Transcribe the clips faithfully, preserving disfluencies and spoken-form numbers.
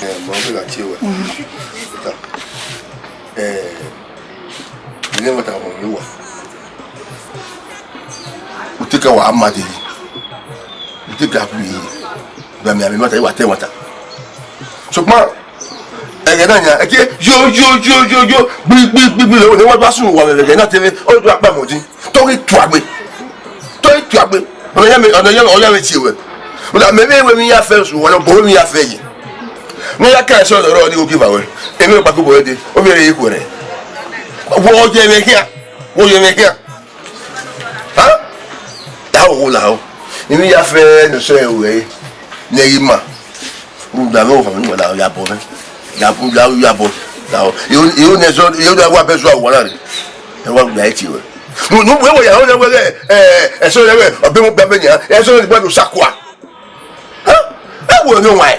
Eh, ma ọghe gha tie ruẹ. Eh, I ne ẹmwata ọmọ ne uwa. U te ka wa ma dee. U te ka khui. Gba mẹ, a mẹ ẹmwata, I wa ta ẹmwata. Sokpan, ẹghẹ na yan, ẹki yo, yo, yo, yo, yo, gbi, gbi, gbi, gbi, lẹvbo ne wa do sun uwa vbe ẹghẹ na te vbe, ọ do akpa mọ din. Tọ ghi tuagbe. Tọ ghi tuagbe. Ọna ya mẹ, ọna ya, ọna ya mẹ tie ruẹ. Ọna mẹ vbe wẹ emwi ya fẹ su, ọna bọ emwi ya fẹ ye. Ne ya ka ẹsẹ ọdọ rọ ni ogi va wẹ. Emwi ọkpa gobọ ẹde, o mi rẹ ye khuẹrẹ. Wọ ye mwẹ khian. Wọ ye mwẹ khian. Ha? Lahọ, lahọ. Emwi ya fẹ ne ọsẹ ruẹ ne ẹ i ma. Rhunmwuda vbe ọvọn ni wẹ la ya bọ mwẹ. Ya, ya, ya bọ. Lahọ. Iyo, iyo ne ẹsẹ, iyo ne wa bẹ zua uwa na rre. Ẹ wa gba ẹre tie ruẹ. Nu, nu, wẹ, wẹ ya, wẹ, wẹ, ẹ, ẹsẹ rẹ, wẹ, ọbẹ mu gba mẹ nia. Ẹsẹ rẹ, wẹ, do sakua. Huh? Ẹ wo ni wan?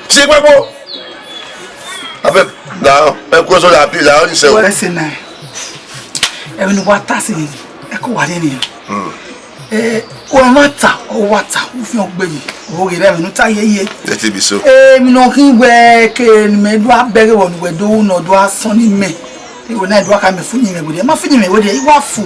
Si gbagbo. Abeg, now, ẹ kú ọsọ la bi la, ọ ni sẹ o. Wẹ sẹ na. Ẹ, vbene uwa ta sẹ, ẹ kọ wa rre nian. Hmm. Eh, ọ ma ta, ọ wa ta, u fian gbe yi. Ọ ghe rẹ vbene u ta ye ye. Let it be so. Eh, emwi ne ọ khin wẹ ke ne imẹ do a bẹghe vbọ ne uwẹ do ru ne ọ do a sọn ni mẹ. Ewe na do a ka mẹ fu yin mwẹ werriẹ. Ma fu yin mwẹ werriẹ, I wa fu.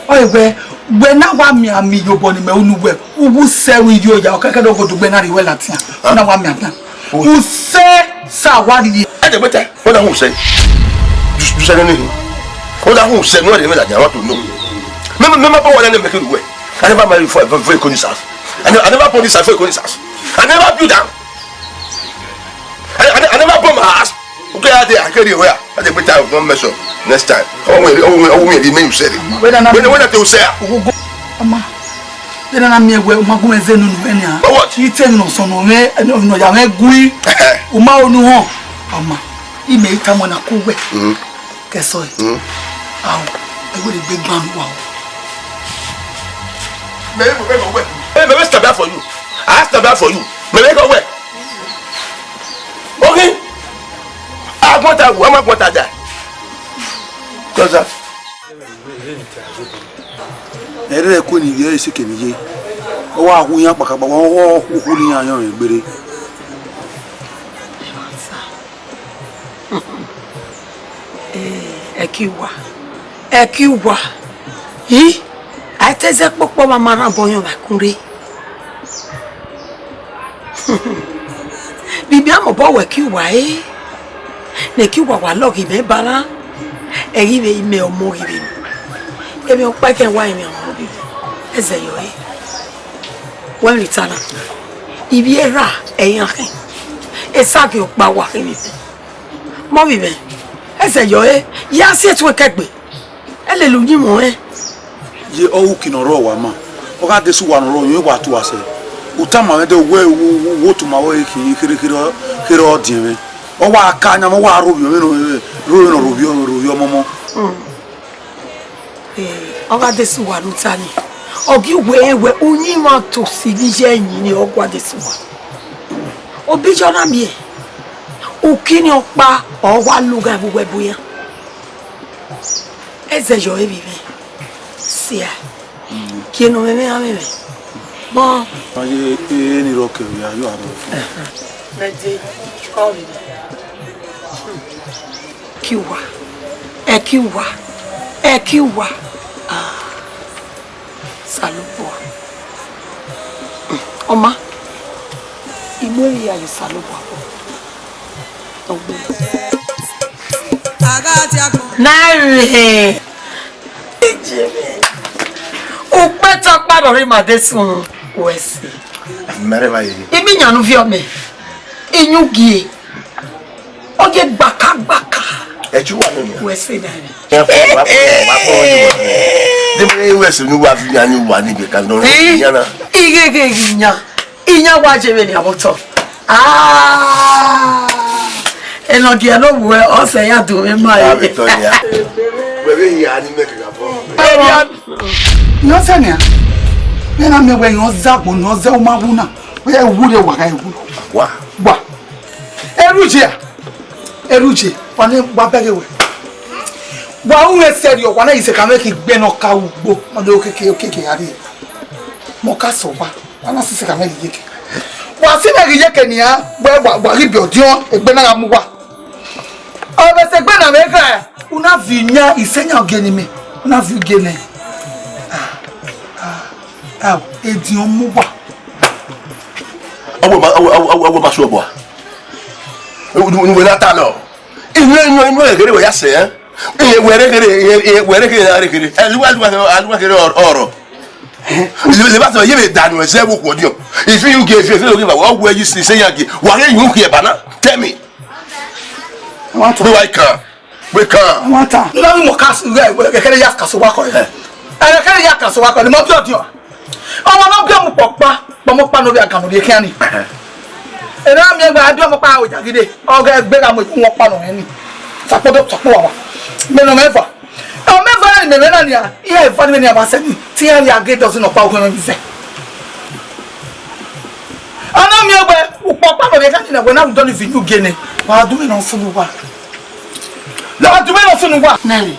Ọ ye wẹ, wẹ na wa mianmian iyobọ ne imẹ unu wẹ, u wu sẹ ru iyo ya, ọ kẹkẹ do godo gbe na rhie wẹ ladian. Na wa mianmian. U sẹ sa wa rhie. Ẹ dẹ gbẹtẹ, wẹ na hu sẹ. Ju sẹ nene hin. Wẹ na hu sẹ, no rhie wẹ ladian, I want to know. Mẹ, mẹ, mẹ ma bọ wẹ na ne mẹ ke ru wẹ. I never marry for, for, for Ikonis house. I, ne- I never born this house for Ikonis house. I never build am. I, I, I never bought my house. Okay, I dey, I carry where? I dey better, don't mess up. Next time. Oh, wait, oh, wait, oh, wait, the man you said it. Whether na When, when I tell you, say, ah. Ogogo, ọma. Whether na miẹn wẹ, u ma gu mwẹ zẹ unu nuẹn nia. But what? I te emwi ne ọ sọn nuẹn, ne ọ ya mwẹ gui. U ma ru unu họn. Ọma, imẹ i tama na ko wẹ. Mm-hmm. Kẹsọe. Mm. Ao, ẹ wẹ gbe gban uwa o. Mẹ, mẹ, mẹ, mẹ, mẹ, mẹ, stand up for you. I stand up for you. Mẹ, mẹ, go where? Okay. Agbọn ta wu, ọmọ agbọn ta da. Kọsa. Ẹrẹ ẹko ni yẹ ese kevbe ye. Ọ wa hu iran kpakakpa, ọ wa hu hu ne iran yọnrẹn gbere. Eh, ẹki uwa, ẹki uwa. I, a i te zẹ kpokpo ma ma rhan obọ yọn vbe akun rre. Bibi amobọ wẹ ẹki uwa re, ne ẹki uwa wa lọghe imẹ ba rran, ẹ ghi vbe imẹ ọmọ ghi vbe. Emwi ọkpa ẹkẹn wa emwi ọmọ ghi vbe. Ẹzẹ yọ re. Wẹ vbe ta na, ivbi erha ẹyan khin, esagiẹn ọkpa wa khin vbe imẹ. Mọ vbe imẹ, ẹzẹ yọ re, ya si etuẹn kẹgbe, ẹ lele uyinmwẹ ọnrẹn. Ye ọ ru uki ne ọ rrọọ wa ma, ọ gha de sẹ uwa ne ọ rrọọ, wa tua sẹ. U tama mwẹ de wẹ wo tu ma wẹ khin kherhe kherhe kherhe ọ diẹn mwẹ. Ọ wa ka yan, ọ wa rhovbiẹ mwẹ, rhovbiẹ ne ọ rhovbiẹ, rhovbiẹ ọmọmọ. Eh, ọ gha de sẹ uwa ne u ta nii, ọ gie uwẹ rẹn wẹ uyinmwẹ to si ghi ye ẹyin nii, ọ gua de sẹ uwa. Obijọ na miẹn, uki ni ọkpa ọ wa lughan vbe uwẹ bu iran. Ẹzẹ yọ evbi mwẹ, sia, gie ne ọ mwẹ mwẹ, a mwẹ mwẹ. Mọ. Ma ye eni rọ kẹ ya yo aro. Mẹ de, ọ vbe. Ẹki uwa, ẹki uwa, ẹki uwa. Ah, Osanobua. Ọma, I mu emwi ya ye Osanobua. Ọgbẹn. Na rẹn. Ukpẹtẹ ọkpa rhọrre ima de sun wẹ ẹse. Mẹrẹ vba ye. Imi yan ne u viọ mẹ. Iyugie. Ọ ye gbaka gbaka. Ẹ ju wa nọ yan. Wẹ se na ni. Ẹ fọ wa fọ wa fọ ni. De me wẹ se ni wa fi yan ni wa ni be ka nọ. Eh? Yan na. Ighe ghe ghi yan. Iyan wa je vbene a vbe otọ. Ah! Ẹnọdia ne ọ wu ẹ, ọ sẹ ya do vbe ma. A vbe re. Tọ nia. Wẹ vbe hia ni mẹ kegha bọ. Iyan sẹ nia. Mẹ na miẹn wẹ iyan zagbo ne ọ zẹ uma wu na. Wẹ wu re wa gha wu. Wa. Wa. Eruje a. Eruje. Wa ne wa bẹghe wẹ. Wa ru mwẹ sẹrriọ, wa na yi sẹ ka mwẹ ke igbe ne ọ ka ugbo. Ọ do keke, keke gha rrie. Mẹ ọ ka sẹ owa. Wa na sisi ka mwẹ ghi yeke. Wa si mwẹ ghi yeke nian, wẹ wa, wa ghi biẹ ọdiọn, egbe na gha mu uwa. Ọ vbe sẹ egbe na mwẹ gha, u na viọ iyan, isẹ iyan gie ne imẹ, u na viọ gie nẹ. Ah, ah, ah, ediọn mu uwa. Ọwọ ma, ọwọ, ọwọ, ọwọ ma sọ ọbua. Unu wẹ na ta nọ. Inu, inu, inu ẹgẹrẹ wẹ ya sẹ, ẹ? Ẹ wẹ rre kherhe, ẹ wẹ rre kherhe, rre kherhe. Ẹ lu, ẹ lu, ẹ lu kherhe ọrọ. Leba sẹ ye vbe danu ẹzẹ vbe okhuo diọn. Ifi yu gie, ifi, ifi yu gie, wa wẹ yi si, se ya gie. Wa ghe yu gie ba na. Tell me. Wẹ wa kan. Wẹ kan. Wẹ ta. Na ni mo ka su, ẹ, ẹ kẹrẹ ya ka so wa kọ. Ẹ kẹrẹ ya ka so wa kọ, ni mo bi ọdiọn. Ọmọ ne ọ biẹ mu kpọkpa, kpọmọ ọkpa ne ọ vbe a gan ne ọ rhie khian ni. Ẹhẹn. Ena miẹn gba a biẹ ọmọ ọkpa ojagide, ọ gha gbe gha mu wọn ọkpa nọ hẹn ni. Sakpodo, sakpo wa wa. Mẹ nọ mẹ va. Ọ mẹ va ni mẹ mẹ na nia, iran eva ni mẹ nia va sẹ ni, te iran ya ghe dọzi nọ ọkpa uhiẹn mwẹ zẹ. Ọ na miẹn wẹ, ukpọkpa nọ rhie khian ni na, wẹ na ru dọ ni vbe inu gie nẹ, wa du mẹ nọ sunu wa. La du mẹ nọ sunu wa. Nẹrẹ,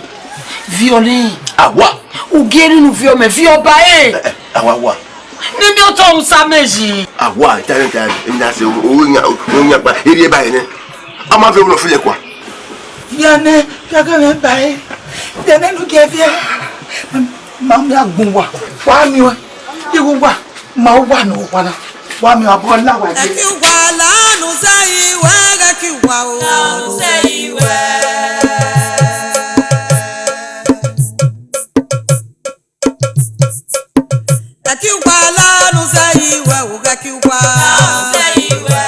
viọ nẹ. Awa. Ugie ni unu viọ mẹ, viọ ba e. Eh, eh, awa, awa. Nene otọ usa mẹ yi. Awa, ta ne ta, na se, o, o, nya, o, nya pa, eri e ba e nẹ. A ma fe wọ filẹ kua. Viọ nẹ, viọ gẹ mẹ ba e. Viọ nẹ nu gie viẹ. Ma mi agbọn wa. Wa mi wa. Iwu wa. Ma wa nọ wa na. Wa mi abọ la wa je. Ẹki wa lanu sẹ iwẹ, ẹki wa o. Lanu sẹ iwẹ. Ẹki wa lanu sẹ iwẹ o, ẹki wa. Lanu sẹ iwẹ.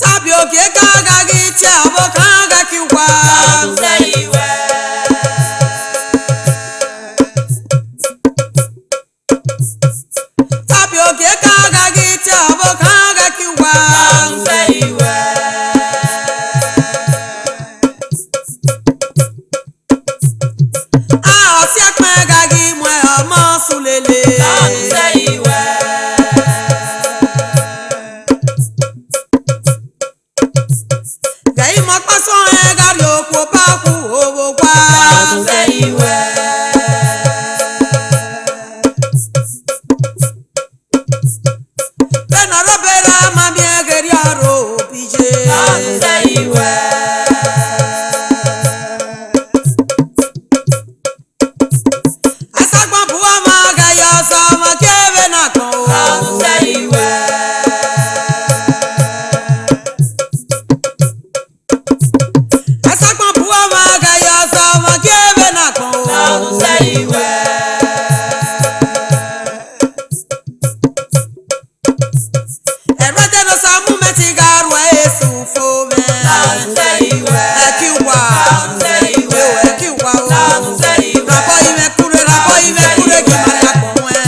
Tabi ogie ka gha ghi tie ọvbokhan gha ki wa. Tabi ogie ka gha ghi tie ọvbokhan gha ki wa. A ọ si ẹkpẹn gha ghi mu ọmọ sunu lele. Ghe ima ọkpa sẹ ọnrẹn gha rrie okhuo ba khu ovbokhan. Vbene ọ rre obọ erha ma miẹn ghe erriọ aro obiye. Asagbọn bu ọmọ ghe ya ọsọ ọmọ gie vbene agbọn o. Asagbọn bu ọmọ ghe ya ọsọ ọmọ gie vbene agbọn o. Ẹrẹdẹ ne Ọsa mu mẹ ti gha ru ẹre sẹ ufomwẹ. Ẹki wa. Ẹki wa o. Rabọ ivẹ kure, rabọ ivẹ kure gi ma rhie agbọn ruẹn.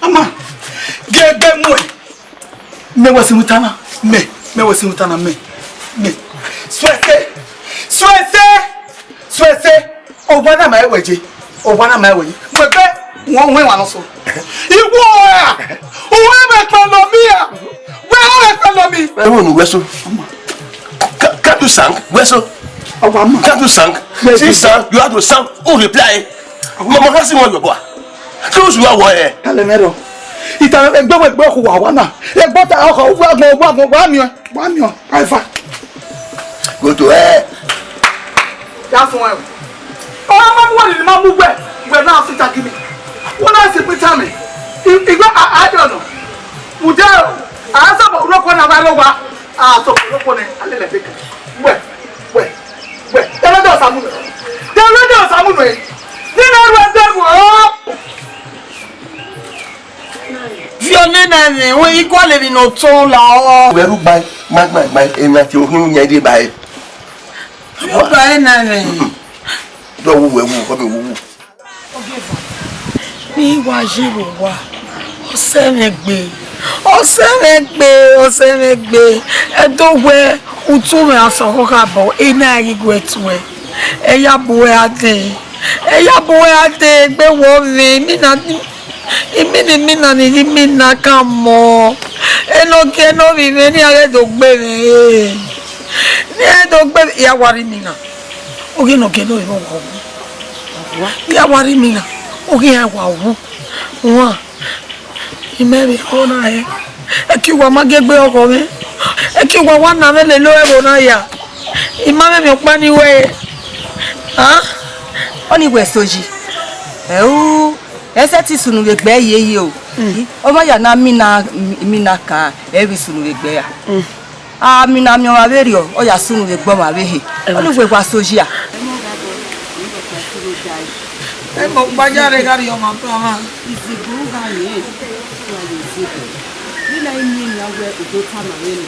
Ama, gẹgẹ muẹ, mẹ wẹ sin witana, mẹ, mẹ wẹ sin witana, mẹ, mẹ. Suẹse, suẹse, suẹse. Owa na ma wẹ je, owa na ma wẹ je. Wẹ bẹ, wọn wọn wa nọ so. Iwọ a, uwẹ mẹ kpẹ lọ mi a, wẹ wẹ kpẹ lọ mi. Ẹ wo nu wẹ so. Ka- Can't you sound? Wẹ so. Ọwa ma. Can't you sound? Wẹ She sound. You have to sound. Who reply? Mama, how see one your boy? Close your boy. Kale mẹ rọ. Ita egbe wẹ egbe ọkhu wa wa na. Egbe ta ọkọ wa gbọn wa gbọn wa miọ. Wa miọ. Alpha. Go to hell. Ya fun ẹ. Ọ ma mu wẹ ni ma mu wẹ. Wẹ na fit agi mi. Wọ́n náà sì pín tàmì. Ìgbà àádọ́nà. Mùdẹ́ o. Àásọ̀bọ̀ olóko náà wá ló wá. Àásọ̀bọ̀ olóko náà. Alẹ́ lẹ́fẹ̀ẹ́ kan. Wẹ̀. Wẹ̀. Wẹ̀. Tẹ́lẹ̀ dọ̀ sàmúnù. Tẹ́lẹ̀ dọ̀ sàmúnù ẹ̀. Nínú ẹrù ẹgbẹ́ wò ó. Viọ nena mwẹ, wẹ igualọ emwi ne ọ tọn la ọ. Wẹ ru gbae, ma gbae, gbae, emwi a tie ohin yan dee gbae. Ru gbae na mwẹ. Dọ wu wẹ wu, kọ mi wu wu. Ne I wa ye vbe owa, ọ sẹ mwẹ gbe, ọ sẹ mwẹ gbe, ọ sẹ mwẹ gbe. Ẹdo wẹ, utu mwẹ a sẹ ọkhọ khabọ, I na ghi gu ẹre tuẹ. Ẹ ya bu ẹre a dee, ẹ ya bu ẹre a dee, egbe wọ mwẹ, emwi na. Imina, imina ni ghi mina kan mọ. Enogie ne ovbi mwẹ ne iran ghẹ do gbe mwẹ re. Ne iran do gbe mwẹ, I ya wa rri imina. Ogie ne ogie ne ovbi mwẹ wa wu. I ya wa rri imina. Ogie iran wa wu. Wan. Imẹ vbe ẹvbo na hẹ. Ẹki uwa ma gie egbe ọghọ mwẹ. Ẹki uwa wa na mwẹ lele ẹvbo na ya. I ma mwẹ emwi ọkpa ni wẹ. Ah? Ọni wẹ so yi. Ẹu. Ẹ sẹtin sunu vbe egbe yeye o. Ọ ma ya na mina, mina kan, ẹ vbe sunu vbe egbe ra. A mina miẹn ọmwa vberriọ, ọ ya sunu vbe egbe ọmwa vbe ehe. Ọ ni wẹ wa so yi a. Ẹ mọ gbaja rre gha rrie ọmwa bra mwa. Izigbo gha rrie, wa ye izigbo. Vbene I miẹn nian wẹ u do tama mwẹ nẹ,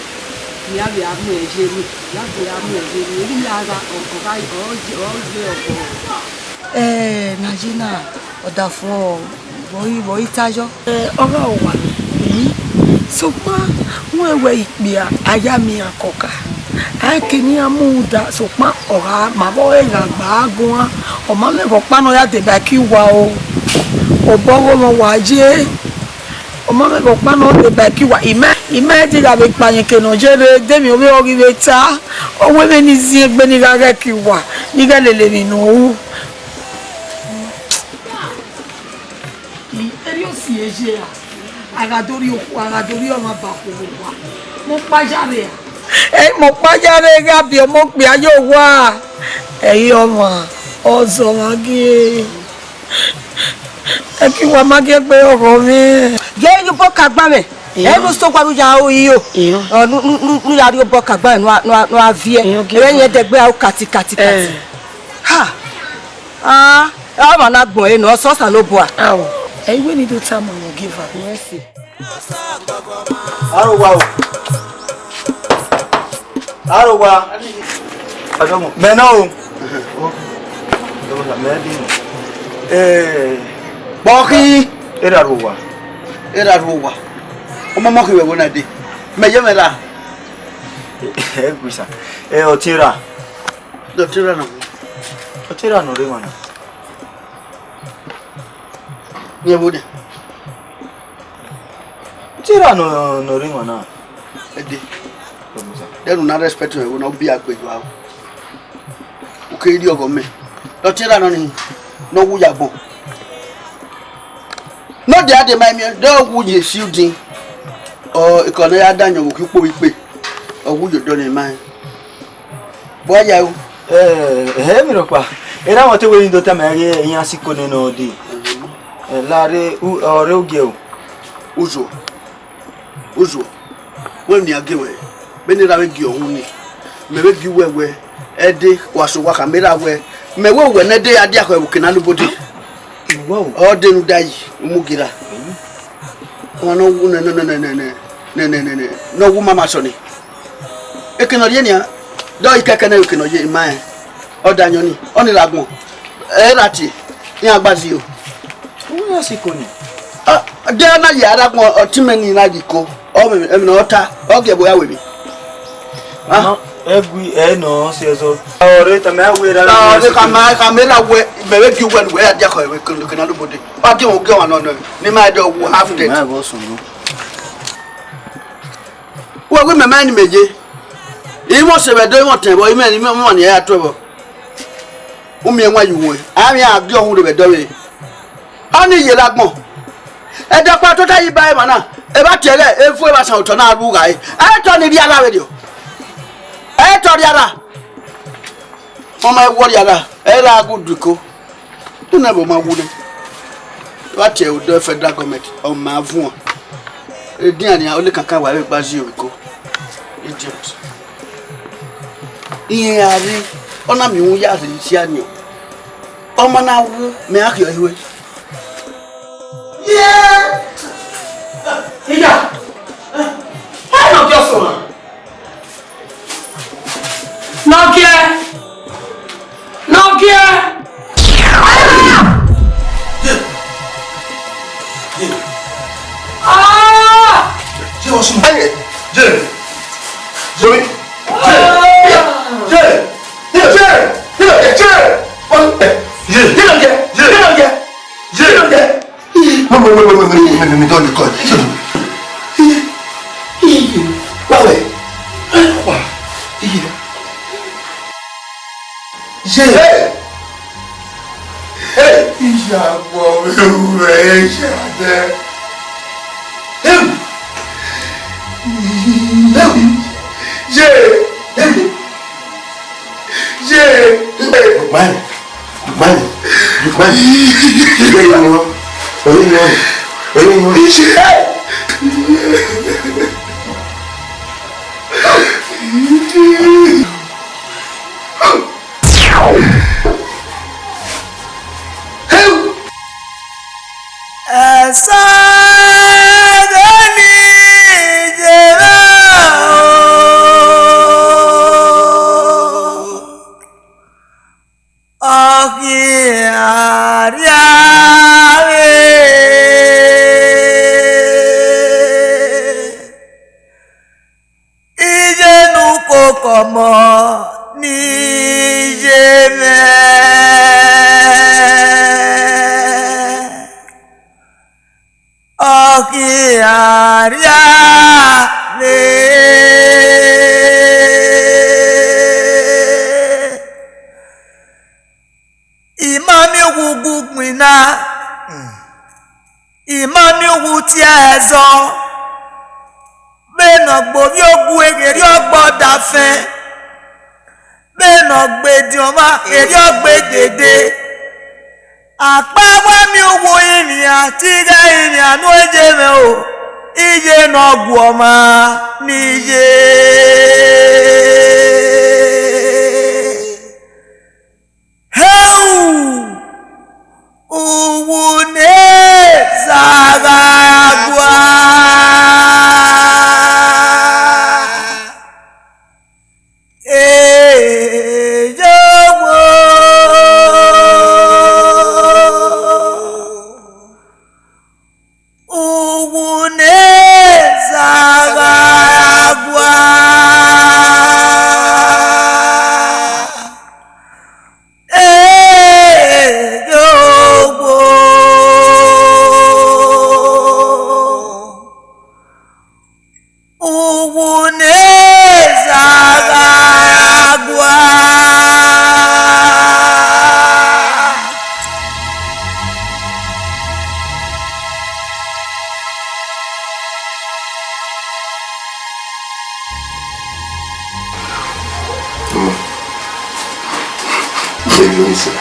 ne a vbe a mu ẹre ye emwi, ne a vbe a mu ẹre ye emwi, emwi hia gha, ọ, ọ gha, ọ ye, ọ ye ọgọ. Ẹ, ne a ye na, ọdafẹn vbe ọ i, vbe ọ i ta yọ? Ẹ, ọ gha owa, sokpan wẹ wẹ ikpia a ya miẹn iran kọka, a i ke ne iran mu da, sokpan ọ gha ma vbe ọre gha gba a guan, ọ ma mwẹ vbe ọkpa ne ọ ya deba ẹki uwa o, obọ ọghomwẹ wa ye. Ọ ma mwẹ vbe ọkpa ne ọ deba ẹki uwa, imẹ, imẹ i gha vbe kpa yẹn eke ne ọ ye rre, de emwi ovbi ọ ghi vbe ta, ọ wẹ vbene I ziẹn egbe ne I gha ghẹ ẹki uwa, ne I ghẹ lele emwi ne ọ ru. Erriọ si eye ra, a gha do rhie okhuo, a gha do rhie ọmwa ba okhuo vbe owa, mẹ ọkpa ya rre ra. Ẹ, mẹ ọkpa ya rre gha biẹ ọmọ okpia ye owa, ẹ i re ọmwa, ọ zẹ ọmwa gie. Ẹki uwa ma gie egbe ọghọ mwẹ. Ye rhie obọ ka gba mwẹ. Ẹ nu so gua ru ya ro iyo. Ọ nu nu nu nu ya rhie obọ ka gba mwẹ nu a nu a nu a viẹ. Ẹ vbe yẹn dẹgbe aro kati kati kati. Ha. Ah, ọmwa na gbọn ẹre nọ, ọ sẹ Osanobua. Ao, ẹ i wẹ ne I do tama mwẹ ogieva. Mercy. Aro wa o. Aro wa. Mẹ nọ o. Mẹ bi. Eh, kpọkhi. Erha ru owa. Erha ru owa. Ọmọmọ khin wẹ vbe na dee. Mẹ ye mwẹ ra. Ẹ gbe sa. Ẹ, ọtiẹn ra. Ọtiẹn ra nọ. Ọtiẹn ra nọ rre emwa na. Rẹn vbo nian? Ọtiẹn ra nọ nọ rre emwa na. Ẹdẹ. Ẹ gbe sa. Dẹrẹ u na respect ẹvbo na, u biẹ a gbe yua o. U keghi rhie ọghọ mẹ. Ọtiẹn ra nọ nii, ne ọ wu ya agbọn. Ne ọ dia dee ma miẹn, de ọ wu ye esi udin. Ọ, ekọ ne ọ ya da yan vbe ukhi ukpo vbe ikpe. Ọ wu ye odọ ne ma rẹn. Vbọ ya ru? Ẹ, ẹ, emwi rhọkpa. Erha mwẹ te wẹ ne I do tama ẹre iran si ko nene ọ dee. Ẹ, la rre, u, ọ rre ogie o. Uzuọ. Uzuọ. Wẹ nian gie wẹ. Vbene erha mwẹ gie ọhun nii. Mẹ vbe gie uwẹ wẹ. Ẹdẹ, wa sẹ owa khama erha wẹ. Mẹ wẹ uwẹ ne ẹdẹ ya dia khẹ vbe oke na lobode. Wow. Ọ dee ne u da yi, u mu gie ra. Ọmwa ne ọ wu nẹ, nẹ, nẹ, ne ọ wu mama sọ nii. Eke ne ọ rhie nian, de ọ i kẹkẹ nẹ eke ne ọ ye ima rẹn. Ọ da yan ọnii, ọnii ra agbọn. Ẹ ra tie, iran gba zio. Uwẹ ya si ko nii. Ah, de na ya ra gbọn ọtẹn mẹ ni na yi ko. Ọ mẹ, emwi ne ọ ta, ọ gie ẹvbo ya wẹ emwi. Ah. Ẹgui ẹ nọ si ẹzọ. Ọre tama wẹ ra. Ah, ọre ka ma, ka mẹ na wẹ, mẹ vbe gie uwẹ ne uwẹ ya dia khọ ẹvbo ke na lobode. Wa gie wọn gie wọn nọ nọ. Ni ma do wu half dead. Wẹ wẹ mẹ ma ni mẹ ye. Imẹ ọse vbe do, imẹ ọtẹn vbọ, imẹ, imẹ ọmwa ni ya tuẹ vbọ. Umiẹn wan ye uwẹ, a vbe a gie ọhunmwu vbe dọvbe. Ọni ye la agbọn. Ẹdẹ ọkpa tota yi ba emwa na, evba tiẹ ghẹ, evu evba san otọ na ru gha re. Ẹ tọ ni rhia ra vberriọ. Ẹ tọ rhia ra. Ọmọ ẹvbo rhia ra, ẹ ra gu du iko. Una vbe ma wu nẹ. Vbe a tie odọ federal government, ọ ma vuọn. Edian nian, ọ lekan ka wa vbe gba zi iko. Idiot. Irẹn a rre, ọ na miẹn uhunmwu ya rre isia nian. Ọ ma na wu, mẹ a khiọ iwe. Ye! Iya! Why not just one? Nọgiẹ! Nọgiẹ! Ah! Wait, wait, wait, wait, wait, wait, wait, wait, don't call. Iye, iye, wa wẹ, wa, iye. Ye. Hey! Hey! Iye agbọ ewu rẹ, iye adẹ. Hey! Hey! Ye! Hey! Ye! Hey! Lukman, Lukman, Lukman. Orí yín wọ́n, orí yín wọ́n, orí yín wọ́n. Ẹ̀san gani jẹrẹ o. Ọghe a rhia vbe iye ne u koko ọmọ ne iye mwẹ. Ọghe a rhia vbe I ma miẹn uwu gu gbinna, I ma miẹn uwu tie ẹzọ. Vbene ọ gbe ovbi ogue, erriọ gbe ọdafẹn. Vbene ọ gbe ediọn mwa, erriọ gbe dede. Akpa wa miẹn uwu rinmwian, te I ghẹ rinmwian ne u ye mwẹ o, iye ne ọ gu ọmwa ne iye. Heu! Uwu ne zagha gua. Eyowo. Uwu ne zagha gua. Eyowo. Uwu ne zagha gua. Ọmọ. Ẹ yọ ẹsẹ.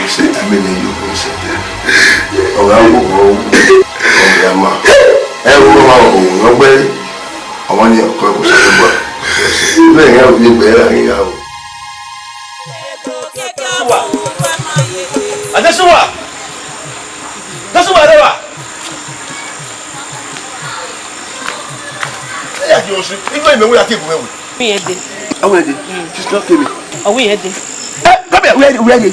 Ẹsẹ amẹnẹ yọ ẹsẹ. Ọgá wọ wọ ọgá ma. Ẹ wọ ma wọ wọ gbẹ. Ọmọ ni ọkọ ẹ kò sọ gbọ. Bẹ́ẹ̀ ni àwọn ìgbẹ́ rà ní ìyàwó. Adesuwa! Adesuwa rẹ wa! Ẹ yà jẹ oṣù, inú ìmọ̀ ìwé àti ìbùwẹ̀ wò. Wíyẹn dé. Awẹdẹ, she's not coming. Ọwíyẹn dé. Ẹ, come here, where, where dey?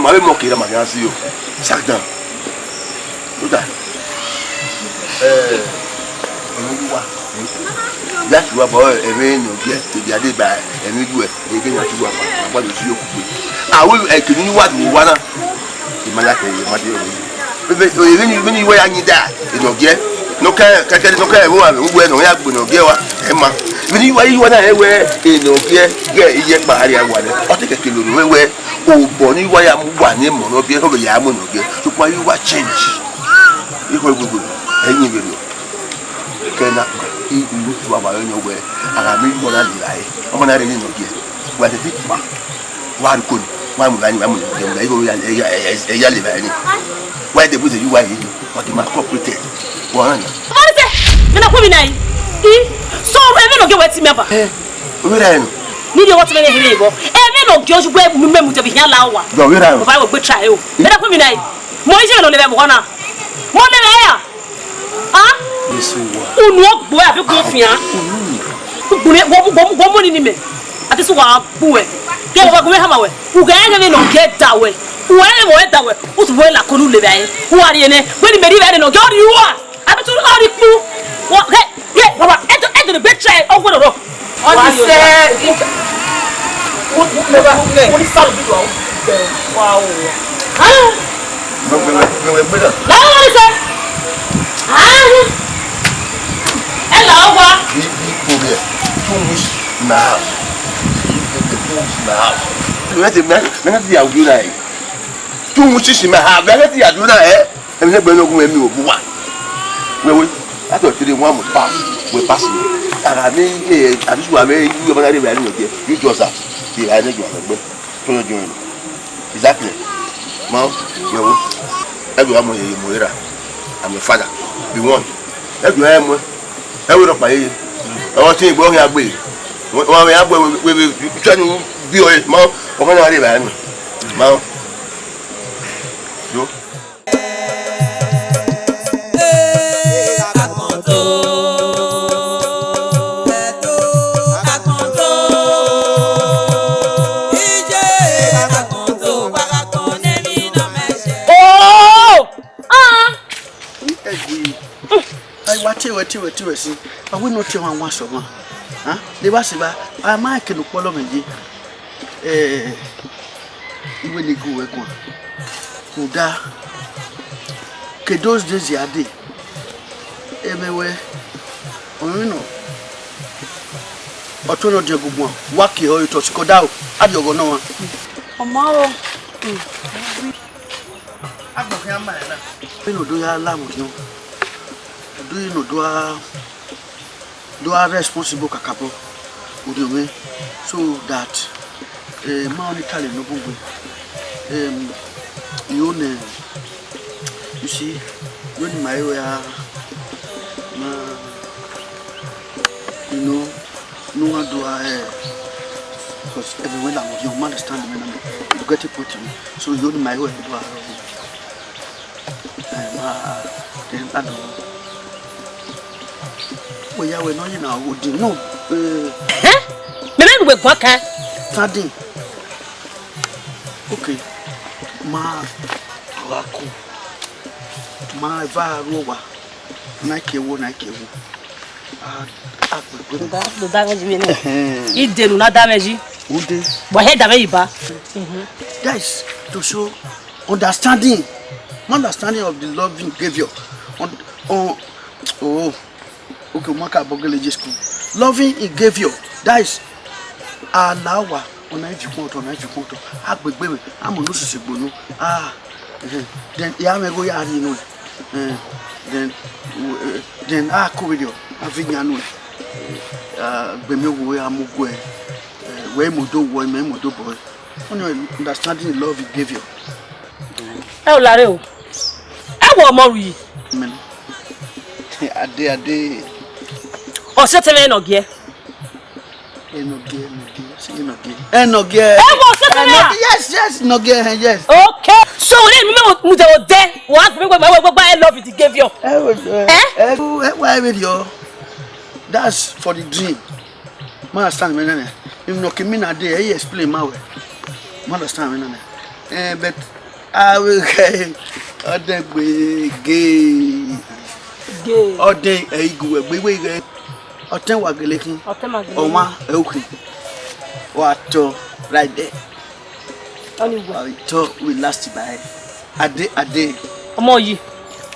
ma vbe mọ ke ra ma khian si o. Sack down. Oda. Eh, emwi uwa. Ya tuwa bọ emwi ne ọ gie, te dia de ba emwi uwa. Ege ya tuwa pa, pa do si okugbe. A wo e kinu ni wa du wa na. Ima ya ke ye ma de o. Vbene, vbene, vbene iwa ya yin da, enọgie. Nọ kẹ, kẹkẹ nọ kẹ, vbe uwa, uwẹ nọ ya gbe enọgie wa, ẹ ma. Vbene iwa, iwa na ẹ wẹ, enọgie, gẹ iye kpa a rhia wa nẹ. Ọ te kẹkẹ loro wẹ, wẹ, obọ ne iwa ya mu wa ne emọ nọ biẹ, ọ vbe ya mu enọgie. Sokpan iwa change. Ikọ egbegbe, ẹ yin vberriọ. Kẹ na, i, i, i, wa wa yọ wẹ, a gha miẹn iwa na lira ẹre. Ọmọ na rre ne enọgie. Wa tete kpa. Wa ru koni, wa mu gha ni, wa mu gha ni, igho ya, ya, ya, ya, ya leva ni. Wa de buze yu wa yi, wa ki ma cooperate. Wa na. Ọmọ ni sẹ, mẹ na khuẹmwi na yi. I, so, emwi enọgie wẹ ti mẹ ba. Eh, ovbi erha ẹre nọ. Ni de wọ ti mẹ ne here bọ. Emwi enọgie oju wẹ mu mẹ mu te bi hian la wa. Dọ ovbi erha ẹre nọ. Baba wẹ gbe try o. Mẹ na khuẹmwi na yi. Mọ ije nọ leva mu na. Mọ leva ya. Ah? Yesu wa. Unu ọgbo ẹ àbí gun fian. Unu. Ugbun wọ, wọ, wọ, wọ mu ni ni mẹ. Ati su wa gbu ẹ. Ke wa gun hama wẹ. U ga ẹghẹ ne nọ ge da wẹ. U ẹghẹ wẹ da wẹ. U tu wẹ la konu le bẹ. U wa ri ene. Wẹ ni mẹ ri vbe ne nọ ge ọ ri u a. Abi tu ọ ri kpu. Wọ, he, he, baba. Eto, eto ni be try. Ọ wẹ rọ. Wa sẹ. Mo, mo, mo, mo, mo ni sa lo bi do. Wa o. Ah. Mẹ, mẹ, mẹ, mẹ, mẹ, mẹ. Làwọn ọmọ mi sẹ. Ààrùn. Ẹ là ọ wá. Bí, bí ipò rẹ̀, two weeks in my house. Two weeks in my house. Mẹ ti, mẹ, mẹ ti yà wúlò náà yìí. Two weeks in my house. Mẹ ti yà wúlò náà yìí. Ẹ̀mí lẹ́gbẹ̀ẹ́ náà gún ẹ̀mí òbu wa. Wẹ́wẹ́, láti ọ̀tẹ̀lẹ̀ wọn mú pass, wẹ́ pass mi. Ara mi, eh, àbísùwà mi, ìlú ọmọ náà rẹ̀ wẹ̀ nínú ẹ̀jẹ̀. You just that. Ìlà ẹni jù àwọn ẹgbẹ́. Tó yọjú rẹ̀. Exactly. Ma, yẹ̀wò. Ẹ jọ àmọ̀ yẹ̀yẹ̀ mọ̀ yẹ̀rà. I'm your father. Be one. Ẹ jọ ẹ mọ̀. Ẹ wẹ̀ rọ̀pá yẹ̀yẹ̀. Ọwọ́ tí ìgbọ́ yẹn agbe. Wọ́n wọ́n yẹn agbe wẹ̀ wẹ̀ wẹ̀ tẹ́nu bí ọ̀yẹ́. Ma, ọkọ náà rẹ̀ báyìí. Ma. Yo. Oh! Ah! Ẹgui. Ai, wa tie wẹ, tie wẹ, tie wẹ si. Wa wẹ ne ọ tie ọmwa wan sẹ ọmwa. Ah, de vba sẹ evba, a ma kene ukpọlọ mwẹ ye. Eh, iwe ne gu wẹ guan. Rhunmwuda, ke those days ya dee, ẹmwẹ wẹ, ọmọ nọ, ọ tọ nọ diẹn gu guan, wa ke họ otọ sikọ daro, a rhie ọghọ nọ ọmwa. Ọ ma rọ. Agbọn khian ma ẹre na. Vbene ọ do ya la vbe orhiọn, ọ do, vbene ọ do a, do a responsible kakabọ, orhiọn mwẹ, so that, eh, ma ọni kale ne ọ bun gbe. Em, I ho nẹ, you see, I ho ne ima i ru a, ma, you know, ne uwa do a, eh, because everywhere na, you understand me now, you get it point to me. So I ho ne ima i ru a, eh, ma, eh, I don't know. Wẹ ya wẹ ne ọ ye na, wo di no, eh. Hẹn? Mẹ mẹ nu wẹ guan kan. Tadin. Okay. Ma gha ku. Ma eva ru owa. Na ke wo, na ke wo. A, a gbegbe. Do da, do da mẹ ji vbe nẹ. Ẹhẹn. I de nu na da mẹ ji. Ude. Wa he da mẹ yi ba. That is to show understanding. My understanding of the loving behavior. On, on, oh, okay, ma ka bogele je school. Loving behavior. That is, alawa, ọna ifi kpọntọ, ọna ifi kpọntọ. Agbegbe, amọ no sese gbonu. Ah, eh, then, ya mẹ go ya ri nu. Eh, then, eh, then, a ko vberriọ, a vbe yan nuẹn. Eh, a gbe mẹ wo, a mu guẹ. Eh, wẹ i mu do wọ, mẹ i mu do bọ. Ọni understanding love he gave you. Ẹ o lare o. Ẹ wọ ọmọ ru yi. Amen. Ade, ade. Ọ sẹ tẹmẹ nọ giẹ. Enogie, Enogie, see Enogie. Enogie. Ẹ wọ sẹsẹ na. Enogie, yes, yes, Enogie, eh, yes. Okay. So, wẹ ne mu mu de odẹ, wa gbẹ gbẹ gbẹ gbẹ, I love you, the gave you. Ẹ wọ, ẹ, ẹ, ẹ, why video? That's for the dream. Ma understand me nana. Him no kimi na dey, he explain ma wẹ. Ma understand me nana. Eh, but I will, ọdẹ gbe ge. Ge. Ọdẹ, eh, igu wẹ gbe, gbe, gbe. Ọtẹn wa gele khin. Ọtẹn ma gele. Ọmwa, eh, okay. Wa tọ right there. Ọni wẹ. I thought we last by. Ade, Ade. Ọmọ yi,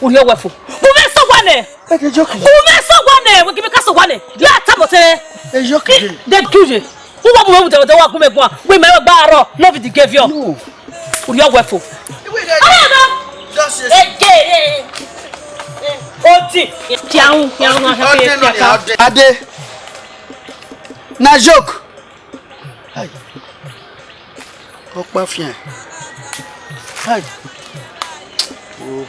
u rhie ọwẹ fo. U mwẹ sẹ owa nẹ. Eke joke. U mwẹ sẹ owa nẹ, wẹ gimi ka sẹ owa nẹ. Ya ta mọ tẹ. E joke. De kuje. U wa mu mwẹ mu de wa gu mwẹ guan. Wẹ mẹ gba arọ, love the gave you. No. U rhie ọwẹ fo. Just yes. Ege. Odi. Kiaun, kiaun, Ade, no, Ade. Na joke. Hai. Ọkpa fian. Hai. Oh.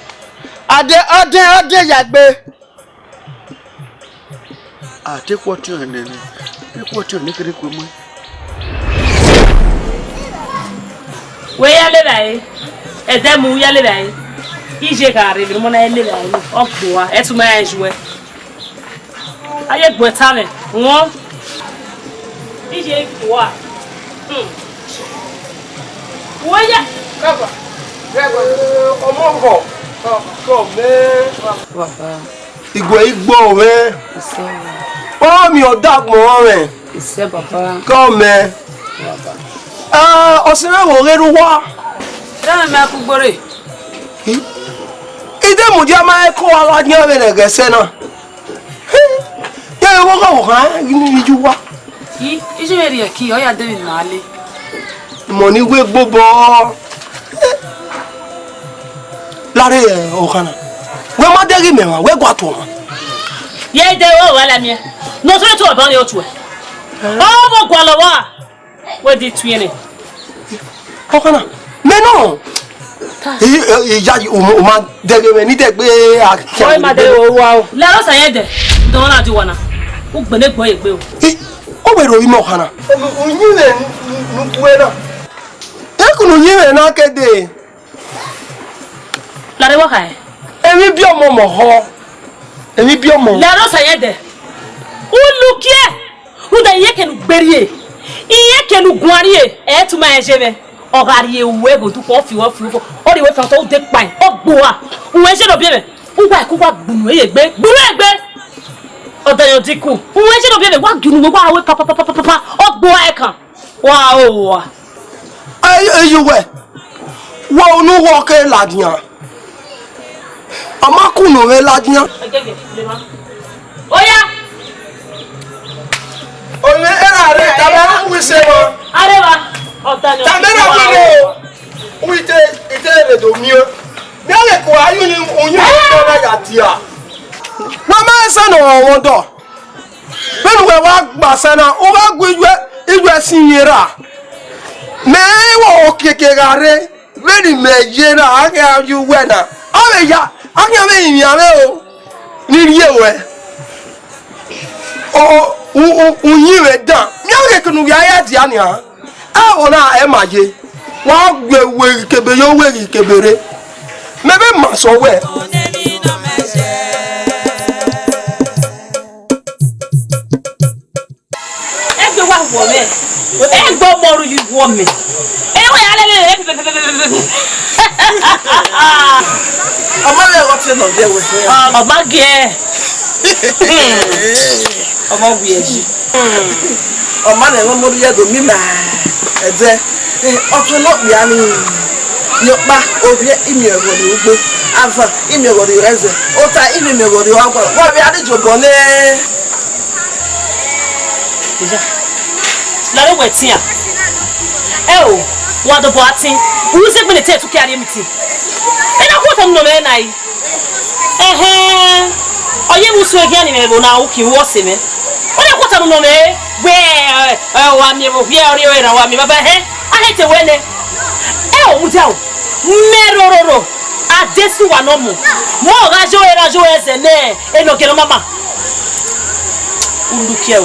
Ade, Ade, Ade ya gbe. A te khuọtiọn nene. Te khuọtiọn ne kere kue mu. Wẹ ya lele ẹre, ẹdẹ mu ya lele ẹre. Iye gha rre vbe ne ọmọ na lele ẹre, ọ gbe uwa, ẹtu ma rẹn ye uwẹ. A ye gbe ẹta mwẹ, wọn. Iye gbe uwa. Hmm. Wẹ ya. Ọmọ vọ? Kọ mẹ. Baba. Igue igbo mwẹ. Isẹ. Ọ miẹn ọdọ agbọn mwẹ. Isẹ baba. Kọ mẹ. Baba. Ah, ọsẹ mwẹ vbe ghe rre uwa. Rẹ mẹ ku gbore. I de mudia ma ẹko wa la yan vbe nẹghẹ ẹsẹ na. Ya vbe gho gha vbe khan ghi ni vbe iye uwa. I, iye mwẹ rhie ẹki, ọ ya de vbe ima le. Imọ ni wẹ gbobọ. Lare, eh, ọkhan na. Wẹ ma dẹghe mẹ mwa, wẹ gua tuẹ mwa. Ye de o wa la miẹn. No so tu ọba ni o tuẹ. Ọ vbe gualọ wa. Wẹ di tuẹ nẹ. Ọkhan na. Mẹ nọ. I, i, iya, u ma, u ma dẹghe mẹ ni dẹgbe a. Ọ ma dẹghe o wa o. La ro sa ye dẹ. Dọn na di wa na. U gbele gbọ ye gbe o. I, o wẹ ro imẹ ọkhan na. U yin mẹ nu kue na. Ekunu yin mẹ na kede. Lare wa khae. Emwi biẹ ọmọ mọ họ. Emwi biẹ ọmọ. Lare osa ye dẹ. U lukiẹ. Rhunmwuda iran kene u gbe rrie. Iran kene u guan rrie. Ẹ tu ma rẹn ye mwẹ. Ọ gha rrie uwẹ ghe odukpọn, ọ fi uwẹ, ọ fi uwẹ fo. Ọ rhie uwẹ fian otọ, u de kpaẹn. Ọ gbe uwa. U wẹ zẹ ne ọ biẹ mwẹ. U wa ẹko wa gbunu ẹre egbe. Gbunu ẹre egbe. Ọ da yan odin ku. U wẹ zẹ ne ọ biẹ mwẹ. Wa gie unu uwẹ, wa ru papapapapapa. Ọ gbe uwa ẹkan. Wa o wa. Ẹ, ẹ, yu wẹ, wẹ unu wọ ke ladian. Ọ ma kunu mwẹ ladian. Oya. Oye, era re, tama na wi se wa. Areva. Tama na wi re o. Wi te, ite re do mi o. Mi a le ko ayu ni, oyin o na ya dia. Wa ma sa no won do. Vbene uwẹ wa gba sẹ na, u gha gu iye, iye sin iyẹn ra. Mẹ i wẹ okiekie gha rre, vbene imẹ ye na, a khian ye uwẹ na. Ọ vbe ya, a khian vbe rinmwian mwẹ o, ne I rhie ruẹ. O, u, u, u yin mwẹ dan. Miẹn ọghe kene u ya ya dia nian. Ẹvbo na ẹ ma ye, wa gu ẹre uweghi kebe ye uweghi kebe rre. Mẹ vbe ma sẹ uwẹ. Egbe wa wọ mẹ. Egbe ọmọ ru yi wọ mẹ. Ewe ya lele. Ọ ma vbe ẹghọ tie nọ viẹ wẹ. Ọ ma giẹ. Ọmọ wiẹ yi. Ọ ma nẹ ẹmwẹ ọmọ rhie do mi ma ẹdẹ. Ọtẹn ne okpia ni, ni ọkpa, ovbiẹ imiẹghọ rrie ugbo, avan imiẹghọ rrie ẹzẹ, ota imiẹghọ rrie ọgua, wa vbe a ni jobọ nẹ. Lare wẹ tian. Ẹ o, wa dobọ a tin. U ze gbene te ẹtukia rhie meeting. Ena khuọta unu nọ mwẹ na yi. Ẹhẹn, ọ ye vbe usun eghian ni mwẹ vbe na uki vbe ọse mwẹ. Ọ na khuọta unu nọ mwẹ, wẹ, ẹ, wa miẹn vbe okhiẹ, ọ rhie ẹre na wa miẹn baba, ẹhẹn, a he te wẹ nẹ. Ẹ o, mudia o, mẹ rororo, a de sẹ uwa nọ mu. Mẹ ọ gha yo ẹre, a yo ẹre zẹ nẹ, enọgiẹ ne ọ ma ma. Ulukiẹ o.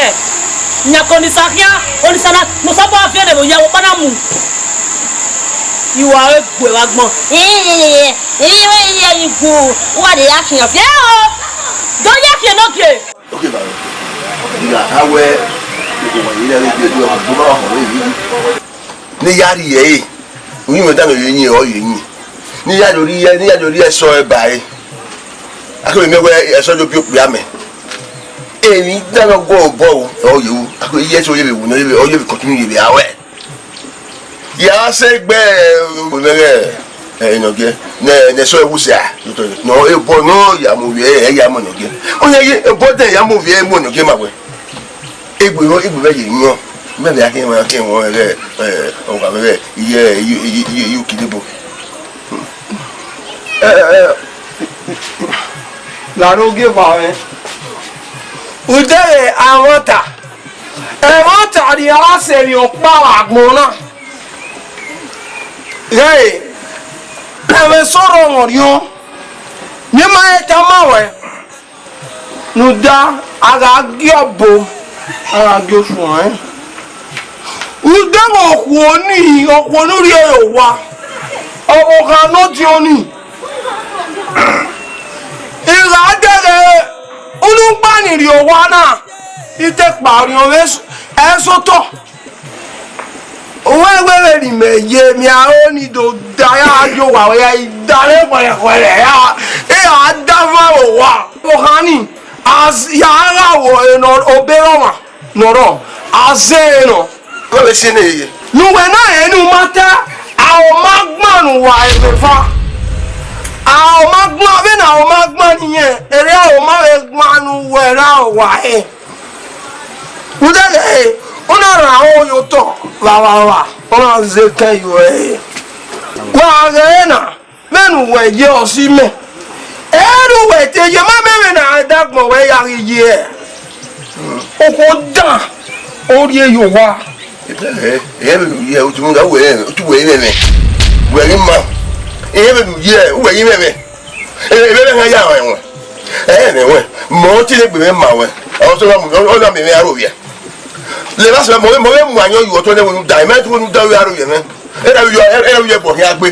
ẹghẹ. Yan ke Onisa khian, Onisa na, ne Osanobua viẹ ne vbe oya vbe ọkpa na mu. I wa re gue vbe agbọn. Iye, iye, iye, iye, iye, igu, u wa de ya khian fian o. Do ya khian ne ogie. Oke ba, iga, a wẹ, owa yi rẹ gbe do, do ba wa họrọ yi. Ne I ya rhie ẹre, uyinmwẹ danmwẹ vbe yin ọ ye yin. Ne I ya do rhie, ne I ya do rhie ẹsọ ẹre ba ẹre. A keghi miẹn wẹ ẹsọ do biẹ okpia mẹ. Emwi danmwẹ ọgọ obọ o, ọ ye ru. A keghi ye ẹsọ ye vbe wu, ne ọ ye vbe, ọ ye vbe continue ye vbe a wẹ. Ya sẹ egbe, eh, mwẹ ghẹ, eh, Enọgie, ne, ne ẹsọ ẹwu sia, nọ, ebọ nọ ya mu ovbi ẹre, ya mu Enọgie. Ọ ya ye, ebọ dẹ ya mu ovbi ẹre mu Enọgie ma wẹ. Egbe, egbe vbe ye yọn. Mẹ vbe akhin, mẹ akhin, mẹ ghẹ, eh, ọgua mẹ ghẹ, iye, iye, iye, iye, iye ukidebo. Eh, eh, la rre ogieva mwẹ. Udẹghe amwata, ẹmwata rhie a sẹ emwi ọkpa vbe agbọn na. Ghẹ ẹmwẹ eso rhọnmwọ rhiọn, ne ima he tama ruẹ, rhunmwuda a gha gie ọbo, a gha gie osuẹn. Udẹghe okhuo ni, okhuo ne u rhie re owa, ọvbokhan ne ọ diọn ni. I gha dẹghe unu gba ni rrie owa na, I te kpa orhiọn vbe ẹsotọ. Uwẹ wẹ vbene imẹ ye, emwi aro ni do da ya ye owa, wẹ ya i da re khuẹrhẹkhuẹrhẹ, ya, e a da vba owa. Ọvbokhan ni, a ya gha vbe obọ ọmwa ne ọ rrọọ, a zẹ ẹre nọ. Wẹ vbe si ne ye? Ne uwẹ na rẹn ne u ma ta, a ho ma gban ne uwa ẹvbo eva. A ho ma gban, vbene a ho ma gban ne irẹn, erriọ a ho ma vbe gban ne uwẹ ra owa ẹre. Udẹghe, ọ na rhan aro ye otọ vbe avbavba, ọ na zẹ ekẹn ye uẹ ẹre. Wa ghẹ ẹre na, vbene uwẹ ye ọse imẹ, ẹ i re uwẹ te ye, ma mẹ vbene a da agbọn wẹ ya ghi ye. Okhuo dan, ọ rhie ye owa. Ẹ, ẹ, vbene u ye, utu da wẹ, utu wẹ i mwẹ mwẹ. Wẹ ghi ma. Ẹ, vbene u ye, uwẹ i mwẹ mwẹ. Ẹ, vbene a ya rẹn wẹ. Ẹ, mwẹ wẹ. Mọ te ne egbe mwẹ ma wẹ. Ọ sẹ na mu, ọ na miẹn mwẹ aro vbiẹ. Lẹ vba sẹ, mọ vbe, mọ vbe mu ayọn ye otọ nẹ wẹ ne u da, mẹ te wẹ ne u da aro vbiẹ mwẹ. Ẹ na vbe yọ, ẹ, ẹ na vbe yọ ẹbọ khian gbe.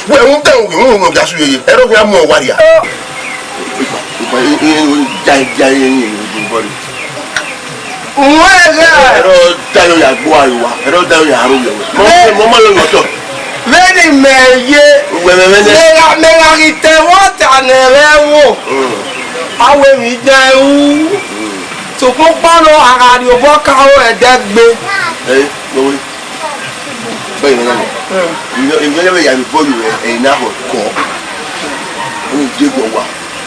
Wẹ, u ta uwẹ, u, u, u ga su yeye. Ẹro khian mu ọwa ria. Ẹro da yo ya gbo aro wa. Ẹro da yo ya aro yo. Mo, mo, mo lo yo to. Vbene imẹ ye. Wẹ, wẹ, wẹ, wẹ. Mẹ gha, mẹ gha ghi te ẹmwata ne ẹmwẹ ẹvbo. Mm. Avbe emwi dan ru. Mm. Sokpan ọkpa nọ, a gha rhie obọ ka aro ẹdẹ gbe. Ẹ, mo wẹ. Bẹ́ẹ̀ ni, ìyẹn lè yà mí bọ́ọ̀lù rẹ̀, ẹ̀yin náà hàn kọ́. Ó ń dé gbọ̀ wá.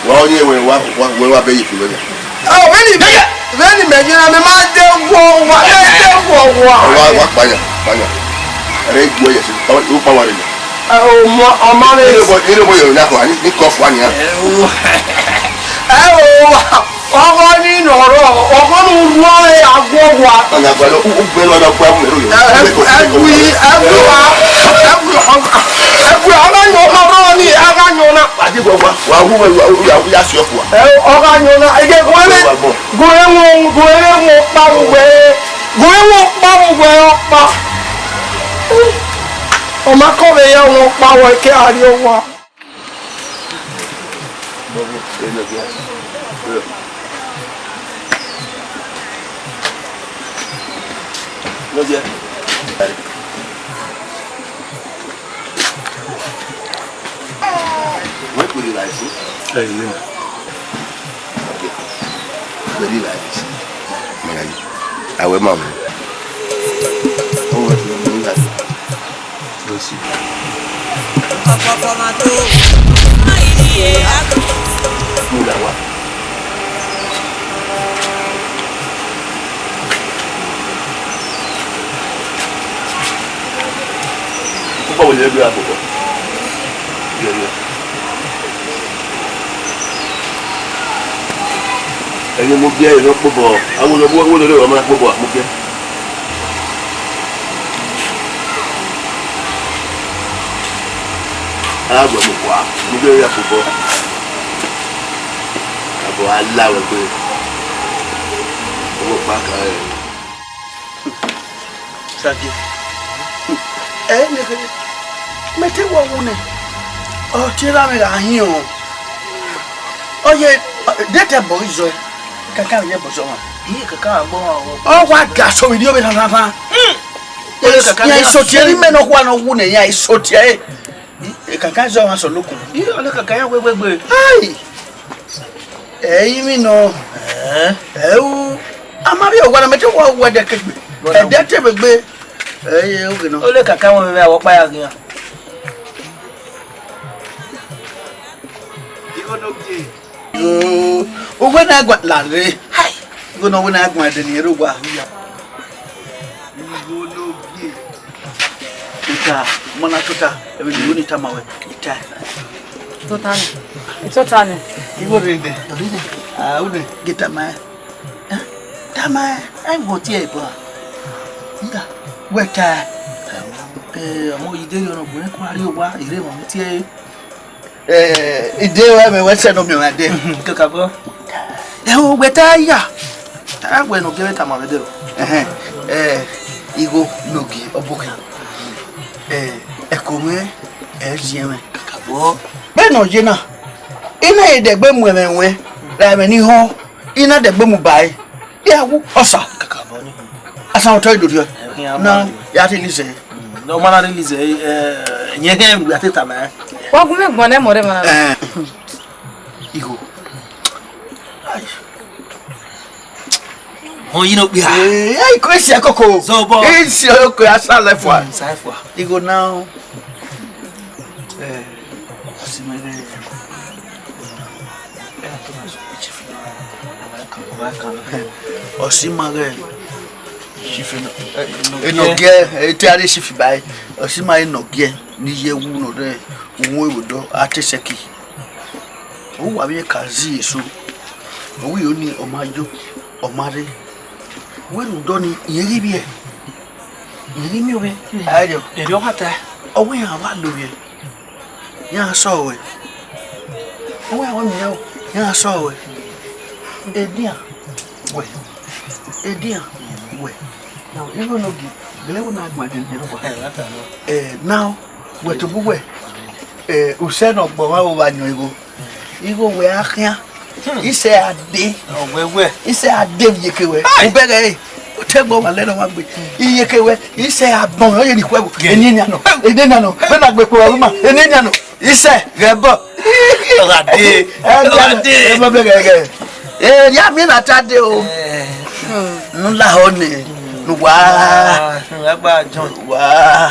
Wà á ní ẹ̀wọ̀n wá, wá, wá, wá bẹ́ẹ̀ yìí fún mi. Ọ, vbene, vbene mẹ yẹn na, mẹ ma de wọ wa, mẹ de wọ wa. Wá, wá, pààyàn, pààyàn. Ẹ̀rẹ́ ìgbọ́ yẹ̀ sí, ó pa wà rẹ̀ lọ. Ẹ, o mọ, ọmọ rẹ̀. Ilé bọ̀, ilé bọ̀ yẹ̀rọ náà kọ̀, ní, ní kọ́ fún wa nìyẹn. Ẹ o, wa. Ọgọ ni nọ rọ, ọgọ ni u ru ọre aguọgua. Ọna gbalọ, u, u gbẹn lọ na gba mu ẹro yọ. Ẹ, ẹ, ẹgui, ẹgui wa, ẹgui, ẹgui, a gha yọn ọna rọ ni, a gha yọn ọna. Adi gbọgba, wa wu, wa wu, ya, ya si ọkua. Ẹ, ọ gha yọn ọna, ege gun ẹmwẹ, gun ẹmwẹ, gun ẹmwẹ wọn kpa wu wẹ, gun ẹmwẹ wọn kpa wu wẹ ọkpa. Ọ ma kọ vbe ya wọn kpa wẹ ke a rrie owa. Wẹ kpere gha Ẹ, ilé na. Very nice. Mara yi. Awẹ ma mu. Ọwọ́ ẹ̀ ló ń gbà. Lọ sí. Mo là wá. Púpọ̀ wò lè gbé àkókò. Yẹ, yẹ. Ẹni mo biẹ ẹre kpobọ, àwọn olówó, owó lórí ọmọ kpobọ, mo biẹ. Alágbọ̀n mo kọ́ a, mo biẹ ẹre kpobọ. Àbọ̀ aláwẹ̀ pé owó pàkà rẹ̀. Sake. Ẹ ne khe. Mẹ te wọ wu nẹ. Ọ tie ra mẹ gha hin o. Ọ ye de te bọ izọ. Kaka ye bọ zọ ma. Iye kaka agbo ma wo. Ọ wa ga so mi dio be than than than. Iye kaka ya iso tie ni mẹ nọ wa nọ wu nẹ ya iso tie. E kaka zọ ma so lokun. Iye ole kaka ya we we gbe. Ai. Ẹ i mi nọ. Ẹ u, a ma vbe owa na, mẹ te wa owa ẹdẹ kegbe. Ẹdẹ te vbe gbe. Ẹ i, oge nọ. Ole kaka wọn vbe awọ kpa ya ghian. Igho no gie. Uwẹ na gua la re. Hai. Igho no wẹ na gua ẹdẹ ni ero wa. Igho no gie. Tota, mana tota, ebe ni woni tama wẹ, ita. Tota ni, tota ni. Iwo re de. Ah, une, ge tama. Eh? Tama, ai wo tie ba. Nda, wẹ ta. Eh, ọmọ yi de yo no gbe ko ari owa, ire ma tie. Eh, ide wa mẹ wẹ sẹ nọ miẹn ọmwa dẹ. Kakabọ. Ẹ o, wẹ ta ya. Ta wẹ ne ọ gie mwẹ tama mwẹ dẹ o. Ẹhẹn. Eh, igho nogie ọbokhan. Eh, ẹko mwẹ, ẹ ziẹ mwẹ. Kakabọ. Vbene ọ ye na, I na ye dẹgbe mu ẹmwẹ ruẹn, ra ẹmwẹ ni họn, I na dẹgbe mu ba ẹre. Ya wu ọsa. Kakabọ ni. Asan otọ idorriọ. Ẹhẹn, na, ya te ni sẹ. Ọ ma na release ẹ, ẹ, yẹn kẹ ya te tama ẹ. Wa gu mwẹ gbọn nẹ mọ rẹ ma na. Ẹ. Igho. Ai. Họn yi no kpia. Ee, ai, ko esi akoko. Zọbọ. Esi oko asa lẹfua. Mm, sa lẹfua. Igho na. Ẹ, ọsi ma rẹ. Ọsi ma rẹ. Chief Eno-, eh, Enogie, eh, te a rre chief ba ẹre. Ọsi ma Enogie, ne I ye wu nọ rẹ, uhun ewe dọ, a te sẹki. Ọ wa vbe ka zi eso. Ọ wẹ iyo ni, ọ ma yo, ọ ma rre. Wẹ ne udọ ni, irẹn ghi vbiẹ. Irẹn ghi miẹn ovbi. Ayo. Erriọ ọ kha ta. Ọ wẹ iran wa lo vbiẹ. Iran sẹ ọe. Ọ wẹ iran wa miẹn o. Iran sẹ ọe. Edian. Wẹ. Edian. Wẹ. Now, igho Enogie, gele wẹ na gba dẹ ne rua. Eh, now, wẹ tobọ wẹ. Eh, usẹ ne ọ gbọ mwa vbe wa yọn igho. Igho wẹ a khian. Hmm. Isẹ a de. Ọ wẹ wẹ. Isẹ a de vbe iyeke wẹ. Hey! U bẹghe ẹre. Otẹgbọ wa lẹ ne ọ wa gbe. Iyeke wẹ. Isẹ a bọn, ọ ye ni khuẹ. Gẹ. Eni enian nọ. Eni enian nọ. Vbene a gbe kpo wa ma. Eni enian nọ. Isẹ, ghẹ bọ. Ọ gha de. Ẹ, ọ gha de. Ẹ, ẹ, ẹ, ẹ, ẹ, ya miẹn na ta de o. Ẹ. Nu la họ nẹ. Nu wa. Ah, nu wa gba John. Wa.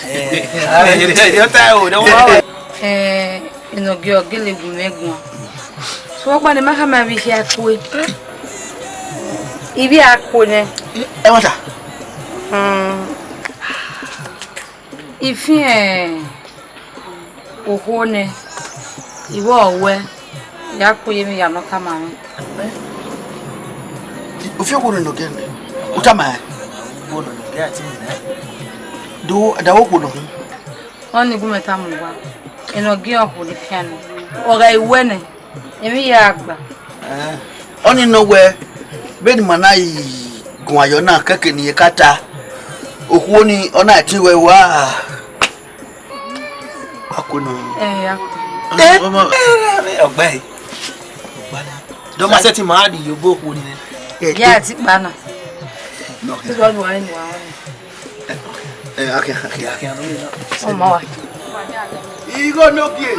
Ẹ, ẹ, ẹ, ọ ta o, de wa. Ẹ, Enogie ọ gele gu mwẹ guan. So, ọkpa ne ma khama vbe ikhiẹ akue. Ivbi akue nẹ. Ẹ, wata. Hmm. I fian okhuo nẹ, I vbe wẹ, ya kue ye emwi ya ne ọ tama mwẹ. U fian okhuo nọ Enogie nẹ, u tama ẹn. Do, da wo okhuo nọ. Ọni gu mwẹ tama uwa, Enogie okhuo ne I fian nẹ, ọ gha I wẹ nẹ. Emwi ya gba. Eh, ọni nọ wẹ, vbene ima na i guan yọ na, kẹkẹ ne irẹn ka ta, okhuo ni, ọ na tie wẹ wa. Wa kue nọ. Eh, ya kue. Eh, ọmọ, eh, ọgbẹe. Ọgbẹe. Dọ ma sẹtin ma di ye obọ okhuo ni nẹ. Eh, ya ti kpa na. No. Ti sọ lu ayin wa. Eh, okay, okay, okay. Ọmọ wa. Igho Enogie.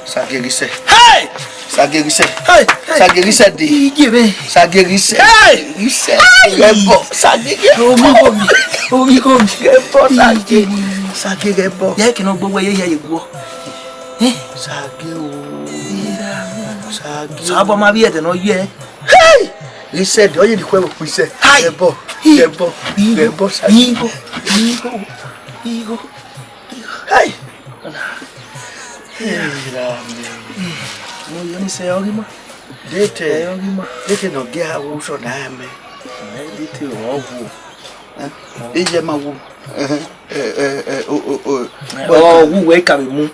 Sagie ghi sẹ. Hey! Sagie ghi sẹ. Hey! Hey! Sagie ghi sẹ de. Iye be. Sagie ghi sẹ. Hey! Ghi sẹ. Hey! Ghẹ bọ. Sagie ghẹ bọ. Omi, omi, omi, omi. Ghẹ bọ, Sagie. Sagie ghẹ bọ. Ya ke no gbogbo ye, ya ye guọ. Eh? Sagie o. Sagie. Sọ abọ ma bi ẹdẹ nọ yẹ. Hey! Ghi sẹ de, ọ ye ni khuẹ vbe okpin sẹ. Hai! Ghẹ bọ. Ghẹ bọ. Ghẹ bọ, Sagie. Igho. Igho. Igho. Hey! Hey, Rami. Mo yọ ni sẹ ọghe ima. Dete. Ẹ, ọghe ima. Dete nọ gie a wu sọ na mẹ. Ẹ, dete ọ wu. Ẹ, iye ma wu. Ẹ, ẹ, ẹ, o, o, o. Ọ wu wẹ ka vbe mu.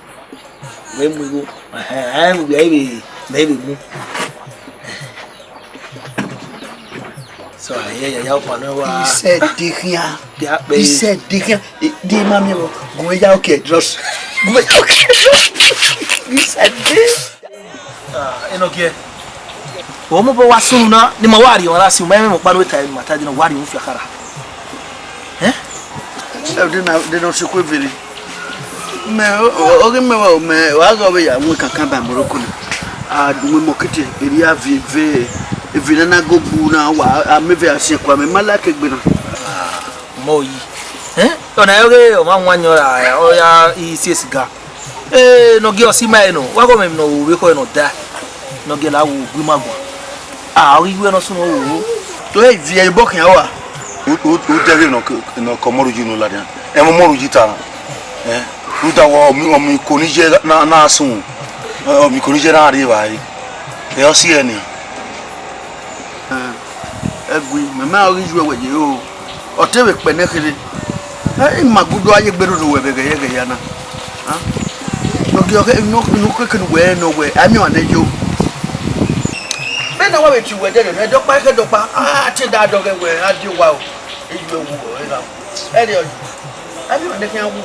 Wẹ mu igho. Ẹ, ẹ, wẹ vbe, mẹ vbe mu. So, ayẹ yaya ọkpa nọ wa. Isẹ de khian. Dia kpe. Isẹ de khian. E, de ma miẹn vbọ. Gun ya oke drọs. Gun ya oke drọs. Isẹ de. Ah, Enogie. Wo mo bo wa sunu na, ni ma wa ri wọn la si, ma me mo pa no ta ma ta di no wa ri wọn fi akara. Eh? Ẹ de na, de na si ku evere. Mẹ, o, o, oghe mẹ wa, mẹ, wa gha vbe ya mu kankan ba Morocco na. A du mọ kete, eri a vi ve, evi na na go gbu na, wa, a mẹ ve a si kua, mẹ ma like egbe na. Ah, mọ yi. Eh? Ọna yo ghe, ọ ma wan yan ra, ọ ya i si esiga. Eh, Enogie ọ si ma eno, wa gho mẹ emwi ne ọ ru vbe ekhọe ne ọ da. Enogie la wo gbe ima guan. Ah, ọ ghi yu ẹre ne ọ sunu ọ wo. To e viẹ ebọ khian wa. U, u, u dẹghe ne ọ ke, ne ọ ke ọmọ ru yi unu ladian. Ẹmwẹ ọmọ ru yi ta na. Eh, rhunmwuda wẹ ọmi, ọmi ko ni ye na, na sun. Eh, ọmi ko ni ye na rri evbare. Ẹ ọ si ẹre nian. Eh, ẹgui, mẹ ma ghi yu ẹre wẹ ye o. Ọ te vbe kpẹ nẹ kherhe. Eh, ima gudu a ye gbe roro wẹ vbe ghẹyẹghẹya na. Ah, Enogie, inu, inu keke ne uwẹ rẹn nọ wẹ, a miẹn ọmwa nẹ yo. Vbene wa vbe tie uwẹ dẹdẹ nẹ, dọkpa ekhẹ dọkpa, a te da dọghẹ wẹ, a die owa o. Eyu ẹwu ọre ra wu. Ẹre ọ yi. A miẹn ọmwa nẹ khian wu.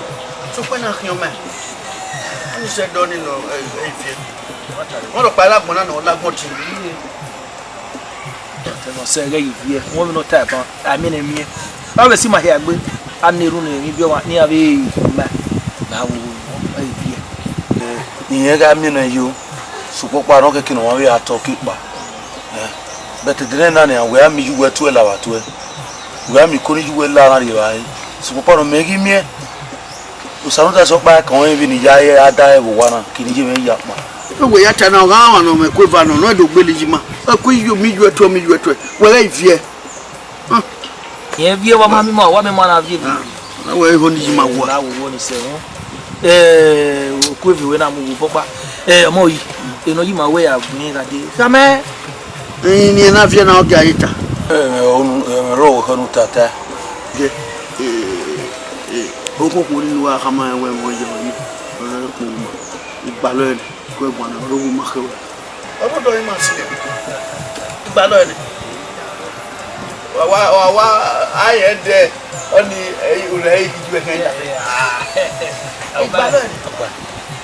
Sokpan na khian ọmọ. Unu sẹ dọ ni nọ, ẹ, ẹ, ifiẹ. Wọn dọkpa la agbọn na nọ, la agbọn tie. Ẹmwẹ ọsẹ ghẹ ye viẹ, wọn vbe nọ ta ẹban, a miẹn ne miẹn. Ọ vbe si ma hia gbe, a na erhunmwu ne emwi biẹ ọmwa ne iran vbe ma, na wo ẹ ye viẹ. Ẹ, irẹn gha miẹn ne yo, sokpan ọkpa nọ kẹkẹ ne ọmwa vbe a tọ ke kpa. Ẹ, but ẹdẹ nẹ na nian, wẹ a miẹn iyuẹ tuẹ la vbe tuẹ. Wẹ a miẹn iko ne iyuẹ la na rri evbare, sokpan ọkpa nọ mẹ ghi miẹn. Osa ne u ta sẹ ọkpa ẹkan ọnrẹn vbene I ya re a da ẹvbo owa na, kene I ye mwẹ ya kpa. Wẹ ya ta na, ọ gha ọmwa ne ọ mwẹ ẹko eva nọ, nọ do gbele yi ima. Ẹko iyo, mi yu ẹtuẹ, mi yu ẹtuẹ. Wẹ ghẹ viẹ. Irẹn viẹ, wa ma miẹn ima, wa miẹn ima na viẹ viẹ. Na wẹ igho ni yi ima wua. Na wo igho ni sẹ wọn. Eh, oku eve wẹ na mu wo bọkpa. Eh, ọmọ yi, enọ yi ima wẹ ya gbẹn gha dee. Samẹ. Ẹyin ni ena viẹ na ọ gia ye ta. Eh, ọnu, eh, rọ wẹ khẹ nu ta ta. Gẹ. Eh, eh, okoko ni wa khama wẹ wẹ yọ yi. Eh, kpo ma. Igbalọ ẹre, ku ẹguan na, ọrọre ma khe wẹ. Ọdọdọ ima si. Igbalọ ẹre. Wa, wa, wa, wa, aye ẹdẹ, ọni, eh, olẹ, eh, ju ẹkẹ ya. Igbalọ ẹre.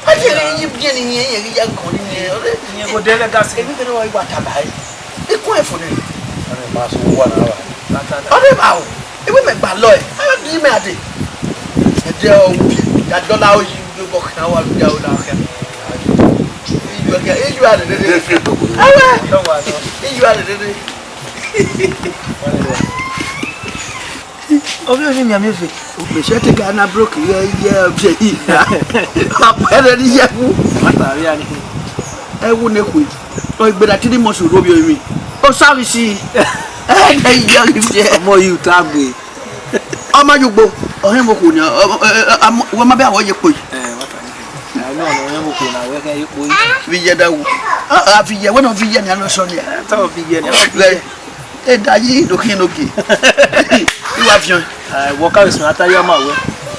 A ti rẹ yi biẹ ni yẹn, yẹn ghi ya gọn ni yẹn, ọre. Yẹn ko dẹ lẹ gasi. Ebi kẹrẹ wa igba taba ẹre. Ikun ẹfo nẹ. Ọni ma so wa na wa. Ọre ma o. Iwe mẹ gba lọ ẹ. A di mẹ ade. Ẹdẹ ọ wu bi. Ya dọla o yi ugbo bọ kan wa lu ya o la kan. Iyo ẹgẹ, iyo a lele. Awa. Iyo a lele. Ovbi ovbi miẹn miẹn ve. Mẹ sẹ te ga na broke ye, ye ọbiẹ yi na. Apẹrẹ ni ye wu. Mata ria ni. Ẹ wu ne khui. Ọ igbe na three months ro bi omi. O sa vi si. Ẹ ne ye ọghe fiẹ. Ọmọ yi u ta gbe. Ọ ma ye ugbo, ọ hẹn vbe okhuo nia, ọ, ọ, ẹ, ẹ, a ma, wẹ ma bẹ awẹ ye kpo yi. Ẹ, mata ni. Ẹ, nọ, nọ, ọ hẹn vbe okhuo na, wẹ hẹn ye kpo yi. Vbe iye da wu. A, a, vbe iye, wẹ nọ vbe iye nia nọ sọ nia. Ẹ, tọ vbe iye nia, ọ vbe iye. Ẹ da yi, do khian enogie. I wa viọn. Ẹ, wọ ka vbe suẹn ata ya ma wẹ.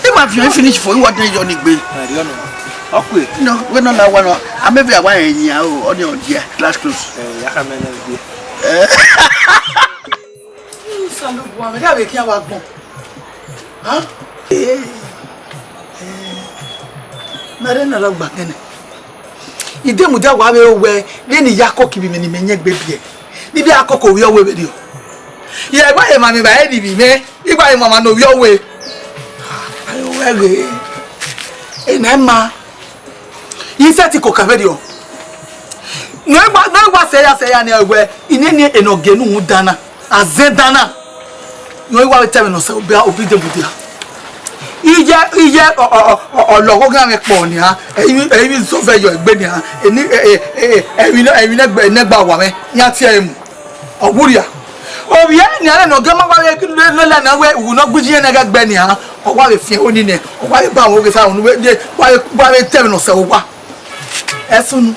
I wa viọn, I finish for, I wa dẹ yọ ni gbe. Ẹ, riọ nọ. Ọ kue. Nọ, wẹ nọ la wa nọ. A mẹ vbe a wa ẹn yin a o, ọ ni ọ dia, class close. Ẹ, ya ka mẹ nẹ vbe. Ẹ. Osanobua, mẹ gha vbe khian wa gbọn. Ha? Eh, eh, ma rẹ na ra gba kẹnẹ. I de mudia wa vbe ro wẹ, vbene I ya kọki vbe imẹ ne imẹ yẹn gbe biẹ. Ne I vbe a kọki ovbi ọvbehe vberriọ. I gha gba emwa ne evbare rhivbi mwẹ, I gba emwa ne ovbi ọvbehe. Ayo, wẹ ghe. Ena ima. I sẹtin koko vberriọ. Ne ọ wa, ne ọ wa sẹ ya, sẹ ya ne wẹ, I nene Enogie ne uhunmwu dan na, azẹn dan na. Ne ọ wa vbe ta ẹmwẹ ne ọ sẹ obọ, obọ idemudia. Iye, iye, ọ, ọ, ọ, ọ, ọ lọghọ gha mwẹ kpọ nian, ẹi vbe, ẹi vbe zọ vẹ yọ egbe nian, eni, ẹ, ẹ, ẹ, ẹ, ẹi vbe nẹ, ẹi vbe nẹgba, nẹgba wa mwẹ, iran tie ẹre mu. Ọ vburria. Ovbi ẹre nian rẹn ne ọ gie ma wa vbe lele na wẹ, uwu ne ọ gbe iye ne ẹghẹ gbe nian, ọ wa vbe fian ẹro ni nẹ, ọ wa vbe ba mwẹ oghe sa unu, wa vbe, wa vbe ta ẹmwẹ ne ọ sẹ owa. Ẹsunu,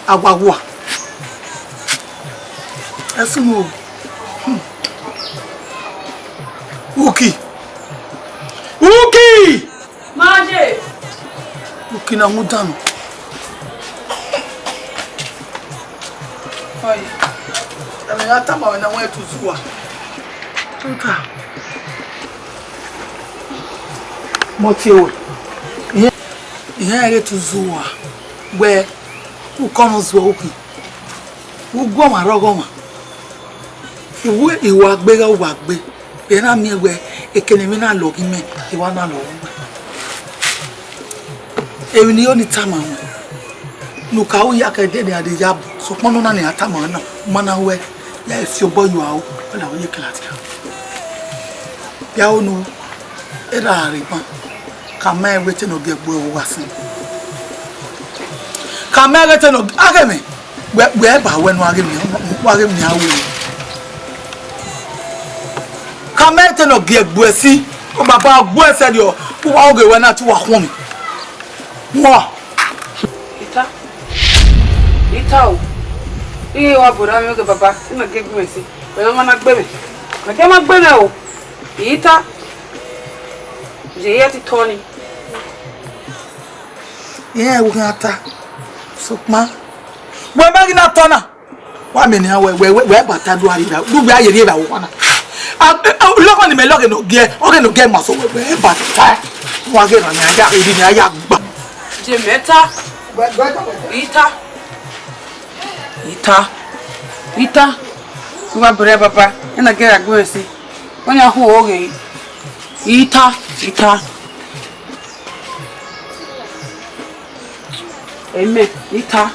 a wa wa. Ẹsunu o. Hmm. Uki. Uki! Maje! Uki na mu danu. Ọye. Ẹmwẹ ya tama wẹ na wẹ tu zua. Tuta. Mo tie wẹ. Iran, iran ẹre tu zua. Wẹ, u kọ nọ zuẹ Uki. U gu ọmwa rre ọghọmwa. U gu, I wa gbe gha, u wa gbe. Vbe na miẹn wẹ ekene emwi na lọghe imẹ, I wa na lọghe uwẹ. Emwi ne I ho ni tama ruẹ, ne u ka ru ya ke ẹdẹ ne a de ya bu, sokpan nọ na ne a tama ruẹ na, ma na wẹ, ya fi obọ yua o, ọ na wẹ ye kẹlata. Ya ho nu, erha rre ban. Ka ma rẹn wẹ te Enogie gbe uẹ vbe owa sin. Ka ma rẹn wẹ te Enogie, a ghe mwẹ, wẹ, wẹ ba wẹ ne u gha ghe mwẹ, u gha ghe mwẹ a ru. Ka ma rẹn te Enogie gbe uẹ sin, ọ baba gbe uẹ sẹrriọ, u wa ghe wẹ na te u wa khuọnmwi. Wa. Ita. Ita o. Iye wa bora mi oge baba, Enogie gbe uẹ sin. Wẹ na ma na gbe mwẹ. Enogie ma gbe mwẹ o. Ita. Je ye ti tọ ni. Irẹn ẹvbo ghi na ta, sokpan wẹ ma ghi na tọ na, wa miẹn nian wẹ, wẹ, wẹ, wẹ ba ta do a rhie, do wẹ a ye rhie vbe owa na. A, a, lọghọ ne imẹ lọghọ Enogie, ọghe Enogie ma so wẹ, wẹ ba ta, wa ghe erhan nian ya, erha nian ya gba. Je mẹ ta. Ita. Ita. Ita. Wa bẹrẹ baba, Enogie ra gbe uẹ sin. Wẹ ya hu oghe. Ita, Ita. Amen. Ita,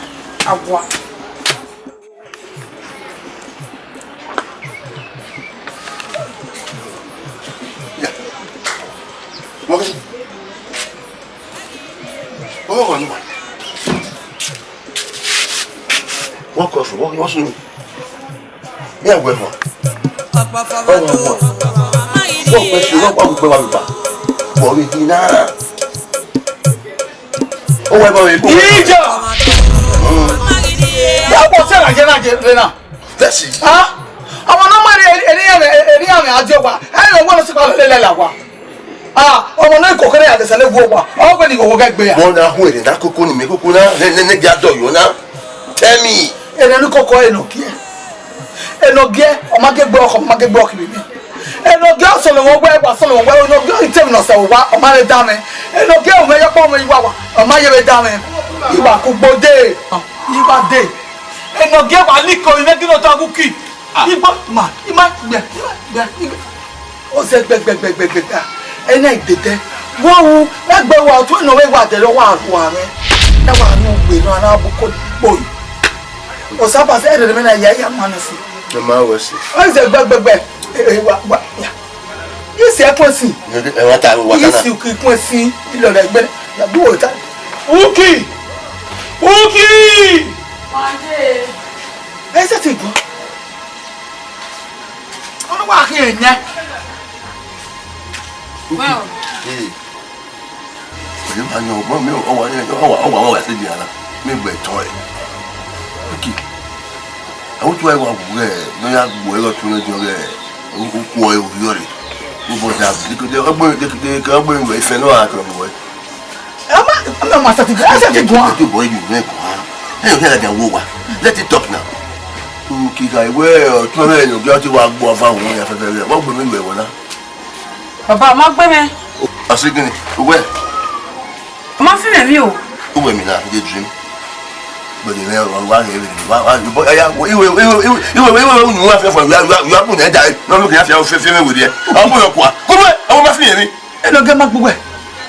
a wa. Wọ́n kọ́ fún, wọ́n, wọ́n sùn. Ní ẹ̀wẹ̀ mọ̀. Ọ̀rọ̀ mọ̀. Wọ́n pẹ̀ sí, wọ́n pàgùn pẹ̀ wà lùbà. Wọ́n rí di náà. Ó wẹ́ bọ̀ wí. Ìjà! Wọ́n pọ̀ sí ẹ̀rọ ajẹ́ náà jẹ́ náà. Tẹ̀sí. Ha? Ọmọ náà máa rí ẹni àmì, ẹni àmì àjọ wa. Ẹ lè wọ́n lọ sí pàlọ́ lẹ́lẹ́ là wa. Ah, ọmọ náà kò kéré àdẹ̀sẹ̀ lé wo wa. Ọgbẹ́ ni ìwọ̀wọ̀ gẹ́gbẹ́ ya. Wọ́n náà hu èrè náà kókó ni mi kókó náà. Ní, ní, ní, gíga dọ̀ yóò náà. Tell me. Èrè ní kókó ẹ̀ nọ kí ẹ. Enogie, ọ ma ghe gbe ọkhọ, ọ ma ghe gbe ọkhọ ibe mẹ. Enogie, ọ sọlọ wẹ, ọ sọlọ wẹ, Enogie, ọ i te emwi ne ọ sẹ vbe owa, ọ ma rhe da mwẹ. Enogie, ọ mwẹ yọkpọ, ọ mwẹ iwawa, ọ ma ye vbe da mwẹ. Iwa kugbo dee, iwa dee. Enogie, wa like ovbi mwẹ ghi ne ọ tọ ghe uki. Igbo, ima, ima, gbẹ, ima, gbẹ, igbe. Ọ zẹ gbẹgbẹgbẹgbẹgbẹ. Ẹ na i dede. Vbe ru, na gbe wa, otu ne ọ vbe wa dẹrẹ, ọ wa rhua mwẹ. Na wa nu gbe nọ, a na bu ko kpoi. Osabasi, ẹrẹrẹ mwẹ na ya, ya ma nọ si. Ẹ ma wẹ si. Ọ zẹ gbẹgbẹgbẹ. Ẹ, ẹ, wa, wa, ya. Isi ẹkpẹn si. Ẹ wa ta wa ta na. Isi uki ẹkpẹn si. Ilọ rẹ gbẹ. Ya bu wo ta. Uki! Uki! Ẹ sẹ ti gbọn. Ọ wa khian nẹ. Well. Ee. Ọyẹ ma yan ọgbọn mi, ọ wa, ọ wa, ọ wa, ọ wa sẹ di ara. Mi gbẹ tọ ẹ. Uki. Àwọn tó ẹ wà wù ẹ, ní ya gbọ ẹ lọ tún ẹ jọ rẹ. Ó kú ẹ òbí ọrẹ. Ó bọ dà bí kò dé ọgbọn dé kò dé kò ọgbọn ìwé ìfẹ́ náà àtọ wọ ẹ. Ẹ má, ẹ má sẹ ti gbọn, ẹ sẹ ti gbọn. Ẹ tó bọ ẹ yìí rẹ kọ ha. Ẹ yọ kí ẹ dàgbà wọ wa. Let it talk now. Uki ka ìwé ọtún ẹ yọ kí ọ ti wà gbọ fáwọn ọmọ yẹn fẹfẹ rẹ. Wọ́n gbọ́ mi lọ ẹ̀wọ̀n náà. Baba, ọ ma gbe mwẹ. Ọ sẹ gịnị? Uwe? Ọ ma fi mwẹ emwi o. Uwe mi na, I dey dream. But the man wa wa he wa wa wa ya iwe iwe iwe iwe iwe unu wa fẹ fọ ya ya ya bu na da. No look ya fẹ fẹ fẹ me with there. Ọ bu yo kwa. Uwe, ọ ma fi mwẹ emwi. Enogie ma gbe uwe.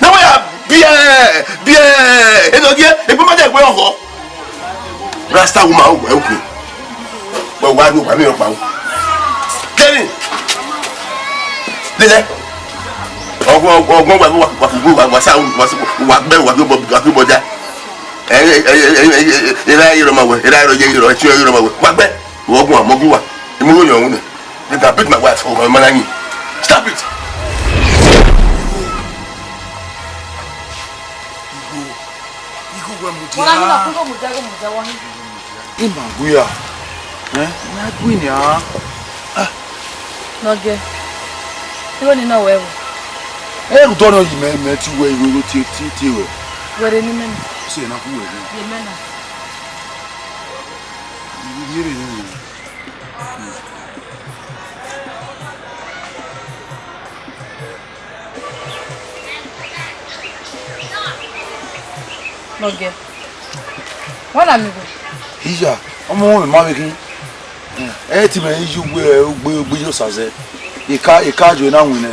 Na wa ya biẹ, biẹ, enogie, egbe ma de gbe ọghọ. Rasta woman, wẹ okwe. Wẹ wa ru wa mi ọkpa o. Kenny. Dede. Ọgbọn, ọgbọn wa, wa, wa, wa, wa, wa sa, wa sa, wa gbẹ, wa gbẹ, wa gbẹ ja. Ẹ, ẹ, ẹ, ẹ, ra yọrọ ma wẹ, ra yọrọ ye yọrọ, ẹ ti yọrọ ma wẹ. Wa gbẹ, wa gbọn, mọ bi wa. Emu wo yọ wẹ. They can beat my wife, oh, my man. Stop it. Igho, igho wẹ mu dia. Wala ni na kun ko mu dia, ko mu dia wa ni. Ima gu ya. Eh? Na gu ni a. Ah. Nọgie. Igho ni na wẹ wo. Eh, u dọnọ yi mẹ, mẹ ti wẹ igho, igho tie, tie, tie wẹ. Wẹrẹ ni mẹ na. Se na ku wẹ. Ye mẹ na. Ye re ni. Nọgie. Wẹ na mi gho. Iya, ọmọ wọn ma vbe khin. Ẹ ti mẹ yi ugbe, ugbe, ugbe yo sa zẹ. Ika, ika jo na win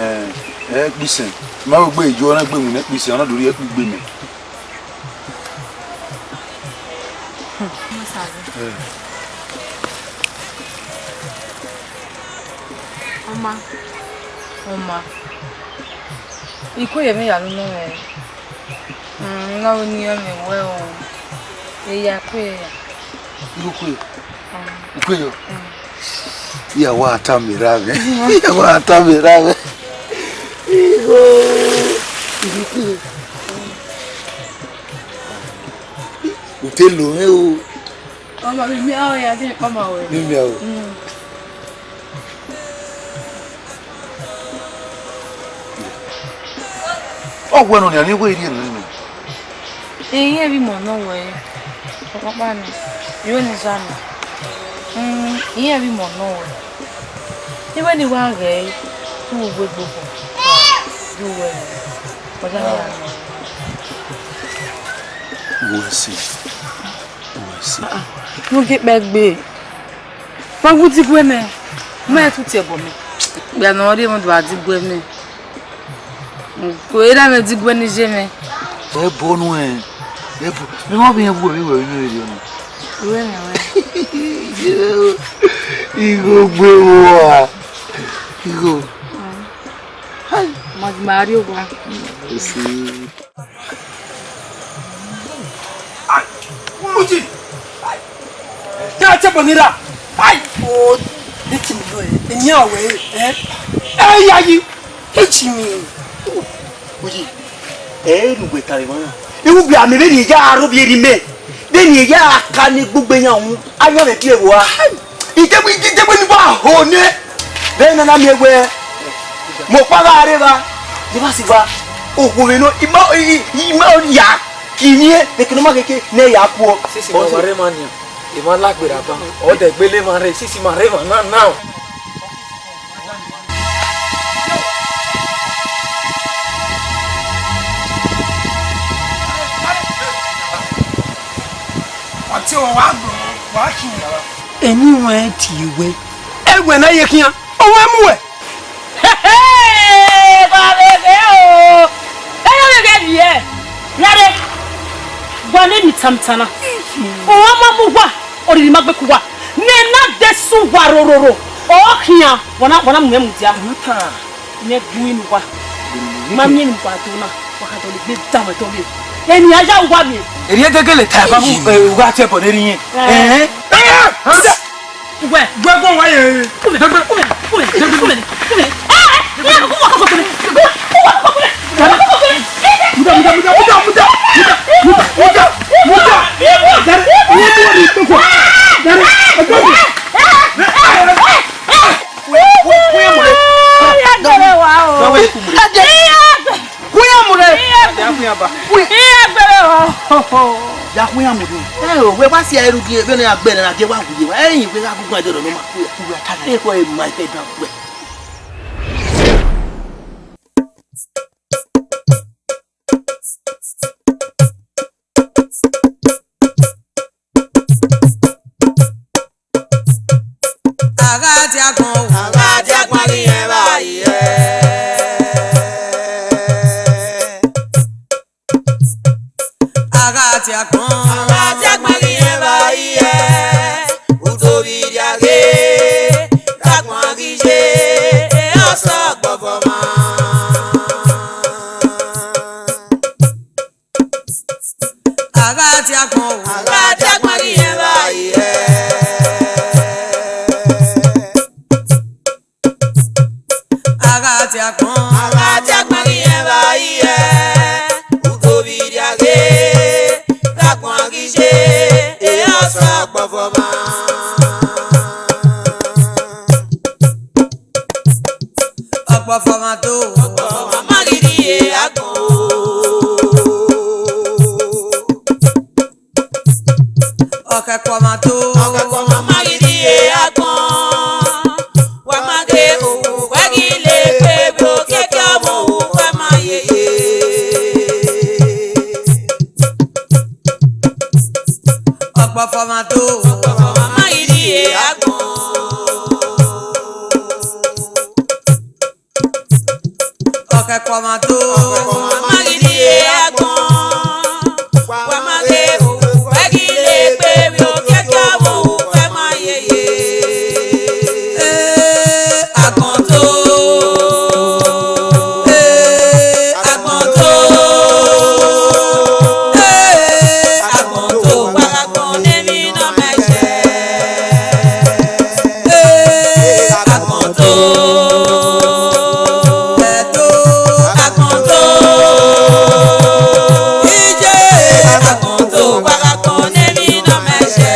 ẹ kpisen. Ma vbe gbe jo na gbe win ẹ kpisen, ọ na do rhie ẹkpo gbe mẹ. Ọ ma, ọ ma. Ikue ye mwẹ ya lu nọ mwẹ. Mm, na vbe ne iran miẹn wẹ o, eya ikue ya. Ikue? Mm. Ikue yọ? Mm. Iya wa tama erha mwẹ. Iya wa tama erha mwẹ. Igho. Ikue. U te lo mwẹ o. Ọmọ mi, mi a ya de ọmọ wẹ. Mi, mi a o. Mm. Ọ wẹ nọ nian, ne wẹ rhie nọ nọ. Ẹn, I rẹn vbe imọ nọ wẹ, ọkpọkpa nẹ, I rẹn ne zẹ nọ. Mm, I rẹn vbe imọ nọ wẹ. I wẹ ne I wa ghẹ ẹre, u wu egbe obọ, du wẹ, ọ da ya nọ. Wẹ si, wẹ si. Ah, ah, ne u gie kpẹ gbe. Wa gu diguẹ mẹ, ma tu tie ẹbọ mẹ. Okpia ne ọ rhie mwẹ do a diguẹ mẹ. Ko erha mwẹ diguẹ ne iye mwẹ. Ẹbọ nuẹn, ẹbọ. Mẹ ma vbe iran wu emwi wẹ vbe inu erriọ nọ. Wẹ mẹ wẹ. Igho gbe wa. Igho. Hai. Ma gbe ma rrie owa. Esi. Ai, Uyi! Ai! Ya te bọ ni ra! Ai! O, ne ti mi lo e, eni a wẹ e, eh? Ẹ ya yi! Ichi mi! Uyi, ẹ nu wẹ tare mwa na. Iwu bi a mẹ vbene ya aro vbiẹ rri mẹ, vbene ya ka ne gbogbo yan wu, a yan mẹ fi ẹvbo a. Ai! Idegbe, idegbe ni wa ho nẹ. Vbe na na miẹn wẹẹ, mẹ ọkpa gha rre evba, ne I ma si gba, okhuo vbe nọ, I ma, I, I, I ma ya, ki miẹn, vbe eke ne ọ ma khẹke, ne ya kuọ. Sisi ma wa rre emwa nian, emwa la gberra ban, ọ dẹ gbele emwa rre, sisi ma rre emwa na na. Te wa wa gbọn, wa khin ya. Eni wẹn tie wẹ, ẹwẹ na ye khian, ọ wa mu wẹ. Hehe, wa vbe ghe o. Ẹ ya vbe ghe vbiẹ. Lare, wa ne emwi tamutan na. Ọ ma mu wa, oriri ma gbe ku wa. Nẹ na de su wa rororo. Ọ khian, wa na, wa na mu mwẹ mudia. Mẹ gbu inu wa. Ma miẹn emwi wa do na, wa ka dọlegbe danmwẹ dọvbe. Eni a ya uwa miẹn. Erriẹ degele ta eva mu, eh, uwa tie ẹbọ ne erha irẹn. Eh. Eh. Eh, eh, eh. Uwẹ. Gbẹgbọn wa ye. Uwẹ, uwẹ, uwẹ, uwẹ, uwẹ. Eh, eh, uwẹ, uwẹ, uwẹ, uwẹ. Muda, muda, muda, muda, muda, muda, muda, muda, muda. Dare, uwẹ, uwẹ, uwẹ, uwẹ. Dare, ẹgbẹ mi. Iran gbere wa o. Iran gbere. Iran gbere wa. Ya khu iran mu rre. Ẹ o, wẹ wa si ẹre rhie vbene a gbe ẹre na, gie wa wu ye wa. Ẹyin wẹ gha gu guan dọrọ ne ọ ma ku ya. Ekhọe ma te dan wẹ. A gha dia agbọn o, a gha dia agbọn ghi rẹn vba ye. A gha dia agbọn, a gha dia agbọn ghi rẹn vba ye. Udo vbe rria ghe, agbọn ghi ye, e ọsọ gbọvọ ma. A gha dia agbọn o, a gha dia agbọn ghi rẹn vba ye. A gha dia agbọn, a gha dia agbọn ghi rẹn vba ye. Udo vbe rria ghe, ghe agbọn ghi ye, e ọsọ gbọvọ ma. Ọgbọvọ ma do, ọgbọvọ ma ghi rrie agbọn o. Ọkẹkọ ma do, ọkẹkọ ma ma ghi rrie agbọn. Wa ma ghe owa, wa ghi le kpe vbe okiekie ọmọ, wa ma yeye. Ọgbọvọ ma do, ọgbọvọ ma ma ghi rrie agbọn. Ọkẹkọ ma do, ọkẹkọ ma ma ghi rrie agbọn. Wa ma ghe owa, wa ghi le kpe vbe okiekie ọmọ, wa ma yeye. Eh, agbọn do. Eh, agbọn do. Eh, agbọn do. Wa gha gbọn ne emwi nọ mẹ sẹ. Eh, agbọn do. Ẹdo, agbọn do. Iye, agbọn do. Wa gha gbọn ne emwi nọ mẹ sẹ.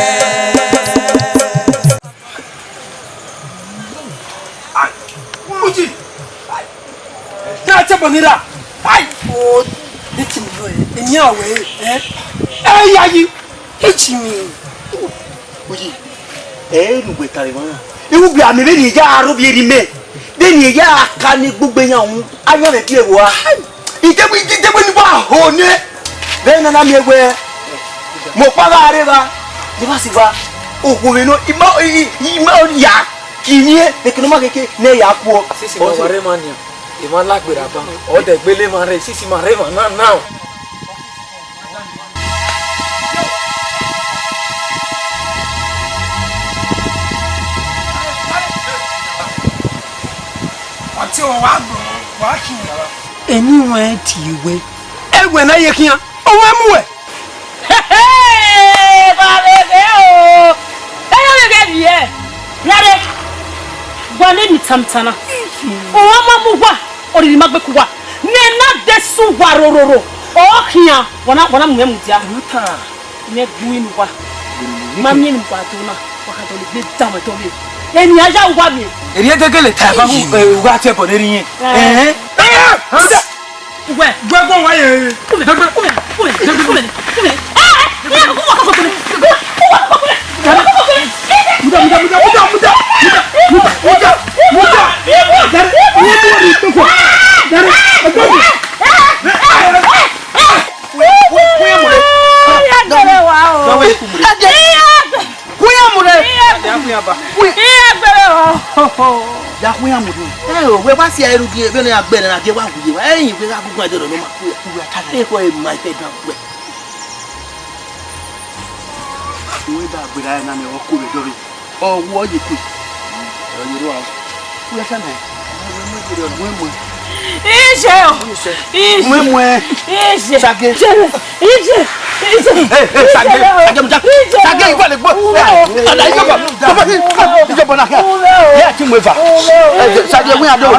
Ai, Uji. Ai. Na te bọ ni ra. Ai. O, ne ti mi lo e. Emi a wẹ e. Eh? Ai, ai. Eji mi. Uyi, ẹ i re uwẹ tare emwa na. Iwu gbe amẹ vbene ya aro vbe erha mẹ. Vbene ya ka ne gbogbo yan wu, a yan vbe biẹ vbe oa. Idegbe, idegbe ni wa ho nẹ. Vbe na na miẹn wẹ, mẹ ọkpa gha rre evba, ne I wa si wa, okhuo vbe nọ, I ma, I, I, I ma ya, ki miẹn, vbe eke ne ọ ma khẹke, ne ya kuọ. Sisi ma wa rre emwa nian, emwa la gberra ban, ọ dẹ gbele emwa rre, sisi ma rre emwa na na. Ọtẹn, wa gbọn, wa khin. Eni wẹn tie wẹ, ẹwẹ na ye khian, ọ wẹ mu wẹ. Hehe, wa vbe ghe o. Ẹ ya vbe ghe vbiẹ. Lare, wa ne emwi tamutan na. Ọ ma mu wa, oriri ma gbe ku wa. Nẹ na de su wa rororo. Ọ khian, wa na, wa na mu mwẹ mudia. Mẹ gbu inu wa. Ma miẹn emwi wa do na. Wa ka dọlegbe danmwẹ dọvbe. Eni a ya uwa miẹn. Erriẹ degele ta eva mu, eh, uwa tie ẹbọ ne erha irẹn. Eh. Eh. Eh. Uwẹ. Gbẹgbọn wa ye. Uwẹ, uwẹ, uwẹ, uwẹ, uwẹ. Eh, eh, uwẹ, uwẹ, uwẹ. Muda, muda, muda, muda, muda, muda, muda, muda, muda. Dare, uwẹ, uwẹ, uwẹ. Dare, ẹgbẹ mi. Uwẹ, uwẹ, uwẹ. Iran gbere wa o. Uwẹ, uwẹ, uwẹ. Iran gbẹre o. Ya khu iran mu do. Ẹ o, wẹ wa si ẹre rhie vbene iran gbẹre na, je wa wu ye wa. Ẹ yin vbe gha gu guan de nọ ma ku ya. Uwẹ ta na. Ẹ kho e ma ite dan gbẹ. Uwẹ da gbera ẹre na ne ọ ku vbe dọrre. Ọ wọ ye kue. Ọ ye ru a. Uwẹ ta na. Mu ẹn mu ẹn. Ije o. Mu ẹn mu ẹn. Ije. Sage. Ije. Ije. Hey, hey, Sage. Sage, mudia. Sage, iwọ le gbo. Ada, iye bọ. Iye bọ na. Ya ti mu eva. Sage, mu ya do wa.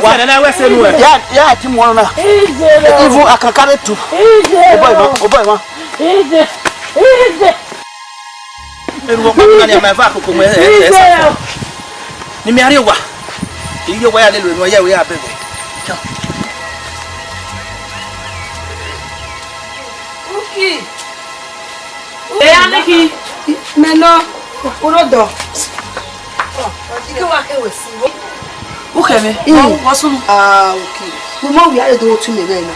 Ya, ya ti mu ọna. Even I can carry two. Obo ima, obo ima. Eru ọkpa mi na ni ama eva koko mu ẹ, ẹ, ẹ, sa. Ni mi a rrie owa. I rrie owa ya lele enu, ọ ya wẹ ya bẹghe. Uki. Eya niki. Mẹ nọ, urodọ. Ike wa ke wẹ si vbo. Ukhẹmwẹ, wọ sunu. Ah, okay. Mo ma wia edo otu mẹ vbe na.